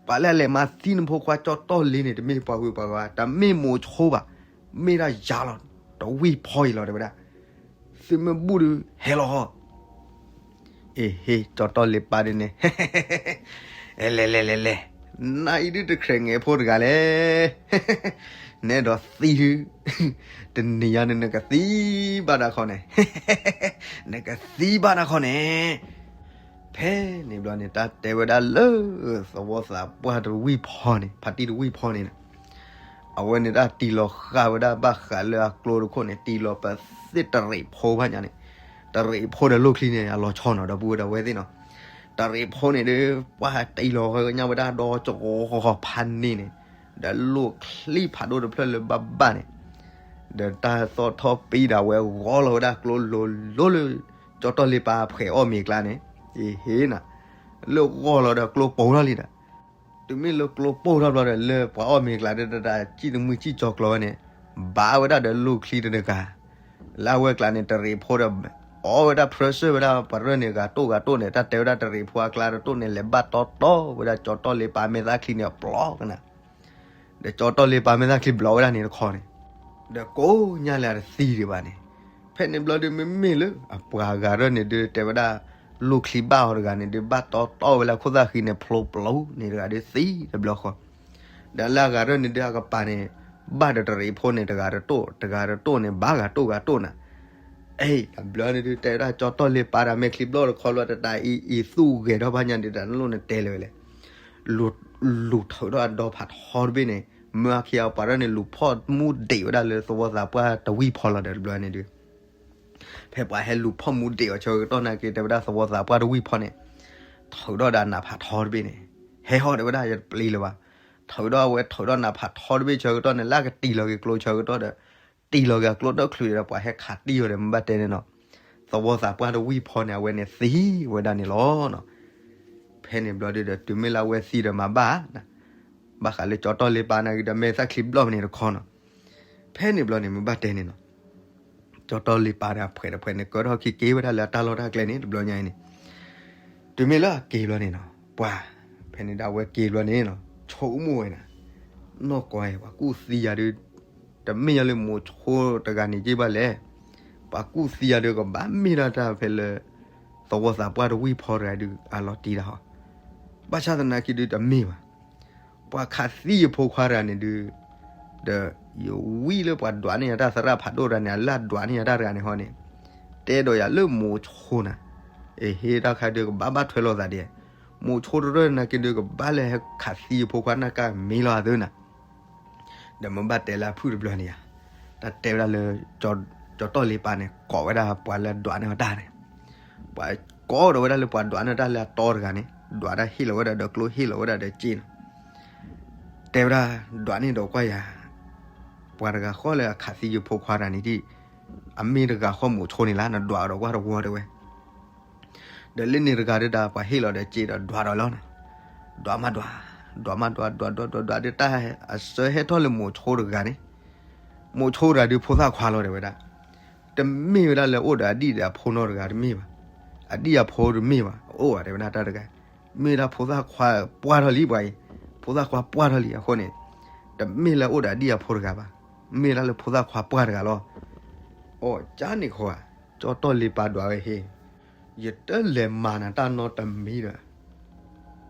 ပှၤလၢအလဲၤမၤသံနဖိခွါကၠီတီၢ်လ့န့ၣ် တမ့ၢ်ပှၤဂုၤပှၤဂၤဘၣ်, တမ့ၢ်မိၤဆိဘၣ်, မ့ၢ်ဒၣ်ယၤလီၤ, တဝံၢ်ဖီအံၤလီၤတဲဝဲဒၣ်, သုမ့ၢ်ဘူၣ်ဒီးဟဲလီၤဟီ အ့ဟ့ ကၠီတီၢ်လ့ပၢ်ဒ်န့ၣ်, လဲၤလဲၤလဲၤလဲၤ, နအံၤဒုးတခြဲးငဲၤဖိတဂၤလဲၣ်, နအဲၣ်ဒိးသံဒုး, တနံၤညါန့ၣ် နကသံဘၣ်တၢ်ခီန့ၣ်, နကသံဘၣ်တၢ်ခီန့ၣ်, ဖဲန့ၣ်ဘျီန့ၣ် တၢ်တဲဝဲဒၣ်လၢ သဝီသးပှၢ်တဝံၢ်ဖီန့ၣ် ဖါတံၢ်တဝံၢ်ဖီန့ၣ် အဝဲန့ၣ်တၢ်တံၤလီၤဃာ်ဝဲဒၣ်ဘၣ်ဃးလၢအကျိတခိၣ်န့ၣ် တံၤလီၤပသ့ၣ်တရံးဖိဘၣ်ညါန့ၣ်, တရံးဖိဒီးလိၣ်ချံန့ၣ် အလီၤဆီနီၤ ဒီပုၢ်ဝဲၢ်ဒီပုၢ်ဝဲၢ်သ့ၣ်နီၤ, တရံးဖိန့ၣ်ဒီး ပှၤတံၤလီၤဃာ်ညါဝဲဒၣ်ဒီးကဂီၤဖးန့ၣ်န့ၣ်, ဒီးလိၣ်ချံဖးဒိၣ်တဖျၢၣ်လၢဘၣ်ဘၣ်န့ၣ်, ဒီးတၢ်သီၣ်ထီၣ်ပံဒီးအဝဲဂီၤလီၤဝဲဒၣ်ကျိလိၤလိၤလၢ ကၠီတီၢ်လ့ပၢ်ဖှဲးအီၣ်မ့ၤကျါန့ၣ်, အ့ဟ့နၤ, လၢဂီၤလီၤဒီးကျိပိၤထီၣ်လံဒီး တုၤမ့ၢ်လၢကျိပိၢ်ထီၣ်ဘျီဒီး လၢပှၤအီၣ်မ့ၤကျါဒီး တၢ်စံၣ်တမုၢ်စံၣ်ကၠီၤကျီၤဝဲန့ၣ်, ဘၣ်ဝဲဒၣ်ဒီးလိၣ်ချံတနဂၤ, လၢအဝဲကျါန့ၣ် တရံးဖိဒီး အီဝဲဒၣ် pressure ဝဲဒၣ်ပှၤရဲၣ်န့ၣ် ဂၤတိၣ်ဂၤတိၣ်န့ၣ် တၢ်တဲဝဲဒၣ်တရံးဖိအကျါတတိၣ်န့ၣ် လဲၤဘၣ်တီတီဝဲဒၣ်ကၠီတီၢ်လ့ပၢ်မဲာ်သၣ်ချံန့ၣ်အပျီကနၤ ဒီးကၠီတီၢ်လ့ပၢ်မဲာ်သၣ်ချံဘျီဝဲဒၣ်န့ၣ်တခီန့ၣ်, ဒီးကိးညါလၢအတသံဒံးဘၣ်န့ၣ်, ဖဲန့ၣ်ဘျီဒုးမ့မ့ၢ်လၢ အပှၤဂၤရဲၣ်န့ၣ်ဒုးတဲဝဲဒၣ် လိၣ်ချံဘၣ်အီၤတဂၤန့ၣ်ဒုး ဘၣ်တီတီဝဲလၢခိၣ်သၣ်ဃံန့ၣ် ဖျိပျိန့ၣ်တဂၤဒုးသံတဘျီဃီ, ဒီးလၢအဂၤရဲၣ်န့ၣ်ဒုးအကပၤန့ၣ် ဘၣ်ဒီးတရံးဖိန့ၣ် တဂၤတတိၣ် တဂၤတတိၣ်န့ၣ် ဘၣ်ဂၤတိၣ်ဂၤတိၣ်နၤ အ့ တဘျီန့ၣ်ဒုး တဲဝဲဒၣ်ကၠီတီၢ်လ့ပၢ်ဒီးမဲာ်ချံဘျီတခီလီၤ တတၢ်အံၤအံၤသူၣ်ဂဲၤထီၣ်ဘၣ်ညါဒုး တၢ်နလိၣ်နတဲလဲၣ်ဝဲလဲၣ်, လူၤထုးထီၣ်အဒီဖးထီတဘ့ၣ်န့ၣ် မၢအခံအပှၤရဲၣ်န့ၣ် လူၤဖီၣ်မူဒံးဝဲဒၣ်လၢသဝီသးပှၢ်တဝံၢ်ဖီလီၤဒီးတဘျီန့ၣ်ဒုး ဖဲပှၤဟဲလူၤဖီၣ်မူဒံးအီၤဆၢကတီၢ်နာ်က့ တဲဝဲဒၣ်သဝီသးပှၢ်တဝံၢ်ဖီန့ၣ် ထုးထီၣ်ဒီးနးဖးထီတဘ့ၣ်န့ၣ် ဟဲဟီၣ်တဲဝဲဒၣ်ယတပျံၤလၢၤဘၣ်, ထုးထီၣ်အဝဲထုးထီၣ်နးဖးထီတဘ့ၣ်ဆၢကတီၢ်န့ၣ် လၢအကတံၢ်လီၤက့ၤကျိဆၢကတီၢ်ဒီး တံၢ်လီၤက့ၤအကျိတချုးဒီး ပှၤဟဲခးတံၢ်အီၤဒီး မ့ၢ်ဘၣ်တဲန့ၣ်နီၤ, သဝီသးပှၢ်တဝံၢ်ဖီန့ၣ် အဝဲန့ၣ်သံဝဲဒၣ်န့ၣ်လီၤ. ဖဲန့ၣ်ဘျီဒုးဒီး တုၤမ့ၢ်လၢအဝဲသံဒီးမၤဘၣ်, ဘၣ်ဃးလၢကၠီတီၢ်လ့ပၢ်နာ်က့ဒီး မဲာ်သၣ်ချံဘျီၣ်ဖဲန့ၣ်တခီနီၤ, ဖဲန့ၣ်ဘျီန့ၣ် မ့ၢ်ဘၣ်တဲန့ၣ်နီၤ ကၠီတီၢ်လ့ပၢ်ဒီးအဖှဲးတဖှဲးန့ၣ် ကၢထီၣ်ခံက့ၤဝဲဒၣ်လၢအတၢ်လီၢ်တၢ်ကျဲန့ၣ် တဘျီညါအံၤန့ၣ်, တုၤမ့ၢ်လၢအက့ၤဘျီန့ၣ်နီၤ ပှၤ ဖဲန့ၣ်ဒၣ်အဝဲက့ၤဘျီန့ၣ်နီၤ ဆိကမိၣ်ဝဲနၤ, နီၢ်ကီၢ် ပှၤကူၣ်သံယၤဒုး တမ့ၢ်ယၤလၢမိၤဆိတဂၤန့ၣ်က့ဘၣ်လဲၣ်, ပှၤကူၣ်သံယၤဒုးကဘၣ်မ့ၢ်ဒၣ်တၢ်ဖဲလၢ သဝီသးပှၢ်တဝံၢ်ဖီတဂၤဒုး အလီၤတံၢ်တၢ်ဟီ, ဘၣ်ဆၣ်သနာ်က့ဒုးတမ့ၢ်ဘၣ်. ပှၤခးသံယဖိခွါတဂၤန့ၣ်ဒုး, ဒီးယဝံၣ်လၢပှၤဒွးန့ၢ်ယၤတၢ်သရၣ်ဖးဒိၣ်တဂၤန့ၣ် အလၢအဒွးန့ၢ်ယၤတၢ်တဂၤန့ၣ်ဟီန့ၣ်, တဲဒီးယၤလၢမိၤဆိနၤ, အဟ့ၣ်တၢ်ခါဒုးကဘၣ်ဘၣ်ထွဲလိာ်သးဒဲး, မိၤဆိတရၢၢ်နာ်က့ဒုး ကဘၣ်လၢဟဲခးသံယဖိခွါနၢ်ကၢ်မ့ၢ်လီၤအသၢနၤ ဒီးမ့ၢ်ဘၣ်တဲလၢအဖုၣ်တဘျီန့ၣ်ဧါ, တၢ်တဲဝဲဒၣ်လၢ ကၠီၤတီၢ်လ့ပၢ်န့ၣ် ကိးဝဲဒၣ်ပှၤလၢဒွးန့ၢ်အီၤတၢ်န့ၣ်, ပှၤကိးဒီးဝဲဒၣ်လၢပှၤဒွးန့ၢ်တၢ်လၢအတီတဂၤန့ၣ် ဒွးတၢ်ဟ့ၣ်လီၤဝဲဒၣ်ဒီးကျိဟ့ၣ်လီၤဝဲဒၣ်ဒီးစ့နီၤ, တဲဝဲဒၣ် ဒွးန့ၢ်ဒီးကွၢ်ယၤ ပှၤတဂၤဃီလၢအခးသံယဖိခွါတဂၤန့ၣ်ဒံး, အမ့ၢ်တဂၤဃီမိၤဆိန့ၣ်လၢ နဒွးဒီးကွၢ်တဝီတဲဝဲ ဒီးလၢန့ၣ်တဂၤဒုးဒီး ပှၤဟ့ၣ်လီၤဒီးစ့ဒီးဒွးဒီးလီၤနီၤ, ဒွးမးဒွး, ဒွးမးဒွး ဒွးဒွးဒွးဒွးဒုး တၢ်အစၢဟဲထီၣ်လၢမိၤဆိတဂၤန့ၣ်, မိၤဆိတဂၤဒုးဖိသၣ်ခွါလီၤတဲဝဲဒၣ်, တမ့ၢ်ဝဲဒၣ်လၢအိၣ်ဒီးအဒံၣ်ဒီးအဖိနီတဂၤတမ့ၢ်ဘၣ်, အဒံၣ်အဖိတမ့ၢ်ဘၣ် အိၣ်ဘၣ်တဲဝဲဒၣ်တၢ်တဂၤ, မ့ၢ်ဒၣ်ဖိသၣ်ခွါပှၢ်ထီၣ်လံပှၤအံၤ, ဖိသၣ်ခွါပှၢ်ထီၣ်လံအဃိန့ၣ်, တမ့ၢ်လၢအိၣ်ဒီးအဒံၣ်အဖိတဂၤဘၣ်, မ့ၢ်ဒၣ်လၢဖိသၣ်ခွါပှၢ်တဂၤလီၤ. အီၣ်ကၠါန့ၣ်ဃီဧါ, ကၠီၤတီၢ်လ့ပၢ်ဒွးဝဲဟ့ၣ်, ယတလဲၤမၤနၤတၢ်နီတမံၤဒီး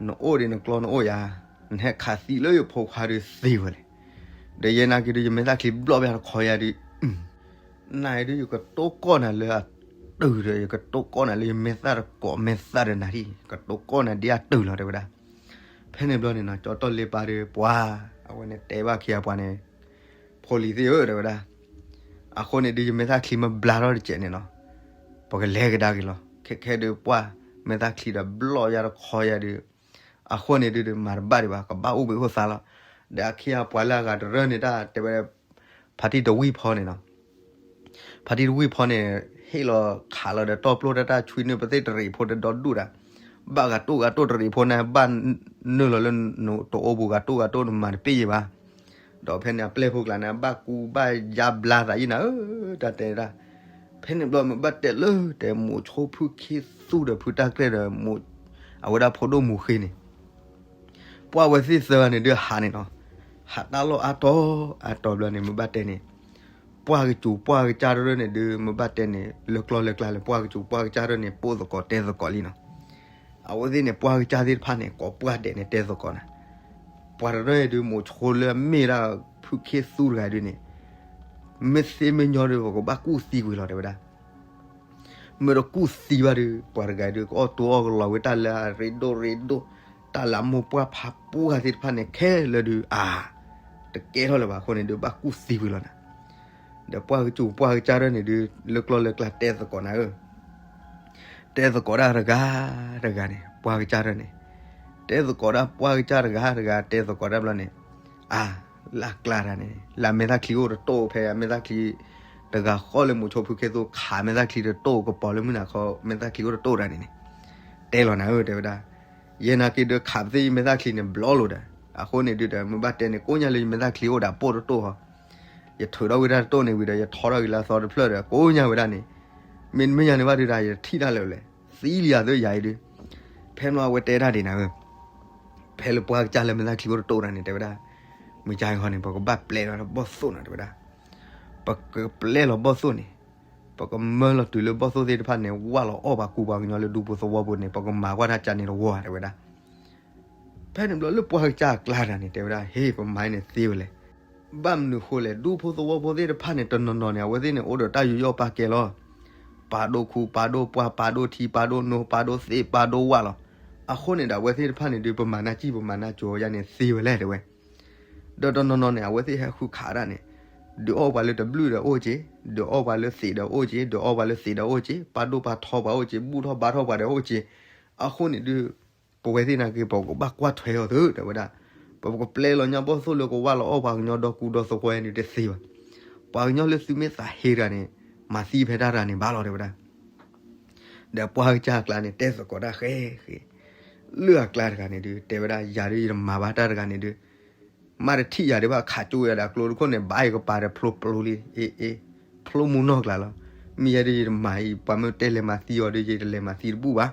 နအိၣ်ဒံးနကျီနအိၣ်ယၤ, နဟဲခးသံလၢယဖိခွါဒုးသ့ဝဲလဲၣ်, ဒီးယဲနာ်က့ဒုး ယမဲာ်သၣ်ချံဘျီၣ်ဘၣ်တခီယၤဒုး, နၤအံၤဒုး ယကတိၢ်ကီၢ်နၤလၢအတုၤဒီး ယကတိၢ်ကီၢ်နၤလၢယမဲာ်သၣ်တကိးမဲာ်သၣ်ဒီးနၤဒံး ကတိၢ်ကီၢ်နၤဒ်အတုၤလီၤတဲဝဲဒၣ်. ဖဲန့ၣ်ဘျီန့ၣ်နီၤ ကၠီၤတီၢ်လ့ပၢ်ဒီးပှၤ, အဝဲန့ၣ်တဲဘၣ်ခံဂၤပှၤန့ၣ်, ဖိလံၤသ့ၣ်ဧၢတဲဝဲဒၣ်, အဃိန့ၣ်ဒုး ယမဲာ်သၣ်ချံမ့ၢ်ဘျါထီၣ်တစဲးန့ၣ်နီၤ, ပကလဲၤကဒါက့ၤလီၤ. ခဲခဲဒုးပှၢ်မဲာ်သၣ်ချံဒီးဘျီၣ်ယၤတခီယၤဒုး, အဃိန့ၣ်ဒုး မၤတဘၣ်ဒံးဘၣ် ကဘၣ်အိၣ်ဘှံးအိၣ်သါလီၤ. ဒီးအခ့အပှၤလၢအဂၤတရၢၢ်န့ၣ် တၢ်တဲဝဲ ဖါတံၢ်တဝံၢ်ဖီန့ၣ်နီၤ, ဖါတံၢ်တဝံၢ်ဖီန့ၣ် ဟ့ၣ်လီၤခးလီၤဒီးတီၢ်ပျိၢ်တၢ်တၢ်ဆွံနုာ်ပသ့ၣ်တရံးဖိတဒီဒူၣ်ဒၣ်, ဘၣ်ဂၤတိၢ်ဂၤတိၢ်တရံးဖိန့ၣ် ဘၣ်နုာ်လီၤလၢနတအိၣ်ပူၤဂၤတိၢ်ဂၤတိၢ်နမၤတပ့ၢ်ယံၤဘၣ်. ဒီးဖဲန့ၣ်အပျဲၢ်ဖိကျါန့ၣ် ဘၣ်ကူဘၣ်ယါဘျါသးယံၤနၤဧၢ, တၢ်တဲဒၣ်. ဖဲန့ၣ်ဘျီမ့ၢ်ဘၣ်တဲလၢ တဲမိၤဆိဖုခ့သူဒီးဖုတၢ်ကျဲၣ်ဒီး အဝဲဒၣ်ဖိဒိၣ်မူဃ့န့ၣ် ပှၢ်ဝဲသ့ၣ်သၢဂၤန့ၣ်ဒုးဟးန့ၣ်နီၤ, ဟးတၢ်လီၢ်အါတီၤအါတီၤဘျီန့ၣ် မ့ၢ်ဘၣ်တဲန့ၣ်, ပှၢ်ကစူၤပှၢ်ကစၢ်တရၢၢ်န့ၣ်ဒုး မ့ၢ်ဘၣ်တဲန့ၣ် လၢကျီၢ်လၢကျါလၢ ပှၢ်ကစူၤပှၢ်ကစၢ်တရၢၢ်န့ၣ် ပိာ်သကိးတဲသကိးလံနီၤ. အဝဲသ့ၣ်န့ၣ် ပှၢ်ကစၢ်သ့ၣ်တဖၣ်န့ၣ် ကိးပှၢ်ဒဲးန့ၣ်တဲသကိးနၤ, ပှၤတရၢၢ်ဒုး မိၤဆိလၢအမ့ၢ်ဒၣ်ဖုခ့သူတဂၤဒုးန့ၣ် မ့ၢ်သ့မ့ၢ်ညီဒီး ပကဘၣ်ကူၣ်သံကွံာ်လီၤတဲဝဲဒၣ်. မ့ၢ်တကူၣ်သံဘၣ်ဒီး ပှၤတဂၤဒုး ကအီၣ်တိအီၣ်ကလီၤဝဲတၢ်လၢအရ့ဒိၣ်ရ့ဒိၣ်, တၢ်လၢအမိၢ်ပှၢ်ဖးပှၢ်သ့ၣ်တဖၣ်န့ၣ် ခဲလၢာ်ဒုး အါ, တကဲထီၣ်လၢၤဘၣ်အဃိန့ၣ်ဒုး ဘၣ်ကူၣ်သံကွံာ်လီၤနၤ. ဒီးပှၢ်ကစူၤပှၢ်ကစၢ်တရၢၢ်န့ၣ်ဒုး လၢကျီၢ်လၢကျါတဲသကိးနၤဧၢ တဲသကိးတၢ်တဂၤတဂၤန့ၣ် ပှၢ်ကစၢ်တရၢၢ်န့ၣ်, တဲသကိးတၢ်ပှၢ်ကစၢ်တဂၤတဂၤ တဲသကိးတၢ်ဘျီန့ၣ်, အါ, လၢအကျါတဂၤန့ၣ် လၢအမဲာ်သၣ်ချံအိၣ်တတိၢ် ဖဲအမဲာ်သၣ်ချံ တဂၤဃီလၢမိၤဆိဖုခ့သူခးမဲာ်သၣ်ချံတတိၢ် ကပီၤလၢမုၢ်နၤခီ မဲာ်သၣ်ချံအိၣ်တတိၢ်တဂၤန့ၣ်န့ၣ်, တဲလီၤနၤဧၢ တဲဝဲဒၣ်. ယဲနာ်က့ဒုးခးပသ့ၣ်ယမဲာ်သၣ်ချံန့ၣ် ဘျီလိာ်ဒီး, အဃိန့ၣ်ဒုးဒီး မ့ၢ်ဘၣ်တဲန့ၣ် ကိးညါလၢယမဲာ်သၣ်ချံအိၣ်ဒီးပိၢ်တတိၢ်ဟီ ယထုးထီၣ်ဝံၤတၢ်တတိၢ်န့ၣ်ဝံၤဒီး ယထီထီၣ်က့ၤလၢအသီတဖျၢၣ်ဒီး ကိးညါဝဲဒၣ်န့ၣ်, မ့တမ့ၢ်ညါန့ၣ်ဘၣ်ဒုးဒီး ယထံၣ်တၢ်လၢာ်လဲၣ်, သံလံယၤသ့ယၤအံၤဒုး. ဖဲန့ၣ်အဝဲတဲတၢ်ဒ်နၤဧၢ, ဖဲလၢပှၢ်ကစၢ်လၢမဲာ်သၣ်ချံအိၣ်တတိၢ်တဂၤန့ၣ် တဲဝဲဒၣ်, မုၢ်ကၢ်အံၤဃီန့ၣ် ပကဘၣ်ပျဲလီၤလၢဘီၣ်သိၣ်နီၤ တဲဝဲဒၣ်. ပကပျဲလီၤဘီၣ်သိၣ်န့ၣ်, ပကမၢလီၤတုၤလၢဘီၣ်သိၣ်သ့ၣ်တဖၣ်န့ၣ် ဝၢ်လီၤအီၣ်ပှၤကူပှၤကညီလၢဒူပူၤသဝီပူၤန့ၣ် ပကမၤကွၢ်တၢ်ကၢန့ၣ်တဝီ တဲဝဲဒၣ်. ဖဲန့ၣ်ဘျီလၢပှၢ်ကစၢ်အကျါတဂၤန့ၣ် တဲဝဲဒၣ် ဟ့ၣ် ပမၤန့ၣ်သ့ဝဲလဲၣ်. ဘၣ်မနုၤဃိလဲၣ်, ဒူဖိသဝီဖိသ့ၣ်တဖၣ်န့ၣ် တနီၤနီၤန့ၣ် အဝဲသ့ၣ်န့ၣ် အိၣ်ဒီးတၢ်ယူးယီၣ်ပာ်ကဲလီၤ. ပာ်ဒိၣ်ခူ ပာ်ဒိၣ်ပှၢ် ပာ်ဒိၣ်ထံ ပာ်ဒိၣ်နိ ပာ်ဒိၣ်သ့ၣ် ပာ်ဒိၣ်ဝၣ်လီၤ. အဃိန့ၣ်ဒီး အဝဲသ့ၣ်တဖၣ်န့ၣ်ဒုး ပမၤနၢ်စံၣ် ပမၤနၢ်ကၠိယါန့ၣ်သ့ဝဲလဲၣ် တဲဝဲ. ဒီးတနီၤနီၤန့ၣ် အဝဲသ့ၣ်ဟဲဃုခးဒၣ်န့ၣ်, ဒုးအီၣ်ပှၤလၢတဘျုးဒီးအိၣ်က့ၤ, ဒုးအီၣ်ပှၤလၢသံးဒီးအိၣ်က့ၤ, ဒုးအီၣ်ပှၤလၢသံးဒီးအိၣ်က့ၤ, ပာ်ဒိၣ်ပာ်ထီပှၤအိၣ်က့ၤ, ဘူၣ်ထီၣ်ဘါထီၣ်ပှၤဒီးအိၣ်က့ၤ. အဃိန့ၣ်ဒုး ပဝဲသ့ၣ်နာ်က့ ပကဘၣ်ကွၢ်ထွဲအီၤသု တဲဝဲဒၣ်. ပကပျဲလီၤညါဘီၣ်သိၣ်လၢကဝၢ်လီၤအီၣ်ပှၤကညီဒီကူဒီသဝီန့ၣ်တသ့ဘၣ်. ပှၤကညီလၢသုမ့ၢ်သးဟ့တဂၤန့ၣ် မၤသံဖဲတၢ်တဂၤန့ၣ်ဘၣ်လီၤ တဲဝဲဒၣ်. ဒီးပှၢ်ကစၢ်အကျါန့ၣ် တဲသကိးတၢ်ဃဲဃဲ, လၢအကျါတဂၤန့ၣ်ဒုး တဲဝဲဒၣ် ယၤဒုးယတမၤဘၣ်တၢ်တဂၤန့ၣ်ဒုး မ့ၢ်တထံၣ်ယၤဒံးဘၣ် ခးကၠိယၤဒီးအကျိတခိၣ်န့ၣ် ဘၣ်ယကပၤဒီးဖျိပျိလံ, အ့ အ့ ဖျိမူနီၢ်ကျါလီၤ. မ့ၢ်ယဲဒုးယတမၤအံၤ ပှၤမ့ၢ်တဲလဲၤမၤသံအီၤဒုး ယတလဲၤမၤသံတဘူၣ်ဘၣ်.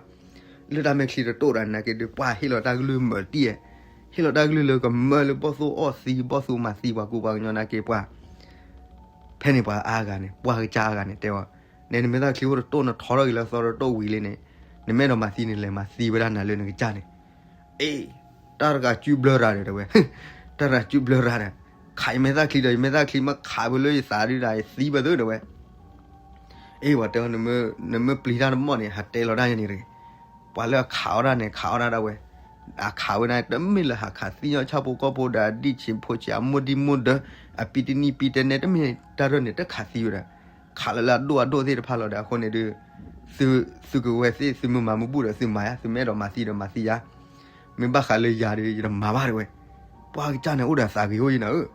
လၢတၢ်မဲာ်ချံတတိၢ်တဂၤနာ်က့ဒုး ပှၢ်ဟ့ၣ်လီၤတၢ်ကလုၢ်မုာ်တံၢ်, ဟ့ၣ်လီၤတၢ်ကလုၢ်လၢကမၢလၢဘီၣ်သိၣ်အီၣ်သံ ဘီၣ်သိၣ်မၤသံပှၤကူပှၤကညီနာ်က့ပှၤ ဖဲန့ၣ်ပှၤအါဂၤန့ၣ် ပှၢ်ကစၢ်အါဂၤန့ၣ် တဲအီၤ, နဲနမဲာ်သၣ်ချံအိၣ်တတိၢ် နထီထီၣ်က့ၤလၢသီတတိၢ်ဝံၤလံန့ၣ်, နမ့ၢ်အဲၣ်ဒိးမၤသံန့ၣ် လဲၤမၤသံဝဲဒၣ်နၤလၢနကစၢ်န့ၣ်. အ့, တၢ်တဂၤစုဘျၢရၤဒီးတဲဝဲ, တၢ်တဂၤစုဘျၢရၤဒီး, ခးယမဲာ်သၣ်ချံဒီး ယမဲာ်သၣ်ချံမ့ၢ်ခးဖဲလၢယသးဒုးဒီး ယသံဘၣ်သုတဲဝဲ. အ့, ပှၤတဲအီၤ နမ့ၢ်ပျံၤတၢ်တမီၢ်န့ၣ် ဟးတဲလီၤတၢ်ယဲန့ၣ်တဂ့ၤ. ပှၤလၢအခးအီၣ်တၢ်န့ၣ် ခးအီၣ်တၢ်ဒၣ်ဝဲ, အခးဝဲဒၣ် တမ့ၢ်လၢဟးခးသံညီဆၣ်ဖိကီၢ်ဖိဒီး အဒံၣ်ဆံးဖိဆံး အမိၢ်ဒံၣ်မိၢ်ဒၢး, အပံတနံၣ်ပံတဲနဲ တမ့ၢ်တၢ်ဒ်န့ၣ် တခးသံဝဲဒၣ်, ခးလၢလၢအဒိၣ်အဒိၣ်သ့ၣ်တဖၣ်လီၤဒီး အဃိန့ၣ်ဒုး သု, သုကဝဲသ့ၣ် သုမ့ၢ်မၤမုၢ်ဘူၣ်ဒီးသုမၤယါ, သုမ့ၢ်အဲၣ်ဒိးမၤသံဒီးမၤသံယါ, မ့ၢ်ဘၣ်ဃးလၢယၤဒီး ယတမၤဘၣ်တဲဝဲ. ပှၢ်ကစၢ်န့ၣ်အိၣ်ဒီးအသးဂ့ၤအိၣ်ယံၤနၤဧၢ,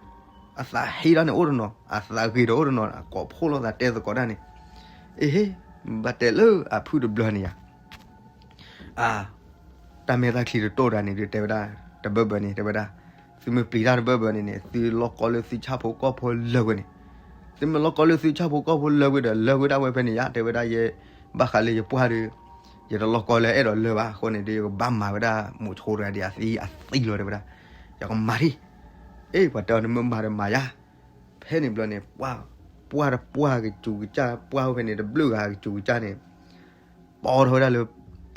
အသးဟ့ဒီးန့ၣ်အိၣ်တနီၤ, အသးဂ့ၤဒီးအိၣ်တနီၤ, အကိးဖှိၣ်လိာ်သးတဲသကိးတၢ်န့ၣ်. အ့ဟ့, ဘၣ်တဲလၢအဖုၣ်တဘျီန့ၣ်ယၤ အါ, တၢ်မဲာ်သၣ်ချံတတိၢ်တၢ်န့ၣ်ဒုးတဲဝဲဒၣ်, တဘၢဘၢန့ၣ် တဲဝဲဒၣ်, သုမ့ၢ်ပျံၤတၢ်တဘၢဘၢန့ၣ်န့ၣ် သုလီၢ်ကီလၢသုဆၣ်ဖိကီၢ်ဖိလၢာ်ဝဲန့ၣ်, သုမ့ၢ်လီၢ်ကီလၢသုဆၣ်ဖိကီၢ်ဖိလၢာ်ဝဲဒီး လၢာ်ဝဲဒၣ်ဝဲဖဲန့ၣ်ယါ, တဲဝဲဒၣ်ယဲ, ဘၣ်ဃးလၢယပှၢ်ဒီး ယတလီၢ်ကီလၢအဲၣ်ဒိးလၢာ်ဘၣ်အဃိန့ၣ်ဒီး ယကဘၣ်မၤဝဲဒၣ်မိၤဆိတဂၤဒ်အသံအသံလီၤတဲဝဲဒၣ်, ယကမၤဒံ, အ့ ပှၤတဲအီၤနမ့ၢ်မၤဒီးမၤယါ, ဖဲန့ၣ်ဘျီန့ၣ် ပှၢ်, ပှၢ်တပှၢ်ကစူၤကစၢ် ပှၢ်အိၣ်ဖဲန့ၣ် တဘျုးဂၤကစူၤကစၢ်န့ၣ်, ပီထီၣ်ဝဲဒၣ်လၢ,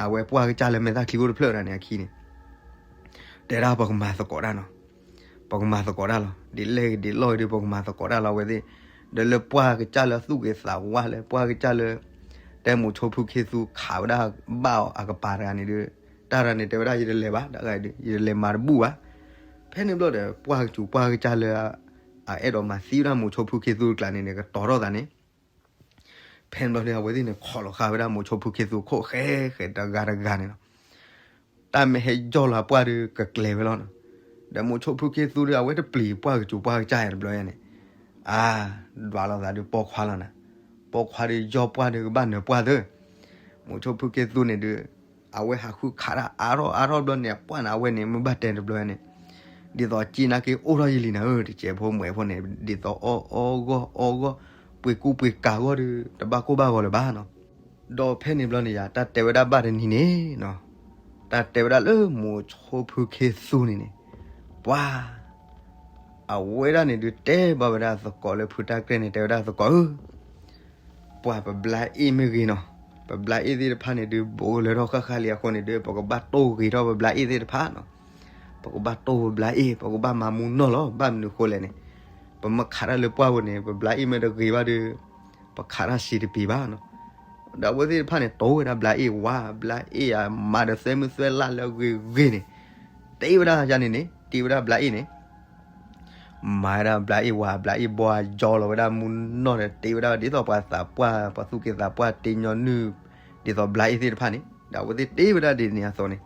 အဝဲပှၢ်ကစၢ်လၢမဲာ်သၣ်ချံအိၣ်တဖျၢၣ်ဒၣ်န့ၣ်အခံန့ၣ်, တဲဒၣ်ပကမၤသကိးတၢ်နီၤ, ပကမၤသကိးတၢ်လီၤ, ဒ်လဲၣ်ဂ့ၤဒ်လဲၣ်ဂ့ၤဒီး ပကမၤသကိးတၢ်လီၤအဝဲသ့ၣ်, ဒီးလၢပှၢ်ကစၢ်လၢသူၣ်ဂ့ၤသးဝါလၢပှၢ်ကစၢ်လၢ, တဲမိၤဆိဖုခ့သူခးဝဲဒၣ်ဘၣ်အီၤအကပၤတဂၤန့ၣ်ဒီး, တၢ်တဂၤန့ၣ်တဲဝဲဒၣ်ယတလဲၤဘၣ်, တၢ်ဂၤဒီး ယတလဲၤမၤတဘူၣ်ဘၣ်. ဖဲန့ၣ်ဘျီဒီး ပှၢ်ကစူၤပှၢ်ကစၢ်လၢ အအဲၣ်ဒိးမၤသံဝဲဒၣ်မိၤဆိဖုခ့သူတကျါန့ၣ်န့ၣ် ကတီၤထီၣ်သးန့ၣ်, ဖဲန့ၣ်ဘျီန့ၣ် အဝဲသ့ၣ်န့ၣ် ခိးလီၤဃာ်ဝဲဒၣ်မိၤဆိဖုခ့သူခိၣ်ဃဲဃဲတဂၤတဂၤန့ၣ်လီၤ. တၢ်မ့ၢ်ဟဲယီၢ်လီၤအပှၢ်ဒီးကကျဲၤဝဲလီၤနီၤ. ဒီးမိၤဆိဖုခ့သူဒီး အဝဲတပျံၤပှၢ်ကစူၤပှၢ်ကစၢ်ယါတဘျီယါန့ၣ်, အါ, ဒွးလိာ်သးဒီးပိာ်ခွါလီၤနၤ, ပိာ်ခွါဒီးယီၢ်ပှၢ်ဒီးကဘၣ်နၢၤပှၢ်သၢ, မိၤဆိဖုခ့သူန့ၣ်ဒီး အဝဲဟးဃုခးတၢ်အါထီၣ်အါထီၣ်ဘျီန့ၣ် အပှၢ်န့ၣ် အဝဲန့ၣ် မ့ၢ်ဘၣ်တဲတဘျီန့ၣ်, ဒ်သိးက့နၢ်က့အိၣ်ထီၣ်ယလံနၤဧၢ တကဲးဖိမွဲးဖိန့ၣ် ဒ်သိးအီၣ်အီဂီၢ်အီဂီၢ်, ပှ့ၤကူပှ့ၤကၤဂီၢ်ဒီး တဘၣ်ကိၢ်ဘၣ်ဂီၤလၢၤဘၣ်နီၤ. ဒီးဖဲန့ၣ်ဘျီန့ၣ်ယါ တၢ်တဲဝဲဒၣ်ဘၣ်တနံၤန့ၣ်နီၤ, တၢ်တဲဝဲဒၣ်လၢမိၤဆိဖုခ့သူန့ၣ်န့ၣ်, ပှၤ အဝဲဒၣ်န့ၣ်ဒုးတဲဘၣ်ဝဲဒၣ်သကိးလၢဖုတၢ်ကြဲၢ်န့ၣ် တဲဝဲဒၣ်သကိးဧၢ, ပှၤပဘျါအ့ၣ်မ့ၢ်ဂ့ၤနီၤ, ပဘျါအ့ၣ်သ့ၣ်တဖၣ်န့ၣ်ဒုး ဘူးကလၢထီၣ်ဃၣ်ဃၣ်လံအဃိန့ၣ်ဒုး ပကဘၣ်တိၢ်ဂ့ၤထီၣ်ပဘျါအ့ၣ်သ့ၣ်တဖၣ်နီၤ, ပကဘၣ်တိၢ်ပဘျါအ့ၣ် ပကဘၣ်မၤမူနီၢ်လီၤ. ဘၣ်မနုၤဃိလဲၣ်န့ၣ်, ပမ့ၢ်ခးတၢ်လၢပှၢ်ပူၤန့ၣ် ပဘျါအ့ၣ်မ့ၢ်တဂ့ၤဘၣ်ဒီး ပခးတၢ်စံးတပံၤဘၣ်နီၤ. ဒီးအဝဲသ့ၣ်တဖၣ်န့ၣ် တိၢ်ဝဲဒၣ်ဘျါအ့ၣ်ဝါ, ဘျါအ့ၣ်ဧါ မၤဒီးသွဲမုၢ်သွဲလၢ်လၢအဂ့ၤဂ့ၤန့ၣ်, တ့ဝဲဒၣ်ယါန့ၣ်န့ၣ် တ့ဝဲဒၣ်ဘျါအ့ၣ်န့ၣ် မၤဝဲဒၣ်ဘျါအ့ၣ်ဝါ ဘျါအ့ၣ်ဘီ ယီလီၤဝဲဒၣ်မူနီၢ်ဒီး တ့ဝဲဒၣ်ဒ်သိးပှၤသးပှၢ် ပှၤသူၣ်က့သးပှၢ်တ့ညီနုၢ် ဒ်သိးဘျါအ့ၣ်သ့ၣ်တဖၣ်န့ၣ် ဒီးအဝဲသ့ၣ်တ့ဝဲဒၣ်ဒ်န့ၣ်အသိးန့ၣ်,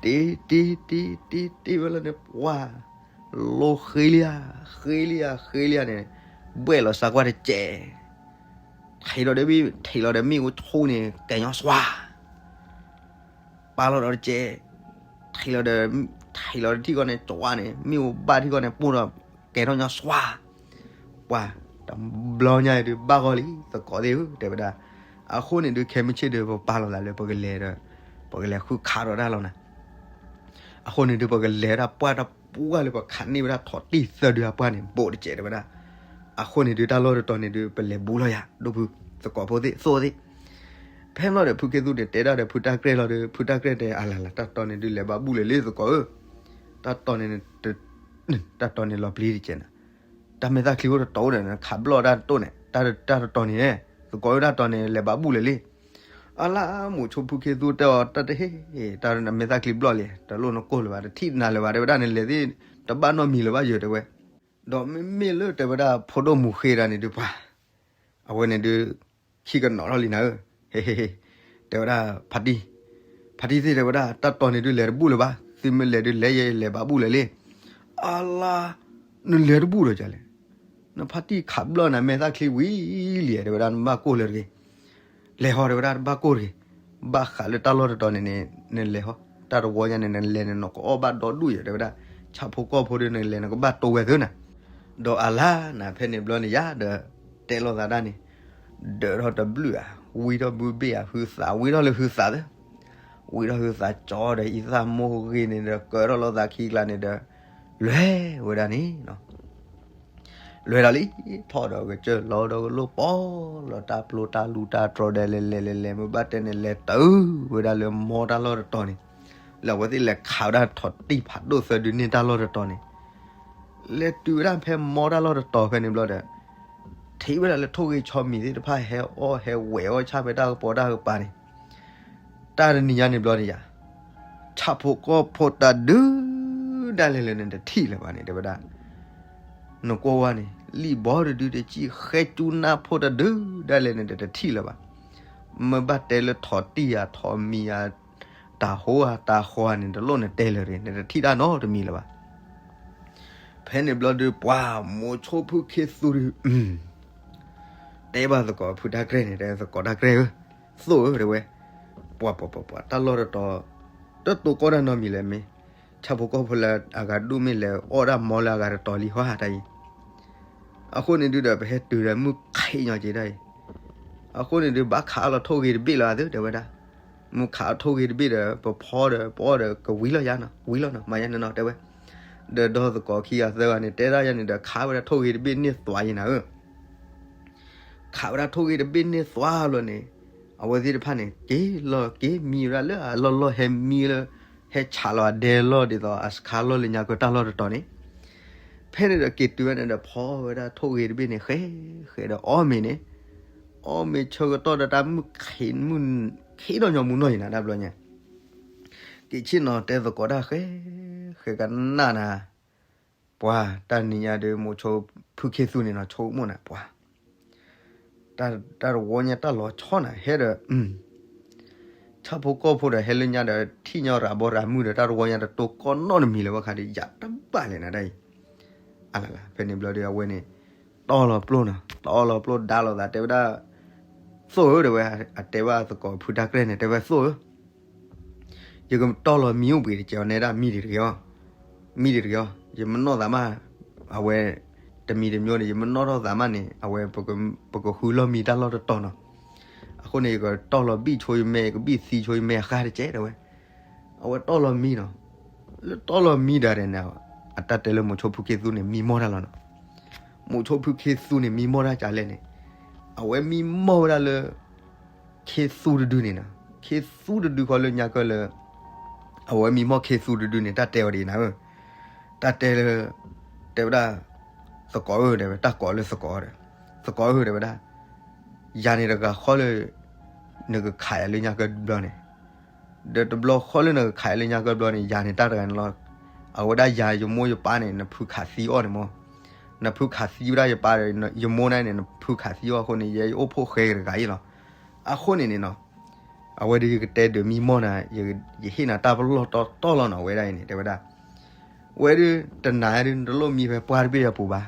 တ့တ့တ့တ့တ့ဝဲလၢန့ၣ် ပှၢ် လိဃ့လံဧါ ဃ့လံဧါ ဃ့လံဧါန့ၣ်, ဘှဲၣ်လီၤစးကွၢ်တစဲး, ထံးလီၤဒီးမ့ၣ် ထံးလီၤဒီးမ့ၣ်အူဆိန့ၣ် ကဲညီစွါ ပာ်လီၤဒီးတစဲး, ထံးလီၤဒီး ထံးလီၤဒီးထံၣ်ကီးန့ၣ် ကၠီဝါန့ၣ် မ့ၣ်အူဘၣ်ထံၣ်ကီးန့ၣ် ပိၢ်ဒီး ကဲထီၣ်ညီစွါ, ပှၤ တဘျီညါအံၤဒုး ဘၣ်ဂီၢ်လံ သကိးသ့ၣ်ဧၢ တဲဝဲဒၣ်. အဃိန့ၣ်ဒုး ခဲမုၢ်ဆ့ၣ်ဒုး ပပာ်လီၤသးလၢပကလဲၤဒီး ပကလဲၤဃုခးဒီးတၢ်လီၤနၤ. အဃိန့ၣ်ဒုး ပကလဲၤဒၣ်ပှၢ်တပှၢ်လၢပခးန့ၢ်ဝဲဒၣ်ထိးတံၢ်သၢဒုအပှၢ်န့ၣ် ဘူးတစဲးတဲဝဲဒၣ်. အဃိန့ၣ်ဒုး တၢ်လီၢ်တတီၤန့ၣ်ဒုး ပလဲၤဘူးလီၤယၤ ဒိၣ်ဖု သကိးဖိသ့ၣ် သိၣ်သ့ၣ်. ဖဲမ့ၢ်လီၤဒီး ဖုခ့သူန့ၣ် တဲဒၣ်ဒီးဖုတၢ်ကြဲၢ်လီၤဒီး ဖုတၢ်ကြဲၢ်တဲ အလၤလၤ တၢ်တီန့ၣ်ဒုး လဲၤဘၣ်ဘူၣ်လၢာ်လံ သကိးဧၢ, တၢ်တီန့ၣ် တၢ်တီန့ၣ်လီၤပျံၤတကဲးနၤ, တၢ်မဲာ်သၣ်ချံအိၣ်တတီၤအိၣ်ဒီး နခးဘျီၣ်တၢ်တတိၢ်န့ၣ် တၢ်တတီန့ၣ် သကိးဧၢ တၢ်တီန့ၣ် လဲၤဘၣ်ဘူၣ်လၢာ်လံ. အလါ မိၤဆိဖုခ့သူတဲအီၤ တၢ်တဟ့ၣ် တၢ်မဲာ်သၣ်ချံဘျီၣ်လံ တလိၣ်နကိၢ်လၢၤဘၣ် တထံၣ်နၤလၢၤဘၣ် တဲဝဲဒၣ် နလဲၤသ့ၣ် တဘၣ်နီတမံၤလၢၤဘၣ်ယၤ တဲဝဲ. ဒီးမ့မ့ၢ်လၢတဲဝဲဒၣ် ဖိဒိၣ်မူဃ့တၢ်န့ၣ်ဒုး ပှၤ အဝဲန့ၣ်ဒုး ခံကနီၤထီၣ်လံနၤဧၢ, ဟ့ဟ့ဟ့, တဲဝဲဒၣ် ဖါတံၢ်, ဖါတံၢ်သ့ၣ်တဲဝဲဒၣ် တၢ်တီန့ၣ်ဒုး လဲၤတဘူၣ်လၢၤဘၣ်, သုမ့ၢ်လဲၤဒုး လဲၤယဲ လဲၤဘၣ်ဘူၣ်လၢာ်လံ. အလါ နလဲၤတဘူၣ်ဒီးကလဲၣ်, နဖါတံၢ်ခးဘျီၣ်နမဲာ်သၣ်ချံဝံၤလံ တဲဝဲဒၣ် နဘၣ်ကိၢ်လၢၤတဂ့ၤ, လဲၤဟီ တဲဝဲဒၣ် တဘၣ်ကိၢ်တဂ့ၤ, ဘၣ်ဃးလၢတၢ်လီၢ်တတီၤန့ၣ်န့ၣ် နလဲၤဟီ, တၢ်တဝီညါန့ၣ် နလဲၤန့ၣ် နကအီၣ်ဘၣ်ဒီဒူၣ်ယၤ တဲဝဲဒၣ်, ဆၣ်ဖိကီၢ်ဖိဒီး နလဲၤနကဘၣ်တိဝဲသ့နၤ. ဒီးအလါနၤ ဖဲန့ၣ်ဘျီန့ၣ်ယၤဒီး တဲလိာ်သးဒၣ်န့ၣ်, ဒၢးထီၣ်တဘျုးဧါ, ဝံထီၣ်ဘုဘ့ၣ်ဧါ, ဟုသး ဝံထီၣ်လၢဟုသးသၢ, ဝံထီၣ်ဟုသးကၠီဒီး အံသၣ်မိၢ်ဂ့ၤန့ၣ်ဒီး ကၢထီၣ်လိာ်သးခံကျါန့ၣ်ဒီး လဲၤဝဲဒၣ်န့ၣ်လီၤ. လွဲၢ်ဒီးလံ, ထီၣ်ဒီးကစၢၢ်လီၤဒီးကလိၣ်ပီၢ်လီၤတၢ်ပျိတၢ်လူတၢ်တြီဒီးလဲၤလဲၤလဲၤလဲၤ မ့ၢ်ဘၣ်တဲန့ၣ် လဲၤတုၤဝဲဒၣ်လၢမီတၢ်လီၢ်တတီၤန့ၣ်, လၢအဝဲသ့ၣ်လဲၤခးဝဲဒၣ်ထိးတံၢ်ဖးဒိၣ်သၢဒုန့ၢ်တၢ်လီၢ်တတီၤန့ၣ်, လဲၤတုၤဝဲဒၣ်ဖဲမီတၢ်လီၢ်တတီၤဖဲန့ၣ်ဘျီဒီး ထံၣ်ဝဲဒၣ်လၢထိၣ်ဂ့ၤဆီမံၤသ့ၣ်တဖၣ်ဟဲအီၣ်ဟဲဝဲအီၣ်ဆၣ်ဖဲတၢ်ကပီၤတၢ်ကပၤန့ၣ်, တၢ်တနံၤညါန့ၣ်ဘျီန့ၣ်ယၤ ဆၣ်ဖိကီၢ်ဖိတၢ်ဒုးဒၣ်လဲာ်လၢနတထံၣ်လၢၤဘၣ်န့ၣ် တဲဝဲဒၣ်, နကွၢ်ဝဲန့ၣ် လံာ်ဘီတဒုတစံၣ် ဃဲကၠူနၢ်ဖိတၢ်ဒုးဒၣ်လဲာ်န့ၣ် တထံၣ်လၢၤဘၣ်. မ့ၢ်ဘၣ်တဲလၢထိးတံၢ်ဧါ ထိးမံၤဧါ တၢ်ဟိဧါ တၢ်ဃီဧါန့ၣ် တလိၣ်နတဲလၢၤရ့ၣ် နတထံၣ်တၢ်နီတမံၤလၢၤဘၣ်. ဖဲန့ၣ်ဘျီဒုး ပှၤမိၤဆိဖုခ့သူဒုး တဲဘၣ်သကိးဖုတၢ်ကြဲၢ်န့ၣ် တဲသကိးတၢ်ကြဲၢ်ဧၢ, သိၣ်ဧၢ တဲဝဲ, ပှၤပှၤပှၤပှၤ တၢ်လီၢ်တတီၤ တတိၤကီတၢ်နီတမံၤလဲၣ်မ့ၢ်, ဆၣ်ဖိကီၢ်ဖိလၢအဂၤဒိၣ်မ့ၢ်လဲၤအီၣ်ဒၣ်မီလၢအဂၤတတီၤလံဟီဧါတၢ်အံၤ, အဃိန့ၣ်ဒုးဒီး ပဟဲတုၤဒီးမုၢ်ခ့ညီက့ၤတၢ်အံၤ, အဃိန့ၣ်ဒုး ဘၣ်ခးအီၣ်လီၤထိၣ်ဂ့ၤတဘ့ၣ်လီၤသု တဲဝဲဒၣ်, မုၢ်ခးအီၣ်ထိၣ်ဂ့ၤတဘ့ၣ်ဒီး ပဖီဒီး ပအီၣ်ဒီးကဝံၤလီၤယါနီၤ ဝံၤလီၤနီၤ မၤယါန့ၣ်နီၤ တဲဝဲ, ဒီးဒီသကိးခံဂၤသၢဂၤန့ၣ် တဲဒၣ်ယါန့ၣ်ဒီး ခးဝဲဒၣ်ထိၣ်ဂ့ၤတဘ့ၣ်န့ၢ်သွးယံၤနၤဧၢ ခးဝဲဒၣ်ထိၣ်ဂ့ၤတဘ့ၣ်န့ၢ်သွါလီၤန့ၣ်, အဝဲသ့ၣ်တဖၣ်န့ၣ် က့ၤလီၤက့ၤမံဝဲဒၣ်လၢအလီၢ်လီၢ်ဟဲမံလၢ ဟဲဆးလီၤအဒဲလီၢ်ဒ်သိးအစခါလီၢ်လၢညါကၢတၢ်လီၢ်တတီၤန့ၣ်, ဖဲန့ၣ်ဒီးက့ၤတုၤဝဲန့ၣ်ဒီး ဖီဝဲဒၣ်ထိၣ်ဂ့ၤတဘ့ၣ်န့ၣ် ဃဲဃဲဒီးအီၣ်မ့ၤန့ၣ်, အီၣ်မ့ၤဆၢကတီၢ်ဒီးတၢ်မုၢ်ခ့မုၢ်ခ့ဒီးညီမူနီၢ်ယံၤနၤတဘျီညါ က့ၤဆ့ၣ်နီၤတဲသကိးတၢ်ဃဲ ဃဲကနၣ်နၤ, ပှၤတၢ်နံၤညါဒီး မိၤဆိဖုခ့သူန့ၣ်နီၤ ဆိကမိၣ်နၤ ပှၤ တၢ်တဝီညါတၢ်လီၤဆီနၤ ဟဲဒီး ဆၣ်ဖိကီၢ်ဖိဒီးဟဲလၢညါဒီး ထံၣ်ညီရၤဘီရၤမုၢ်ဒီး တၢ်တဝီညါတတိၤကီနီတမံၤလၢၤဘၣ်ခါဒီး ယၤတဘၣ်လဲၣ်နၤဒၣ်အံၤ, အလလ ဖဲန့ၣ်ဘျီဒီး အဝဲန့ၣ် တီၢ်လီၤပျိၢ်နီၤ တီၢ်လီၤပျိၢ်ဒါလီၤသး တဲဝဲဒၣ်, သိၣ်ဧၢ တဲဝဲ, အတဲဘၣ်သကိးဖုတၢ်ကြဲၢ်န့ၣ် တဲဝဲသိၣ်ဧၢ ယကတီၢ်လီၤမံအိၣ်ဘှံးတကဲးအီၤနဲဒၣ် မံဒံးတဂ့ၤအီၤ, မံဒံးတဂ့ၤအီၤ ယမနီၢ်သးမး, အဝဲ တမံၤတမံၤန့ၣ် ယမနီၢ်ထီၣ်သးမးန့ၣ် အဝဲ ပကဃုလီၢ်မံတၢ်လီၢ်တတီၤနီၤ, အဃိန့ၣ် ယကတီၢ်လီၤဘံၣ်ဆိယမဲ ယကဘံၣ်သံဆိယမဲအဃၢ်တကဲးတဲဝဲ, အဝဲတီၢ်လီၤမံနီၤ, လၢတီၢ်လီၤမံဒၣ်န့ၣ် အတၢ်တဲလၢမိၤဆိဖုခ့သူန့ၣ် မံမီၢ်တၢ်လီၤနီၤ, မိၤဆိဖုခ့သူန့ၣ် မံမီၢ်တၢ်ကလဲၣ်န့ၣ်, အဝဲမံမီၢ်ဝဲဒၣ်လၢ ခ့သူတဒုန့ၣ်နီၤ, ခ့သူတဒုဃီလၢညါကၢလၢ အဝဲမံမီၢ်ခ့သူတဒုန့ၣ် တၢ်တဲအီၤဒ်အံၤနၤဧၢ, တၢ်တဲလၢ တဲဝဲဒၣ် သကိးဧၢ တဲဝဲ တၢ်ကိးလၢသကိးဒီး သကိးဧၢ တဲဝဲဒၣ်, ယၤန့ၣ်တဂၤဃီလၢ နကခးယၤလၢညါကၢတဘျီန့ၣ်, ဒီးတဘျီဃီလၢနကခးယၤလၢညါကၢတဘျီန့ၣ် ယၤန့ၣ်တၢ်တဂၤန့ၣ်လီၤ, အဝဲဒၣ်ယၤယမိၢ်ယပၢ်န့ၣ် နဖုခးသံအီၤန့ၣ်မး, နဖုခးသံဝဲဒၣ်ယပၢ်ဒီး ယမိၢ်န့ၣ်န့ၣ် နဖုခးသံအီၤအဃိန့ၣ် ယဲယအိၣ်ဖှိၣ်ဃဲက့ၤတဂၤအံၤလီၤ, အဃိန့ၣ်န့ၣ်နီၤ အဝဲဒၣ်ယကတဲဒုးမံမီၢ်နၤ, ယဟ့ၣ်နၤတၢ်ပလီၢ်တီတီလီၤနီၤ အဝဲဒၣ်အံၤန့ၣ် တဲဝဲဒၣ်, ဝဲဒၣ်တနၤဒုး နတလိၣ်မံဖဲပှၢ်တဘ့ၣ်အပူၤဘၣ်,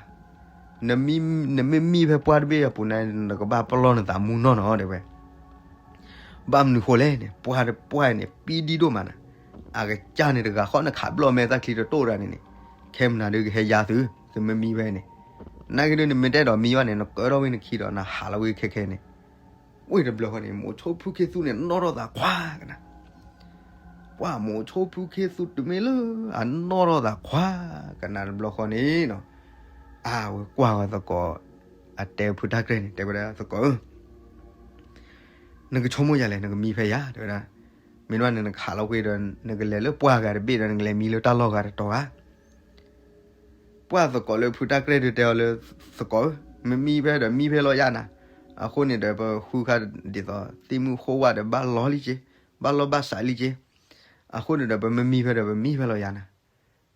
နမ့ၢ်မံဖဲပှၢ်တဘ့ၣ်အပူၤန့ၣ် နကဘၣ်ပလီၢ်နသးမူနီၢ်နီၤ တဲဝဲ, ဘၣ်မနုၤဃိလဲၣ်န့ၣ် ပှၢ်တပှၢ်န့ၣ် ပံဒံဒိၣ်မးနၤ, အကစၢ်န့ၣ်တဂၤဃီ နခးဘျီၣ်မဲာ်သၣ်ချံတတိၢ်ဒၣ်န့ၣ်န့ၣ်, ခဲမနၤဒုးကဟဲယါသု, သုမ့ၢ်မံဖဲန့ၣ်, နာ်က့ဒုး နမ့ၢ်တအဲၣ်ဒိးမံဘၣ်န့ၣ် နကၢထီၣ်ဝဲနခံဒီး နဟးလီၤဝဲခဲခဲန့ၣ်, ဝ့ၢ်တဘျီဃီန့ၣ် မိၤဆိဖုခ့သူန့ၣ် နီၣ်ထီၣ်သးခွါကနၤ ပှၢ်မိၤဆိဖုခ့သူတုၤမ့ၢ်လၢအနီၣ်ထီၣ်သးခွါကနၤတဘျီဃီန့ၣ်နီၤ, အဝဲကွၢ်ဝဲသကိး အတဲဖုတၢ်ကြဲၢ်န့ၣ် တဲဝဲဒၣ်သကိးဧၢ, နကဆိကမိၣ်ယၤလဲၣ် နကမံဖဲယၤ တဲဝဲဒၣ်, မ့ၢ်ဒ်န့ၣ် နကဟးလီၤဝဲဒီး နကလဲၤလၢပှၢ်ဂၤတဘ့ၣ်ဒီး နကလဲၤမံလၢတၢ်လီၢ်ဂၤတတီၤဧါ ပှၢ်သကိးလၢဖုတၢ်ကြဲၢ်ဒုးတဲအီၤလၢ သကိးဧၢ, မ့ၢ်မံဖဲဒီးမံဖဲလီၤယါနၤ, အဃိန့ၣ်ဒီး ပဃုခါဒ်သိး သ့ၣ်မုၢ်ဃိဝၣ်ဒီးဘၣ်လီၤလံက့, ဘၣ်လီၤဘၣ်စးလံက့, အဃိန့ၣ်ဒီး ပမ့ၢ်မံဖဲဒီး ပမံဖဲလီၤယါနၤ,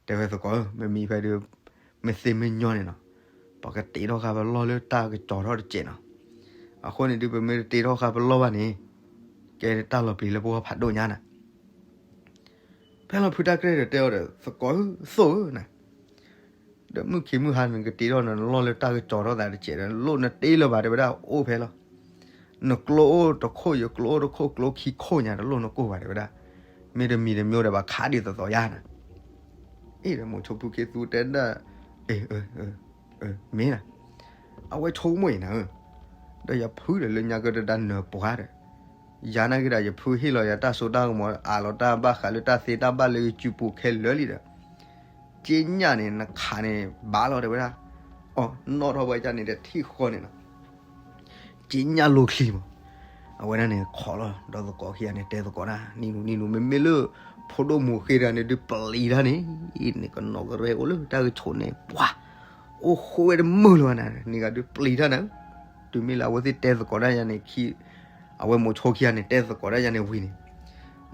တဲဝဲသကိးဧၢ, မ့ၢ်မံဖဲဒုး မ့ၢ်သ့မ့ၢ်ညီန့ၣ်နီၤ, ပကတ့ထီၣ်ဃာ်ပလီၢ်လၢတၢ်ကစီၤထီၣ်တစဲးနီၤ, အဃိန့ၣ်ဒုး ပမ့ၢ်တတ့ထီၣ်ဃာ်ပလီၢ်ဘၣ်န့ၣ် ကဲတၢ်လီၤပျံၤလၢပဂီၢ်ဖးဒိၣ်ညါနၤ ဖဲလီၤဖုတၢ်ကြဲၢ်ဒီးတဲအီၤဒီး သကိးဧၢ သိၣ်ဧၢနၤ, ဒီးမုၢ်ခံမုၢ်ဟါန့ၣ် နကတ့ထီၣ်နလီၢ်လၢတၢ်ကစီၤထီၣ်သးတစဲးဒီး လိၣ်နတ့လၢၤဘၣ် တဲဝဲဒၣ် အိၣ်ဖဲလီၤ, နကျိအိၣ်တခိၣ် ယကျိအိၣ်တခိၣ် ကျိခံခိၣ်ညါ တလိၣ်နကိၢ်ဘၣ် တဲဝဲဒၣ်, မ့တမံၤတမံၤဒီး ဘၣ်ခးဒ်သိးသိးယါနၤ အ့ၣ်ဒီးမိၤဆိဖုခ့သူတဲဒၣ်, အ့ၣ်, မ့ၢ်နၤ, အဝဲဆိကမိၣ်အံၤနၤဧၢ, ဒီးယဖုဒီးလၢညါကၢတဒါနၢၤပှၤဒီး, ယၤနာ်က့ဒီး ယဖုဟ့ၣ်လီၤယၤတၢ်စိတၢ်ကမီၤ အးလီၤတၢ်ဘၣ်ဃးလၢတၢ်သ့တၢ်ဘၣ်လၢယစုပူၤခဲလၢာ်လံဒီး, က့ညၣ်န့ၣ် နခးန့ၣ် ဘၣ်လီၤ တဲဝဲဒၣ်, အီၣ်နီၣ်ထီၣ်ဝဲဒၣ်န့ၣ်ဒီးထံၣ်ဃီန့ၣ်နီၤ က့ညၣ်လိၤချံမး, အဝဲဒၣ်န့ၣ် ခိးလီၤဒီးသကိးခံဂၤန့ၣ် တဲသကိးဒၣ် နံၤလူၤ နံၤလူၤ မ့မ့ၢ်လၢ ဖိဒိၣ်မူၤဃ့တဂၤန့ၣ်ဒုးပျံၤတၢ်န့ၣ်, န့ၣ်ကနီၤကရဲအိၣ်လၢတၢ်ကဆိးန့ၣ် ပှၤ အိၣ်ဃိဝဲတမုာ်လၢၤဘၣ်နၤ, န့ၣ်ဂၤဒုးပျံၤတၢ်နၤ, တုၤမ့ၢ်လၢအဝဲသ့ၣ်တဲသကိးဒၣ်ယၤန့ၣ် အဝဲမိၤဆိခံဂၤန့ၣ် တဲသကိးဒၣ်ယၤန့ၣ်ဝံၤန့ၣ်,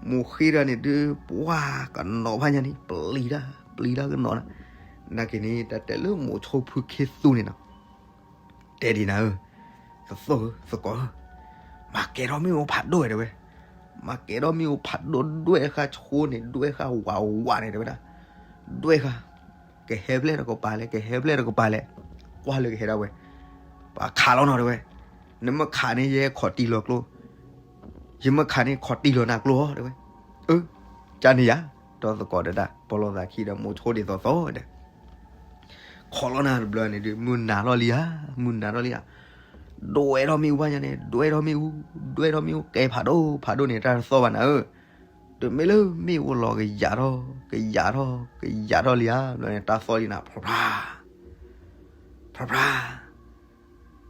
မူၤဃ့တဂၤန့ၣ်ဒုး ပှၤကနီၤဖးညါန့ၣ် ပျံၤတၢ် ပျံၤတၢ်ကနီၤနၤ, နာ်က့န့ၣ် တၢ်တဲလၢမိၤဆိဖုခ့သူန့ၣ်နီၤ တဲဒ်နၤဧၢ, သသိၣ်ဧၢ သကိးဧၢ, မၤကဲထီၣ်မ့ၣ်အူဖးဒိၣ်ဝဲတဲဝဲ, မၤကဲထီၣ်မ့ၣ်အူဖးဒိၣ် ဒွဲၣ်ဃာ်ဆိန့ၣ် ဒွဲၣ်ဃာ်ဝးဝးန့ၣ်တဲဝဲဒၣ်, ဒွဲၣ်ဃာ်, ကဟဲဖျဲၣ်တကပၤလဲၣ် ကဟဲဖျဲၣ်တကပၤလဲၣ်, ကွၢ်လၢကဟဲဒၣ်ဝဲ, ပှၤခးလီၤနီၤတဲဝဲ, နမ့ၢ်ခးန့ၣ် ယဲခိးတံၢ်လီၤကျိ ယမ့ၢ်ခးန့ၣ် ခိးတံၢ်လီၤနၤကျိဧါတဲဝဲ, အၢ, ကန့ၣ်ယၤ, ဒီးသကိးတဲဒၣ် ပီလီၤသးခံဒီးမိၤဆိဒ်သိးသိးဒီး ခိးလီၤနၤတဘျီန့ၣ်ဒုး မုၢ်နၤထီၣ်လံဧါ, မုၢ်နၤထီၣ်လံဧါ, ဒွဲၣ်ထီၣ်မ့ၣ်အူဘၣ်ညါန့ၣ် ဒွဲၣ်ထီၣ်မ့ၣ်အူ, ဒွဲၣ်ထီၣ်မ့ၣ်အူကဲဖးဒိၣ်ဖးဒိၣ်န့ၣ် တၢ်တသီၣ်ဘၣ်နၤဧၢ, တုၤမ့ၢ်လၢမ့ၣ်အူလီၤကယၤထီၣ် ကယၤထီၣ် ကယၤထီၣ်လံဧါ, ဘျီန့ၣ် တၢ်သီၣ်လံနၤ ဖြးဖြး ဖြးဖြး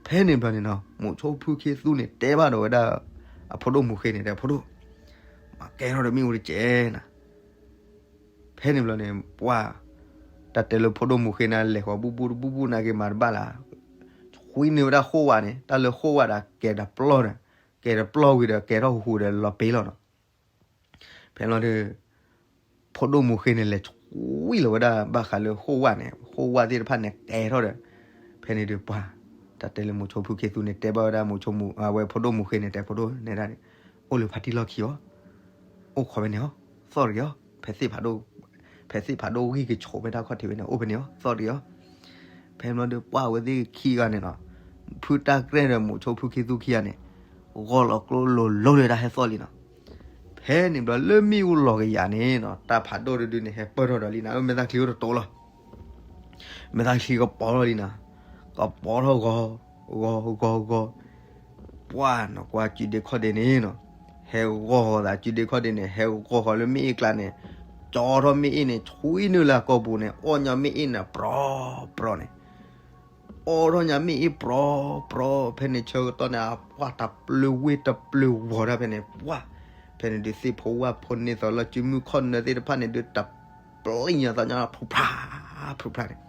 ဖဲန့ၣ်ဘျီန့ၣ်နီၤ မိၤဆိဖုခ့သူန့ၣ် တဲဘၣ်ဒီးဝဲဒၣ် အဖိဒိၣ်မူၤဃ့န့ၣ် တဲဖိဒိၣ်, မၤကဲထီၣ်ဒီးမ့ၣ်အူတကဲးနၤ, ဖဲန့ၣ်ဘျီန့ၣ် ပှၢ် တၢ်တဲလၢဖိဒိၣ်မူၤဃ့န့ၣ် လဲၤဃီၤဘူၣ်ဘူၣ်တဘူၣ်ဘူၣ်နာ်က့မၤတဘၣ်လၢ်, ဃုန့ၢ်ဝဲဒၣ်ဃိၣ်ဝါန့ၣ် တၢ်လၢဃိၣ်ဝါဒီးကဲၤတပျီၢ်ဒီး, ကဲၤတပျီၢ်ဝံၤဒီးကဲထီၣ်ဟူးဟူးဒီးလီၤပ့ၤလီၤနီၤ ဖဲလီၤဒီး ဖိဒိၣ်မူၤဃ့န့ၣ် လဲၤဆွံလီၤဝဲဒၣ်ဘၣ်ဃးလၢဃိၣ်ဝါန့ၣ် ဃိၣ်ဝါသ့ၣ်တဖၣ်န့ၣ်ကဲထီၣ်ဒီး, ဖဲန့ၣ်ဒုးပှၢ် တၢ်တဲလၢမိၤဆိဖုခ့သူန့ၣ် တဲဘၣ်ဝဲဒၣ်မိၤဆိမူၤ အဝဲဖိဒိၣ်မူၤဃ့န့ၣ် တဲဖိဒိၣ်န့ၣ်ဒၣ်န့ၣ်, အိၣ်လၢဖါတံၢ်လီၢ်ခံအီၤ, အိၣ်ခိးဖဲန့ၣ်အီၤ, သီၣ်တဂ့ၤအီၤ, ဖဲသ့ၣ်ဖးဒိၣ်, ဖဲသ့ၣ်ဖးဒိၣ်ဂံၢ်ကဆိးဖဲတၢ်ခီၣ်ထံးဝဲန့ၣ် အိၣ်ဖဲန့ၣ်အီၤ သီၣ်တဂ့ၤအီၤ ဖဲန့ၣ်ဘျီဒီးပှၢ်အဝဲသ့ၣ်ခံဂၤန့ၣ်နီၤ, ဖုတၢ်ကြဲၢ်ဒီးမိၤဆိဖုခ့သူခံဂၤန့ၣ်, ဂီၢ်လီၤကျိလိၤလိၤလၢတၢ်ဟဲသီၣ်လံနီၤ. ဖဲန့ၣ်ဘျီလၢမ့ၣ်အူလီၤကယၤန့ၣ်နီၤ တၢ်ဖးဒိၣ်တဒုန့ၣ် ဟဲပၢၢ်ထီၣ်ဒီးလံနၤဧၢ, မဲာ်သၣ်ချံအိၣ်တတိၤလီၤ. မဲာ်သၣ်ချံကပီၤထီၣ်လံနၤ, ကပီၤထီၣ်ဂီၤ, ဂီၤဂီၤဂီၤ, ပှၢ်နီၤကွၢ်စုဒ့ခီၣ်ဒ့န့ၣ်နီၤ, ဟဲဂီၤဃီၤသးစုဒ့ခီၣ်ဒ့န့ၣ် ဟဲဂီၤဃီၤလၢမ့ၣ်အူအကျါန့ၣ်, ကၠီထီၣ်မ့ၣ်အူန့ၣ် ဆွံနုာ်လၢအကိာ်ပူၤန့ၣ် အီၣ်ညီမ့ၣ်အူန့ၣ် ပြီပြီန့ၣ် အီၣ်ထီၣ်ညါမ့ၣ်အူပြီပြီ ဖဲန့ၣ်ဆၢကတီၢ်န့ၣ် အပှၢ်တပျုာ်ဝ့ၢ်တပျုာ်ဝီၤဒၣ်ဖဲန့ၣ် ပှၢ်, ဖဲန့ၣ်ဒုးသ့ၣ်ဖိဝၢ်ဖိန့ၢ်သီလၢစုမုၢ်ခီၣ်နၢသ့ၣ်တဖၣ်န့ၣ်ဒုးတပျံၤညါသးညါ ဖုဖျါ, ဖုဖျါန့ၣ်,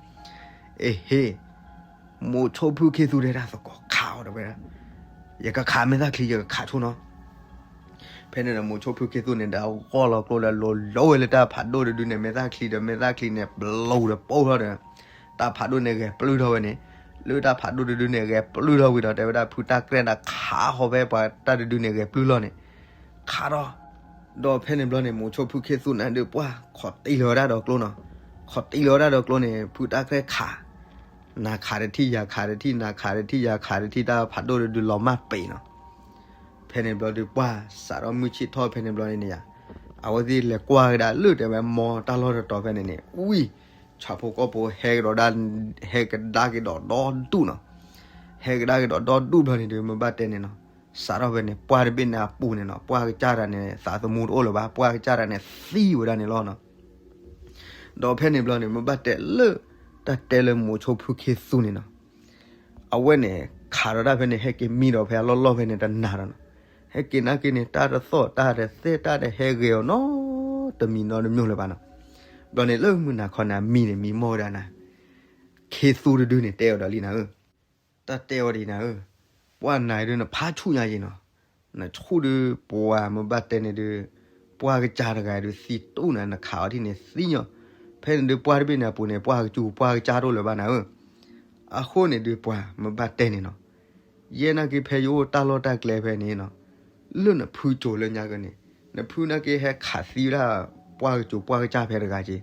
အဟ့ၣ်, မိၤဆိဖုခ့သူတဲဒၣ်သကိးခးအီၤတဲဝဲဒၣ်, ယကခးမဲာ်သၣ်ချံ ယကခးဆိနီၤ ဖဲန့ၣ်ဒီးမိၤဆိဖုခ့သူန့ၣ်ဒီး ဂီၢ်လီၤကျိဒီးလိၤလိၤဝဲလၢတၢ်ဖးဒိၣ်တဒုန့ၣ် မဲာ်သၣ်ချံဒီး မဲာ်သၣ်ချံန့ၣ် ပျိၤဒီးပိၢ်ထီၣ်ဒီး, တၢ်ဖးဒိၣ်န့ၣ်ဂဲၤပျုၢ်ထီၣ်ဝဲန့ၣ်, လၢတၢ်ဖးဒိၣ်တဒုန့ၣ် ဂဲၤပျုၢ်ထီၣ်ဝံၤဒီး တဲဝဲဒၣ်ဖုတၢ်ကြဲၢ်ဒီးခးဃီၤဖဲပှၤတၢ်တဒုန့ၣ်ဂဲၤပျုၢ်လီၤန့ၣ်, ခးထီၣ်, ဒီးဖဲန့ၣ်ဘျီန့ၣ် မိၤဆိဖုခ့သူန့ၣ်ဒီး ပှၢ်ခိးတံၢ်လီၤဝဲဒၣ်ဒီးကျိနီၤ, ခိးတံၢ်လီၤဝဲဒၣ်ဒီးကျိန့ၣ် ဖုတၢ်ကြဲၢ်ခး နၤခးတထံၣ် ယၤခးတထံၣ် နၤခးတထံၣ် ယၤခးတထံၣ် တၢ်ဖးဒိၣ်တဒုလီၤမၢ်ပ့ၤနီၤ, ဖဲန့ၣ်ဘျီဒီးပှၢ်စးထီၣ်မုၢ်ဆ့ၣ်ထီၣ်ဖဲန့ၣ်ဘျီန့ၣ်န့ၣ်ယါ, အဝဲသ့ၣ်လဲၤကွၢ်ကဒါလၢတဲဝဲမီတၢ်လီၢ်တတီၤဖဲန့ၣ်န့ၣ် ဝံၤ, ဆၣ်ဖိကီၢ်ဖိဟဲကဒီးဒၣ်, ဟဲကဒါက့ၤဒီးဒီဒူၣ်နီၤ, ဟဲကဒါက့ၤဒီးဒီဒူၣ်ဘျီန့ၣ်ဒီး မ့ၢ်ဘၣ်တဲန့ၣ်နီၤ, စးထီၣ်ဖဲန့ၣ် ပှၢ်တဘ့ၣ်န့ၣ်အပူၤန့ၣ်နီၤ ပှၢ်ကစၢ်တဂၤန့ၣ် သးသမူတအိၣ်လၢၤဘၣ် ပှၢ်ကစၢ်တဂၤန့ၣ် သံဝဲဒၣ်န့ၣ်လီၤနီၤ ဒီးဖဲန့ၣ်ဘျီန့ၣ် မ့ၢ်ဘၣ်တဲလၢ တၢ်တဲလၢမိၤဆိဖုခ့သူန့ၣ်နီၤ, အဝဲန့ၣ် ခးဒီးတၢ်ဖဲန့ၣ် ဟဲက့ၤမံဒီးဖဲအလီၢ်လီၢ်ဖဲန့ၣ်တနၤဒီးနီၤ, ဟဲက့ၤနာ်က့န့ၣ် တၢ်တသီၣ်တၢ်တသဲတၢ်တဟဲဂဲၤအီၤနီတမံၤနီတမံၤလၢၤဘၣ်နီၤ, ဘျီန့ၣ်လၢမုၢ်နၤခီန့ၣ် အမံၤန့ၣ် မံမီၢ်ဝဲဒၣ်နၤ, ခ့သူတဒုန့ၣ် တဲအီၤဒီးလံနၤဧၢ တၢ်တဲဝဲဒၣ်နၤဧၢ, ပှၢ်နၤအံၤဒုးနဖးဆူၣ်ညါယံၤနီၤ, နဆူၣ်ဒုးပှၤမ့ၢ်ဘၣ်တဲန့ၣ်ဒုး, ပှၢ်ကစၢ်တဂၤအံၤဒုးသံတူၢ်နၤ နခးအီၤထံၣ်န့ၣ်သံညီ, ဖဲန့ၣ်ဒုးပှၢ်တဘ့ၣ်န့ၣ်အပူၤန့ၣ် ပှၢ်ကစူၤပှၢ်ကစၢ်တအိၣ်လၢၤဘၣ်နၤဧၢ, အဃိန့ၣ်ဒုးပှၤမ့ၢ်ဘၣ်တဲန့ၣ်နီၤ, ယဲနာ်က့ဖဲယအိၣ်တၢ်လီၢ်တၢ်ကျဲဖဲန့ၣ်နီၤ, လၢနဖုစိၤလၢညါကန့ၣ်, နဖုနာ်က့ဟဲခးသံဝဲဒၣ် ပှၢ်ကစူၤပှၢ်ကစၢ်ဖဲတဂၤက့ၤ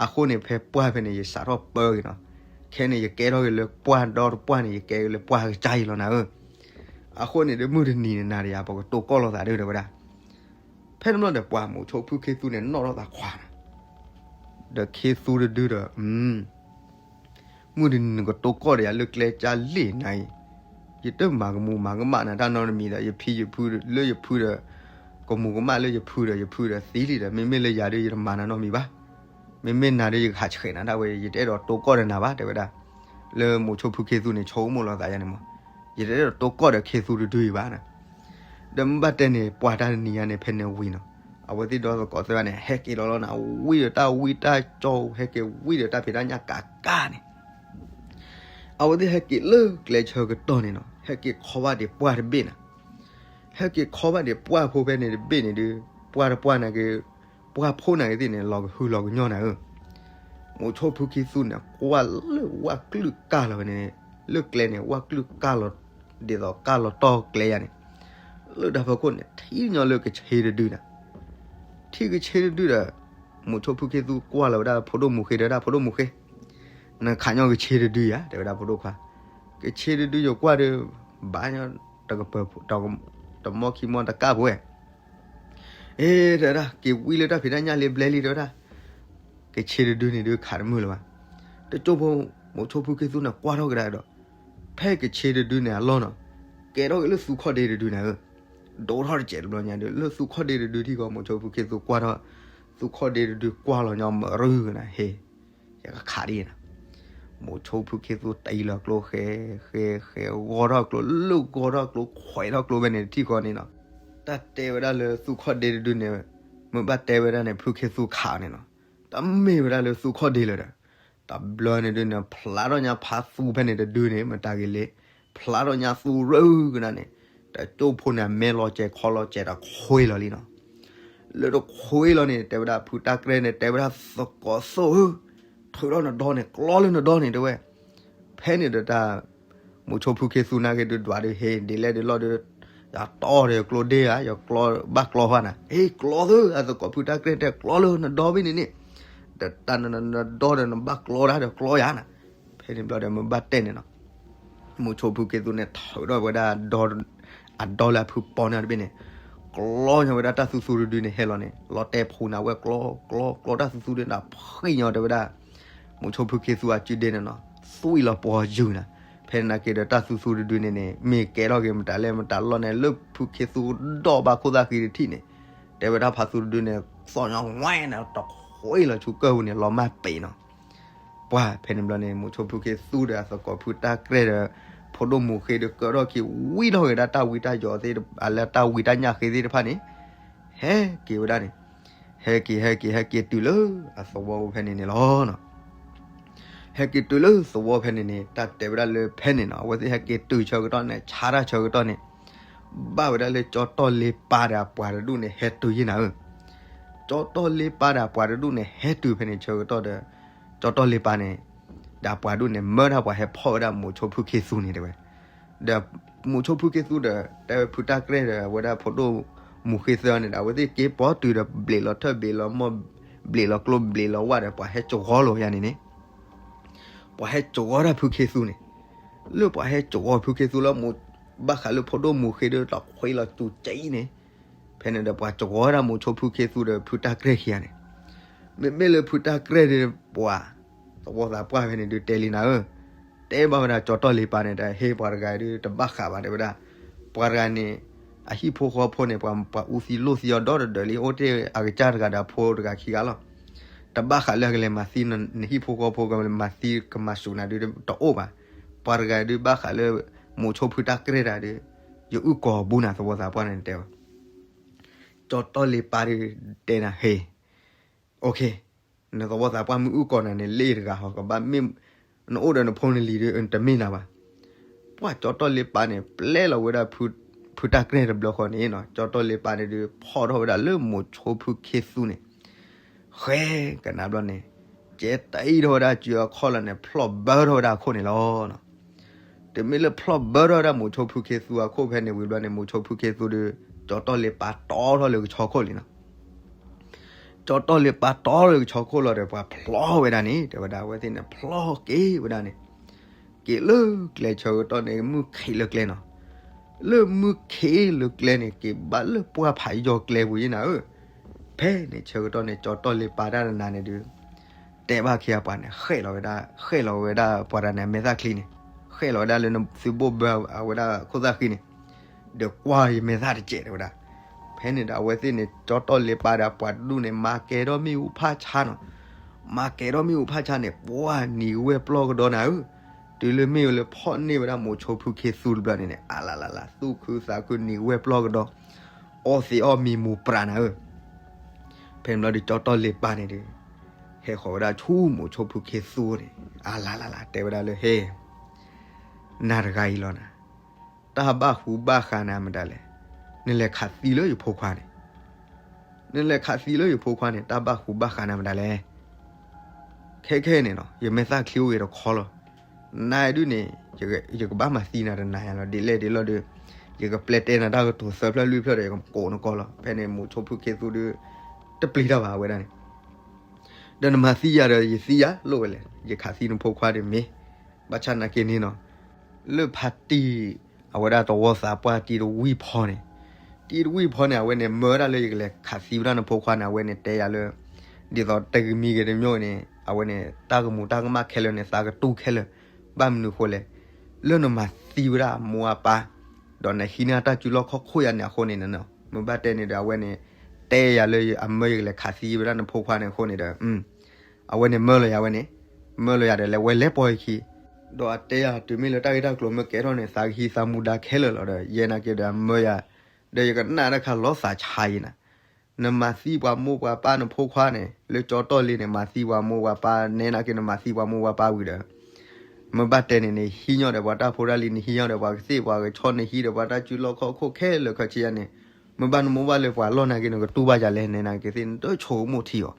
အဃိန့ၣ် ဖဲပှၢ်ဖဲန့ၣ် ယစးထီၣ်ပၢက့ၤနီၤ, ခဲန့ၣ် ယကဲထီၣ်က့ၤလၢပှၢ်ဒီတပှၢ်န့ၣ် ယကဲက့ၤလၢပှၢ်ကစၢ်အံၤလီၤနၤဧၢ, အဃိန့ၣ်ဒီး မုၢ်တနံၤန့ၣ်နၤဒီးယၤ ပကတိၤကီၢ်လိာ်သးဒၣ်တဲဝဲဒၣ်, ဖဲန့ၣ်ဘျီဒီး ပှၢ်မိၤဆိဖုခ့သူန့ၣ်နီၣ်ထီၣ်သးခွါနီၤ, ဒီးခ့သူတဒုဒီး မုၢ်တနံၤနကတိၤကီၢ်ဒီးယၤလၢကျဲကၢ်လ့ၣ်နၤအံၤ, ယတမၤကမူၤမၤကမၣ်နၤတၢ်နီတမံၤဒီး ယဖံယဖုလၢယဖုဒီး, ကမူၤကမၣ်လၢယဖုဒီး ယဖုဒီးသံလံဒီး မ့မ့ၢ်လၢယၤဒီး ယတမၤနၤနီတမံၤဘၣ်, မ့မ့ၢ်နၤဒီး ယကဟးဆှဲးနၤဒၣ်ဝဲ ယတအဲၣ်ဒိးတိၤကီၢ်ဒီးနၤဘၣ် တဲဝဲဒၣ်, လၢမိၤဆိဖုခ့သူန့ၣ် ဆိကမိၣ်လီၤသးယါန့ၣ်မး, ယတအဲၣ်ဒိးတိၢ်ကီၢ်ဒီးခ့သူတဒုအံၤဘၣ်နၤ. ဒီးမ့ၢ်ဘၣ်တဲန့ၣ် ပှၢ်တၢ်တနံၤညါန့ၣ် ဖဲန့ၣ်ဝံၤနီၤ, အဝဲသ့ၣ်ဒီသကိးသ့ၣ်တဖၣ်န့ၣ် ဟဲက့ၤလီၤလီၤနၤ, ဝံၤဒီးတၢ်ဝံတၢ်ကၠီ, ဟဲက့ၤဝံၤဒီးတၢ်ဖံးတၢ်ညၣ်ကးကးန့ၣ် အဝဲသ့ၣ်ဟဲက့ၤလၢကျဲဆၢကတီၢ်န့ၣ်နီၤ, ဟဲက့ၤခီဘၣ်ဒံးပှၢ်တဘ့ၣ်နၤ. ဟဲက့ၤခီဘၣ်ဒံးပှၢ်ဖိဖဲန့ၣ်တဘ့ၣ်န့ၣ်ဒီး, ပှၢ်တပှၢ်န့ၣ်က့ၤ, ပှၢ်ဖိန့ၣ်က့ၤသ့ၣ်န့ၣ် လီၤကဟုလီၤကညီနၤဧၢ. မိၤဆိဖုခ့သူန့ၣ် ကွၢ်လၢဝၣ်ကလုာ်ကၢ်လီၤဝဲန့ၣ်, လၢကျဲန့ၣ် ဝၣ်ကလုာ်ကၢ်လီၤ, ဒ်သိးကၢ်လီၤတီၢ်ကျဲယါန့ၣ်, လၢတၢ်ဖီခိၣ်န့ၣ် ထံၣ်ညီလၢကဆ့တဒုနၤ. ထံၣ်ကဆ့တဒုဒီး မိၤဆိဖုခ့သူကွၢ်လီၤဝဲဒၣ်ဖိဒိၣ်မူၤဃ့ဒီး ဒၣ်ဖိဒိၣ်မူၤဃ့, နခးညီကဆ့တဒုယါ, တဲဝဲဒၣ်ဖိဒိၣ်ခွါ, ကဆ့တဒုယကွၢ်ဒီး ဘၣ်ညီတကပၤ, တမီၢ်ခံမီၢ်တကၢ်ဖိဝဲ အ့ တဲဝဲဒၣ် က့ၤဝံလၢတၢ်ဖံးတၢ်ညၣ်လံဘျဲလံ တဲဝဲဒၣ်, ကဆ့တဒုန့ၣ်ဒုးခးတမုာ်လၢၤဘၣ်. တကၠိဖိ မိၤဆိဖုခ့သူန့ၣ်ကွၢ်ထီၣ်ကဒါဒီး, ဖဲကဆ့တဒုန့ၣ်အလီၢ်နီၤ, ကဲထီၣ်က့ၤလၢသူခီၣ်ဒ့တဒုနၤဧၢ, ဒိၣ်ထီၣ်တစဲးတဘျီညါဒီး လၢသူခီၣ်ဒ့တဒုထံၣ်ဃီ မိၤဆိဖုခ့သူကွၢ်ထီၣ်, သူခီၣ်ဒ့တဒုကွၢ်လီၤညီမရုနၤ ဟ့ ယကခးဒ်နၤ. မိၤဆိဖုခ့သူတံၢ်လီၤကျိဃဲ, ဃဲ, ဃဲ, ဂီၤထီၣ်ကျိ, လၢဂီၤထီၣ်ကျိခွဲးထီၣ်ကျိဖဲန့ၣ်တထံၣ်ဃီန့ၣ်နီၤ, တၢ်တဲဝဲဒၣ်လၢသူခီၣ်ဒ့တဒုန့ၣ်, မ့ၢ်ဘၣ်တဲဝဲဒၣ်န့ၣ် ဖုခ့သူခးန့ၣ်နီၤ, တၢ်မ့ၢ်ဝဲဒၣ်လၢသူခီၣ်ဒ့လၢၤဒီး, တဘျီန့ၣ်ဒုးန့ၣ် ဖျါထီၣ်ညါဖးသူဖဲန့ၣ်တဒုန့ၣ် မတၤဂ့ၤလဲၣ်, ဖျါထီၣ်ညါသူရၢကနၤန့ၣ်, တကၠိဖိန့ၣ် မဲလီၤစဲးခီလီၤစဲးတခွ့လီၤလံနီၤ. လၢတခွ့လီၤန့ၣ် တဲဝဲဒၣ်ဖုတၢ်ကြဲၢ်န့ၣ် တဲဝဲဒၣ်သကိးသိၣ်ဧၢ, ထုးထီၣ်နဒီန့ၣ် ကျီလၢနဒီန့ၣ် တဲဝဲ. ဖဲန့ၣ်ဒီးတၢ် မိၤဆိဖုခ့သူနာ်က့ၤဒုးဒွးဒီး ဟ့ၣ်ဒ်လဲၣ်ဒ်လဲၣ်ဒီး, ယတီဒီးယကျိဒ့ဧါ, ယကျီဘၣ်ကျီဘၣ်နၤ, ဟ့ၣ်ကျီသၢ, အသကိးဖုတၢ်ကြဲၢ်တဲကျီလၢနဒီဘ့ၣ်န့ၣ်န့ၣ်, ဒီးတၢ်နဒီဒီးနဘၣ်ကျီဒၣ်ဒီးကျီယါနၤ. ဖဲန့ၣ်ဘျီဒီးမ့ၢ်ဘၣ်တဲန့ၣ်နီၤ, မိၤဆိဖုခ့သူန့ၣ် ထုးထီၣ်ဝဲဒၣ် အဒီလၢအဖုပီန့ၣ်တဘ့ၣ်န့ၣ်, ကျီညီဝဲဒၣ်တၢ်သူသူတဒုန့ၣ်ဟဲလီၤန့ၣ် လီၤတဲာ်ဖှိၣ်နၤဝဲကျီ, ကျီ, ကျီတၢ်သူသူဒုန့ၣ် ဖှံညီတဲဝဲဒၣ် မိၤဆိဖုခ့သူအစုဒ့န့ၣ်နီၤ, သွံၣ်လီၤပှီၤယုၢ်နၤ. ဖဲန့ၣ်နာ်က့ၤဒီးတၢ်သူသူတဒုန့ၣ်န့ၣ် မ့ၢ်ကဲထီၣ်က့ၤမတၤလဲၣ်မတၤလီၢ်န့ၣ် လၢဖုခ့သူဒီးဘၣ်ခိၣ်သၣ်ဃံတထံၣ်န့ၣ်, တဲဝဲဒၣ်ဖးသူတဒုန့ၣ် သီၣ်ညီဝဲနၤ တခွ့လီၤဆူကၢၢ်ပူၤန့ၣ် လီၤမၢ်ပ့ၤနီၤ. ပှၢ်ဖဲန့ၣ်ဘျီန့ၣ် မိၤဆိဖုခ့သူဒီးအသကိးဖုတၢ်ကြဲၢ်ဒီး ဖိဒိၣ်မူၤဃ့ဒီး ကၢထီၣ်ခံဝံထီၣ်က့ၤဒၣ်တၢ်ဝံတၢ်ယိးသ့ၣ်တဖၣ် လၢတၢ်ဝံတၢ်ညၣ်ဃ့သ့ၣ်တဖၣ်န့ၣ် ဟဲက့ၤဝဲဒၣ်န့ၣ်, ဟဲက့ၤ ဟဲက့ၤ ဟဲက့ၤတုၤလၢအသဝီဖဲန့ၣ်န့ၣ်လီၤ. ဟဲက့ၤတုၤလၢသဝီဖဲန့ၣ်န့ၣ် တၢ်တဲဝဲဒၣ်လၢဖဲန့ၣ်နီၤ အဝဲသ့ၣ်ဟဲက့ၤတုၤဆၢကတီၢ်န့ၣ် ဆါတၢ်ဆၢကတီၢ်န့ၣ် ဘၣ်ဝဲဒၣ်လၢကၠီတီၢ်လ့ပၢ်ဒီးအပှၤတဒူၣ်န့ၣ် ဟဲတုၤယဲၢ်နၤဧၢ. ကၠီတီၢ်လ့ပၢ်ဒီးအပှၤတဒူၣ်န့ၣ် ဟဲတုၤဖဲန့ၣ်ဆၢကတီၢ်ဒီး ကၠီတီၢ်လ့ပၢ်န့ၣ် ဒီးအပှၤဒူၣ်န့ၣ် မၢတၢ်ပှၤဟဲဖီၣ်ဝဲဒၣ်မိၤဆိဖုခ့သူန့ၣ်တဲဝဲ. ဒီးမိၤဆိဖုခ့သူဒီး တဲဝဲဖုတၢ်ကြဲၢ်ဒီး အဝဲဒၣ်ဖိဒိၣ်မူၤဃ့သၢန့ၣ်ဒီး အဝဲသ့ၣ်က့ၤပိာ်တုၤဒီး ဘျံးလီၤထၢၣ်ဘျံးလီၤမီၢ် ဘျံးလီၤကျိဘျံးလီၤဝၣ်ဒီး ပှၤဟဲကဝီၤလီၤယါန့ၣ်န့ၣ် ပှၤဟဲကဝီၤတၢ်ဖုခ့သူန့ၣ်, လၢပှၤဟဲကဝီၤဖုခ့သူလၢ ဘၣ်ဃးလၢဖိဒိၣ်မူၤဃ့ဒီးတခွ့လီၤစူၤကံန့ၣ်, ဖဲန့ၣ်ဒီးပှၤကဝီၤဝဲဒၣ်မိၤဆိဖုခ့သူဒီးဖုတၢ်ကြဲၢ်ခံဂၤန့ၣ်, မ့မ့ၢ်လၢဖုတၢ်ကြဲၢ်ဒီးပှၤ သဝီသးပှၢ်ဖဲန့ၣ်ဒုးတဲလံနၤဧၢ, တဲဘၣ်ဝဲဒၣ်ကၠီတီၢ်လ့ပၢ်န့ၣ်ဒီး ဟ့ၣ်ပှၤတဂၤဒုးတဘၣ်ဃးဘၣ်တဲဝဲဒၣ်, ပှၤတဂၤန့ၣ် အဟံၣ်ဖိဃီဖိန့ၣ် ပှၤ ပှၤအူသံလိၣ်သံအီၤဒီတဒၢးလံ အိၣ်တ့ၢ်အကစၢ်တဂၤဒီးအဖိတဂၤခံဂၤလီၤ. တဘၣ်ဃးလၢအကလဲၤမၤသံနဟံၣ်ဖိဃီဖိ ကမၤသံကမၤစူၤနၤဒုးတအိၣ်ဘၣ်. ပှၤတဂၤဒုးဘၣ်ဃးလၢ မိၤဆိဖုတၢ်ကြဲၢ်တၢ်ဒုး ယအုၣ်ကီၤဘူးနၤ သဝီသးပှၢ်န့ၣ်တဲဝဲ. ကၠီတီၢ်လ့ပၢ်ဒုးတဲနၤဟ့ၣ် OK, နသဝီသးပှၢ်မ့ၢ်အုၣ်ကီၤနၤန့ၣ် လ့ၣ်တဂၤဟီ ကဘၣ်မ့ၢ် နအိၣ်ဒီးနဖိနလံၤဒုး တမ့ၢ်နၤဘၣ်. ပှၤကၠီတီၢ်လ့ပၢ်န့ၣ် ပျဲလီၤဝဲဒၣ် ဖုတၢ်ကြဲၢ်တဘျီဃီန့ၣ်နီၤ ကၠီတီၢ်လ့ပၢ်န့ၣ်ဒုး ဖီၣ်ထီၣ်ဝဲဒၣ်လၢမိၤဆိဖုခ့သူန့ၣ် ဃဲကနၣ်ဘျီန့ၣ် ကဲတအံၣ်ထီၣ်ဝဲဒၣ်စုအခီၣ်လီၤန့ၣ် ဖျီၣ်ဘၢထီၣ်ဝဲဒၣ်အခိၣ်န့ၣ်လီၤ. တမ့ၢ်လၢဖျီၣ်ဘၢထီၣ်ဝဲဒၣ်မိၤဆိဖုခ့သူအခိၣ်ဖဲန့ၣ်ဝံၤဘျီန့ၣ် မိၤဆိဖုခ့သူဒီး ကၠီတီၢ်လ့ပၢ်တီထီၣ်လၢကဆီခိၣ်လံနီၤ. ကၠီတီၢ်လ့ပၢ်တီလၢကဆီခိၣ်လီၤဒီး ပှၤဖျီၣ်ဝဲဒၣ်န့ၣ် တဲဝဲဒၣ် အဝဲသ့ၣ်န့ၣ် ဖျီၣ်က့ၤဝဲဒၣ်န့ၣ် က့ၤလၢကျဲဆၢကတီၢ်န့ၣ် မုၢ်ခ့လၢကျဲနီၤ. လၢမုၢ်ခ့လၢကျဲန့ၣ် က့ၤဘၣ်လၢပှၢ်ဖးယီၤကျဲပူၤယဲနၤဧၢ. ဖဲန့ၣ်ဆၢကတီၢ်န့ၣ် ကၠီတီၢ်လ့ပၢ်တၢ်တနၤန့ၣ်ဒုး တဲဘၣ်ခံဂၤပှၤန့ၣ် ဃဲၣ်လီၤဝဲဒၣ် ဃဲၣ်လီၤဝဲဒၣ်ပှၤတဂၤန့ၣ် အမဲာ်သၣ်ချံန့ၣ် ဃဲၣ်လီၤဝဲဒၣ်လၢနသုဘိၣ်ဘၢအဝဲဒၣ်ခိၣ်သၣ်ဃံန့ၣ် ဒီးကွၢ်ယမဲာ်သၣ်တစဲးတဲဝဲဒၣ်. ဖဲန့ၣ်ဒီးအဝဲသ့ၣ်န့ၣ် ကၠီတီၢ်လ့ပၢ်ဒီးအပှၤတဒူၣ်န့ၣ် မၤကဲၤထီၣ်မ့ၣ်အူဖးဆါနီၤ. မၤကဲၤထီၣ်မ့ၣ်အူဖးဆါန့ၣ် ပှၤနံၤဝဲပျီၢ်ကဒီးနၤဧၢ. တုၤလၢမ့ၢ်ဝဲလၢဖီၣ်န့ၢ်ဝဲဒၣ်မိၤဆိဖုခ့သူတဘျီန့ၣ်န့ၣ် အလလလ သူၣ်ခုသးခုနံၤဝဲပျီၢ်ကဒီး, အီသံးအီၣ်မံၤမူၤပြးနၤဧၢ. ဖဲန့ၣ်ဘျီဒီးကၠီတီၢ်လ့ပၢ်န့ၣ်ဒီး ဟဲဃီၤဝဲဒၣ်ဆူမိၤဆိဖုခ့သူန့ၣ် အလလလ တဲဝဲဒၣ်လၢ ဟဲ နၤတဂၤအံၤလီၤနၤ, တၢ်ဘၣ်ဃူဘၣ်ဃးနၤမတၤလဲၣ်. နလဲၤခးသံလၢယဖိခွါန့ၣ်, နလဲၤခးသံလၢယဖိခွါန့ၣ် တၢ်ဘၣ်ဃူဘၣ်ဃးနၤမတၤလဲၣ်. ခဲခဲန့ၣ်နီၤ ယမဲာ်သၣ်ချံအိၣ်ဂ့ၤတခီလီၤ. နၤဒုန့ၣ် ယကဘၣ်မၤသံနၤတနၤညါလီၤ. ဒ်လဲၣ်ဒ်လဲၣ်ဒီး ယကပျဲတဲနၤတၢ်ကတိၤသၢဖျၢၣ်လွံၢ်ဖျၢၣ်ဒီး ယကကိးနကီၢ်လီၤ. ဖဲန့ၣ်မိၤဆိဖုခ့သူဒီး တပျံၤတၢ်ဘၣ်ဝဲဒၣ်န့ၣ် ဒီးနမၤသံယၤဒီး ယသံယၤလိၣ်ဝဲလဲၣ်, ယခးသံနဖိခွါဒီးမ့ၢ်, ဘၣ်ဆၣ်နာ်က့န့ၣ်နီၤ, လၢဖါတံၢ် အဝဲဒၣ်တဝီသးပှၢ်တံၤတဝံၢ်ဖီန့ၣ်, တံၤတဝံၢ်ဖီန့ၣ် အဝဲန့ၣ် မၢဝဲဒၣ်လၢယကလဲၤခးသံဝဲဒၣ်နဖိခွါန့ၣ် အဝဲန့ၣ်တဲယၤလၢ ဒ်သိးတဂ့ၤမံၤဂ့ၤတမံၤန့ၣ် အဝဲန့ၣ် တၢ်ကမူၤတၢ်ကမၣ်ခဲလၢာ်န့ၣ် သးကတူၢ်ခဲလၢာ်, ဘၣ်မနုၤဃိလဲၣ်, လၢနမၤသံဝဲဒၣ်အမိၢ်အပၢ်, ဒီးနဟံးန့ၢ်တၢ်စုလီၢ်ခီၣ်ခိၣ်ယၤန့ၣ်အဃိန့ၣ်နီၤ, မ့ၢ်ဘၣ်တဲန့ၣ်ဒီး အဝဲန့ၣ် တဲယၤလၢအမၢယကလဲၤခးသံဝဲဒၣ်နဖိခွါန့ၣ်အဃိန့ၣ်ဒီး အဝဲန့ၣ်မၢလီၤယၤဝဲန့ၣ်, မၢလီၤယၤဒီး လဲၤဝဲလဲၤပိာ်ယခံ, ဒီးအတဲယၤတုၤမ့ၢ်လၢတၢ်ဂ့ၢ်တၢ်ကျိၤမ့ၢ်ကဲထီၣ်န့ၣ် သးကဟံးသးမူဒါခဲလၢာ်လီၤဒီး ယဲနာ်က့ဒီးအမၢယၤ, ဒီးယကနၣ်တၢ်ခါလီၤသးဆါယံၤနၤ, နမၤသံပှၤမိၢ်ပှၤပၢ်နဖိခွါန့ၣ် လၢကၠီတီၢ်လ့န့ၣ် မၤသံပှၤမိၢ်ပှၤပၢ် နဲနာ်က့နမၤသံပှၤမိၢ်ပှၤပၢ်ဝံၤဒီး မ့ၢ်ဘၣ်တဲန့ၣ်န့ၣ် ဟံးညီဒီးပှၤတၢ်ဖိတၢ်လံၤ နဟံးညီဒီးပှၤကသ့ၣ်ပှၤကဆီ နဟံးဒီးပှၤတၢ်စုလီၢ်ခီၣ်ခိၣ်ခဲလၢာ်ခဲဆ့ယၤန့ၣ်, မ့ၢ်ဘၣ်နမိၢ်ဘၣ်လၢပှၤလီၢ်နာ်က့ နကတူၢ်ဘၣ်ယၤလဲၣ် နဲနာ်က့သ့ၣ် နတဆိကမိၣ်ထံအီၤ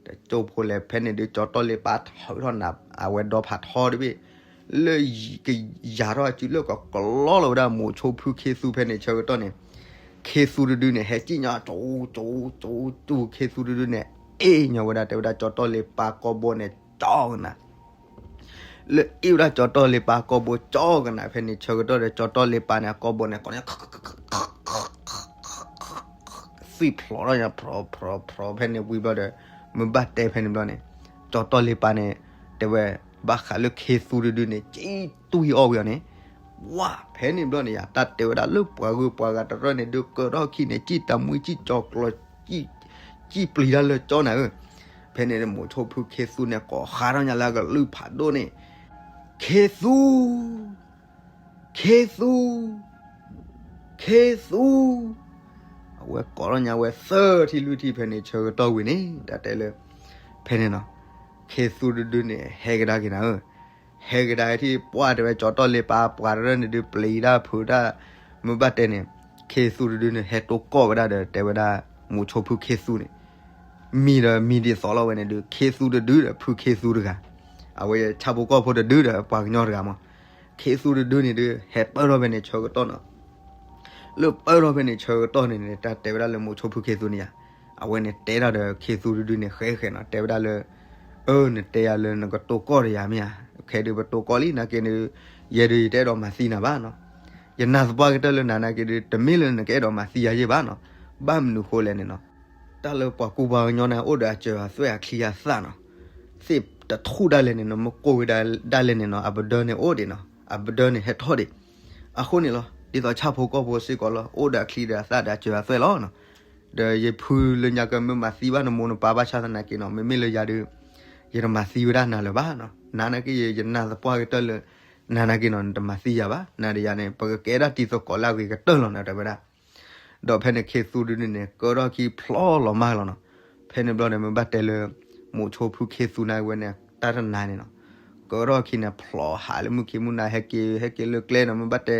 တကၠိဖိလဲၣ် ဖဲန့ၣ်ဒုး ကၠီတီၢ်လ့ပၢ်ထုးထီၣ်နၤ အဝဲဒီဖးထီတဘ့ၣ် လၢကယၤထီၣ်အစုလၢကကလီလီၤဝဲဒၣ်မိၤဆိဖုခ့သူဖဲန့ၣ် ဆၢကတီၢ်န့ၣ် ခ့သူတဒုန့ၣ် ဟဲစံၣ်ညီၣ် ကၠူ ကၠူ ကၠူ ကၠူ ခ့သူတဒုန့ၣ် အ့ၣ်ညီဝဲဒၣ် တဲဝဲဒၣ်ကၠီတီၢ်လ့ပၢ်ကိာ်ဘိန့ၣ် ကၠီကနၤ လၢအ့ၣ်ဝဲဒၣ်ကၠီတီၢ်လ့ပၢ်ကိာ်ဘိကၠီကနၤ ဖဲန့ၣ်ဆၢကတီၢ်ဒီး ကၠီတီၢ်လ့ပၢ်န့ၣ် အကိာ်ဘိန့ၣ် ကိးန့ၣ် သွံၣ်ဖျိးထီၣ်ညါ ဖြီဖြီဖြီ ဖဲန့ၣ်ဝံၤဘျီဒီး မ့ၢ်ဘၣ်တဲဖဲန့ၣ်ဘျီန့ၣ် ကၠီတီၢ်လ့ပၢ်န့ၣ် တဲဝဲ ဘၣ်ဃးလၢခ့သူတဒုန့ၣ် ကၠံတွံၢ်အီၣ်ဝံၤအီၤန့ၣ် ဝါ ဖဲန့ၣ်ဘျီန့ၣ်ယၤ တၢ်တဲဝဲဒၣ်လၢပှၤဂုၤပှၤဂၤတရၢၢ်န့ၣ် ဒုးကၢထီၣ်ခံန့ၣ် စံၣ်တမှံစံၣ်ကၠီၤကျီၤ စံၣ်ပျံၤတၢ်လၢကၠီနၤဧၢ ဖဲန့ၣ်မိၤဆိဖုခ့သူန့ၣ် ကိးဃါထီၣ်ညါလၢအကလုၢ်ဖးဒိၣ်န့ၣ် ခ့သူ ခ့သူ ခ့သူ အဝဲကိးထီၣ်ညါဝဲသၢထံလွံၢ်ထံ ဖဲန့ၣ်ဆၢကတီၢ်ဝံၤန့ၣ် တၢ်တဲလၢ ဖဲန့ၣ်နီၤ ခ့သူတဒုန့ၣ် ဟဲကဒါက့ၤနၤဧၢ ဟဲကဒါထံၣ်ပှၢ်တဲဝဲ ကၠီတီၢ်လ့ပၢ်ပှၤတရၢၢ်န့ၣ်ဒုး ပျံၤတၢ်ဖုးတၢ် မ့ၢ်ဘၣ်တဲန့ၣ် ခ့သူတဒုန့ၣ် ဟဲတိကိၢ်ဝဲဒၣ်ဒီး တဲဝဲဒၣ် မိၤဆိဖုခ့သူန့ၣ် မံၤဒီးမံၤဒ်သိးလီၤဝဲန့ၣ်ဒုး ခ့သူတဒုဒီး ဖုခ့သူတဂၤ အဝဲဆၣ်ဖိကီၢ်ဖိတဒုဒီး ပှၤကညီတဂၤမး ခ့သူတဒုန့ၣ်ဒုး ဟဲပၢၢ်ထီၣ်ဖဲန့ၣ်ဆၢကတီၢ်နီၤ လၢပၢၢ်ထီၣ်ဖဲန့ၣ်ဆၢကတီၢ်န့ၣ်န့ၣ် တၢ်တဲဝဲဒၣ်လၢမိၤဆိဖုခ့သူန့ၣ်ယၤ အဝဲန့ၣ်တဲဒၣ်ဒီးခ့သူတဒုန့ၣ် ဃဲဃဲနီၤ တဲဝဲဒၣ်လၢ အၢ နတဲယၤလၢနကတိကိၢ်ဒီးယၤမ့ၢ်ဧါ ခဲဒုးပတိကိၢ်လံ နာ်က့ဒုး ယဲဒုးယတအဲၣ်ဒိးမၤသံနၤဘၣ်နီၤ ယနာ်သပှၢ်ကတၢၢ်လၢနၤနာ်က့ဒုး တမ့ၢ်လၢနကအဲၣ်ဒိးမၤသံယၤယ့ၢ်ဘၣ်နီၤ ဘၣ်မနုၤဃိလဲၣ်န့ၣ်နီၤ တၢ်လၢပှၤကူပှၤကညီန့ၣ် အိၣ်ဒီးအစၢၤအသွဲၣ်အချံအသၣ်နီၤ သ့ၣ်တထူၣ်ဒၣ်လဲာ်န့ၣ်နီၤ မ့ၢ်ကိၢ်ဝဲဒၣ်လဲာ်န့ၣ်နီၤ အပဒၢန့ၣ်အိၣ်ဒံးနီၤ အပဒၢန့ၣ်ဟဲထီၣ်ဒံး အဃိန့ၣ်လီၤ ဒ်သိးဆၣ်ဖိကီၢ်ဖိစ့ၢ်ကီးလီၤ အိၣ်ဒီးအချံဒီးအသၣ်ဒီးအစၢၤအသွဲၣ်လီၤနီၤ ဒီးယဖုလၢညါကမ့ၢ်မၤသံဘၣ်နမိၢ်နပၢ်ဘၣ်ဆၣ်သနာ်က့နီၤ မ့မ့ၢ်လၢယၤဒုး ယတမၤသံဝဲဒၣ်နၤလၢၤဘၣ်နီၤ နၤနာ်က့ယနာ်သပှၢ်ကတၢၢ်လၢ နၤနာ်က့နီၤ နတမၤသံယၤဘၣ် နၤဒီးယၤန့ၣ် ပကကဲဒၣ်တံၤသကိးလၢအဂ့ၤကတၢၢ်လီၤနၤတဲဝဲဒၣ် ဒီးဖဲန့ၣ်ခ့သူတဒုန့ၣ် ကၢထီၣ်ခံဖျီလီၤမၢ်လီၤနီၤ ဖဲန့ၣ်ဘျီန့ၣ် မ့ၢ်ဘၣ်တဲလၢ မိၤဆိဖုခ့သူနာ်က့ဝဲန့ၣ် တၢ်တနၤန့ၣ်နီၤ ကၢထီၣ်ခံန့ၣ် ဖျီဟးလၢမုၢ်ခံမုၢ်နၤ ဟဲက့ၤ ဟဲက့ၤလၢကျဲနီၤ မ့ၢ်ဘၣ်တဲ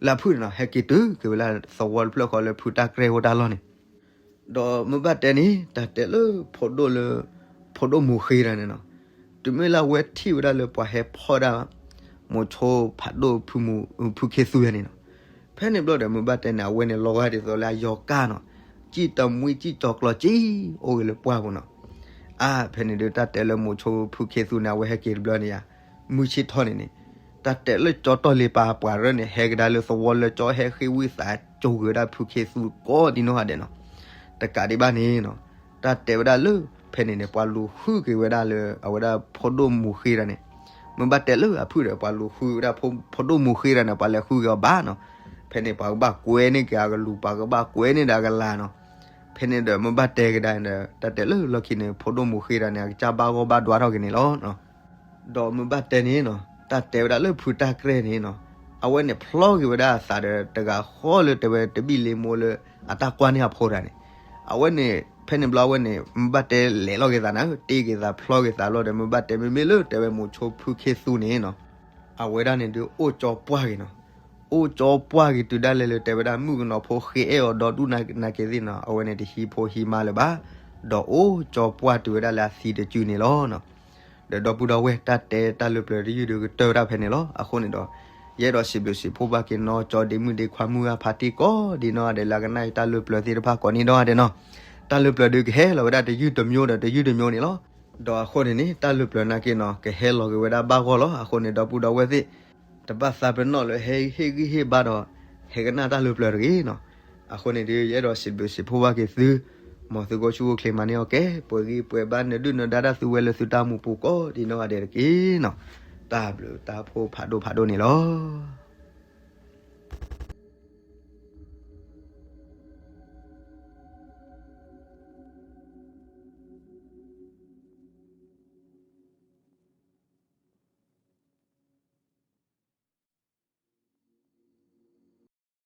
လၢဖုၣ်န့ၣ်နီၤ ဟဲက့ၤတုၤက့ၤဝဲလၢသဝီတဖျၢၣ်ဃီလၢဖုတၢ်ကြဲၢ်အိၣ်တၢ်လီၢ်န့ၣ် ဒီးမ့ၢ်ဘၣ်တဲန့ၣ် တၢ်တဲလၢ ဖိဒိၣ်လၢ ဖိဒိၣ်မူၤဃ့တၢ်န့ၣ်နီၤ တုၤမ့ၢ်လၢအဝဲထံၣ်ဝဲဒၣ်လၢပှၤဟဲဖီၣ်ဒၣ် မိၤဆိဖးဒိၣ်ဖုခ့သူယၤန့ၣ်နီၤ ဖဲန့ၣ်ဘျီဒီး မ့ၢ်ဘၣ်တဲန့ၣ် အဝဲန့ၣ်လီၤဂာ်ဒ်သိးလၢအယီၤကၢ်နီၤ စံၣ်တမှံစံၣ်ကၠီၤကျီၤကၠံ အိၣ်ဂ့ၤလၢပှၢ်ပူၤနီၤ အါ ဖဲန့ၣ်ဒုး တၢ်တဲလၢမိၤဆိဖုခ့သူန့ၣ် အဝဲဟဲက့ၤတဘျီန့ၣ်ယါ မုၢ်ဆ့ၣ်ထီၣ်န့ၣ်န့ၣ် တၢ်တဲလၢကၠီတီၢ်လ့ပၢ်ပှၤရၢၢ်န့ၣ် ဟဲကဒါလၢသဝီလၢကၠီ ဟဲဃ့ဝံသးကၠိၤဂ့ၤဝဲဒၣ်ဖုခ့သူကိးဒံနီၢ်ဂၤဒဲးနီၤ တကးဒံးဘၣ်န့ၣ်နီၤ တၢ်တဲဝဲဒၣ်လၢ ဖဲန့ၣ်န့ၣ် ပှၤလူၤဃုက့ၤဝဲဒၣ်လၢ အဝဲဒၣ်ဖိဒိၣ်မူၤဃ့တၢ်န့ၣ် မ့ၢ်ဘၣ်တဲလၢအဖုၣ်ဒီး ပှၤလူၤဃုဝဲဒၣ် ဖိဒိၣ်မူၤဃ့တၢ်န့ၣ် ပှၤလဲၤဃုက့ၤအီၤဘၣ်နီၤ ဖဲန့ၣ်ပှၤကဘၣ်ကွဲန့ၢ်က့ၤအကလူၤ ပှၤကဘၣ်ကွဲန့ၢ်ဒီးအကလၤနီၤ ဖဲန့ၣ်ဒီးမ့ၢ်ဘၣ်တဲကဒါဒီး တၢ်တဲလၢလီၢ်ခံန့ၣ် ဖိဒိၣ်မူၤဃ့တၢ်န့ၣ် အကစၢ်ဘၣ်ဂီၢ်ဘၣ်ဒွါထီၣ်က့ၤန့ၣ်လီၤ ဒီးမ့ၢ်ဘၣ်တဲန့ၣ်နီၤ တၢ်တဲဝဲဒၣ်လၢဖုတၢ်ကြဲၢ်န့ၣ်နီၤ, အဝဲန့ၣ်ဖျီက့ၤဝဲဒၣ်အသးဒီးတဂၤဃီလၢတဲဝဲတဘံၣ်လ့မိၢ်လၢအတၢ်ကွၢ်န့ၢ်အဖိတဂၤန့ၣ်, အဝဲန့ၣ် ဖဲန့ၣ်ဘျီအဝဲန့ၣ် မ့ၢ်ဘၣ်တဲလဲၤလီၤက့ၤသးနၤ တ့က့ၤသးဖျီက့ၤသးဘျီဒီး မ့ၢ်ဘၣ်တဲမ့မ့ၢ်လၢတဲဝဲမိၤဆိဖုခ့သူန့ၣ်နီၤ, အဝဲဒၣ်န့ၣ်ဒုးအိၣ်ကၠီပှၢ်က့ၤနီၤ, အိၣ်ကၠီပှၢ်က့ၤတုၤဒၣ်လဲာ်လၢတဲဝဲဒၣ်မုၣ်ကနီၤဖိဃ့အဲၣ်အီၤဒီဒူၣ်နၤက့ၤသ့ၣ်နီၤ, အဝဲန့ၣ်တဟံးဖိဟံးမါလၢၤဘၣ်, ဒီးအိၣ်ကၠီပှၢ်တုၤဝဲဒၣ်လၢအသံတစုန့ၣ်လီၤ. ဒီးဒီပုၢ်ဒီဝဲၢ်တၢ်တဲတၢ်လၢပျၢၤတယုၢ်ဒုးကတၢၢ်ဝဲဒၣ်ဖဲန့ၣ်လီၤ. အဃိန့ၣ်ဒီး ယအဲၣ်ဒိးစံးဘျုးစံးဖှိၣ်ဘၣ်က့ၤနီၢ်ကၠီဒ့မုၣ်ဒ့ခွါမုၢ်ဂၢ်ဖါတံၢ်ကိးဒ်နီၢ်ဂၤဒဲးလၢအကနၣ်အံၤတၢ်လၢပျၢၤသ့ၣ်တဖၣ်ကိးဒ်နီၢ်ဂၤဒဲးနီၤ, တၢ်လၢပျၢၤဒုးကဟဲလီၤဝဲဒၣ်တယုၢ်တမျိုးဒီးတယုၢ်တမျိုးန့ၣ်လီၤ. ဒီးအဃိန့ၣ်န့ၣ် တၢ်လၢပျၢၤနာ်က့နီၤ ကဟဲလီၤက့ၤဝဲဒၣ်ဘၣ်ဂီၢ်လီၤ. အဃိန့ၣ် ဒီပုၢ်ဒီဝဲၢ်သ့ၣ် တဘၣ်သးပ့ၤနီၣ်လၢဟဲဟ့ၣ်ဂံၢ်ဟ့ၣ်ဘါဒီး ဟဲကနၣ်တၢ်လၢပျၢၤတဂ့ၤနီၤ. အဃိန့ၣ်ဒုး ယအဲၣ်ဒိးစံးဘျုးစံးဖှိၣ်ဘၣ်က့ၤသု, မ်သုကအိၣ်ဆူၣ်အိၣ်ချ့မၤန့ၢ်အီၣ်ကဲ ပှဲၤဂံၢ်ပှဲၤဘါနၢၤဒုၣ်နၢၤဒါတၢ်သုဝဲလၢသုတၢ်မူပူၤကိးဒ်နီၢ်ဂၤဒဲးတက့ၢ်နီၤ. တၢ်ဘျုးတၢ်ဖှိၣ်ဖးဒိၣ်ဖးဒိၣ်န့ၣ်လီၤ.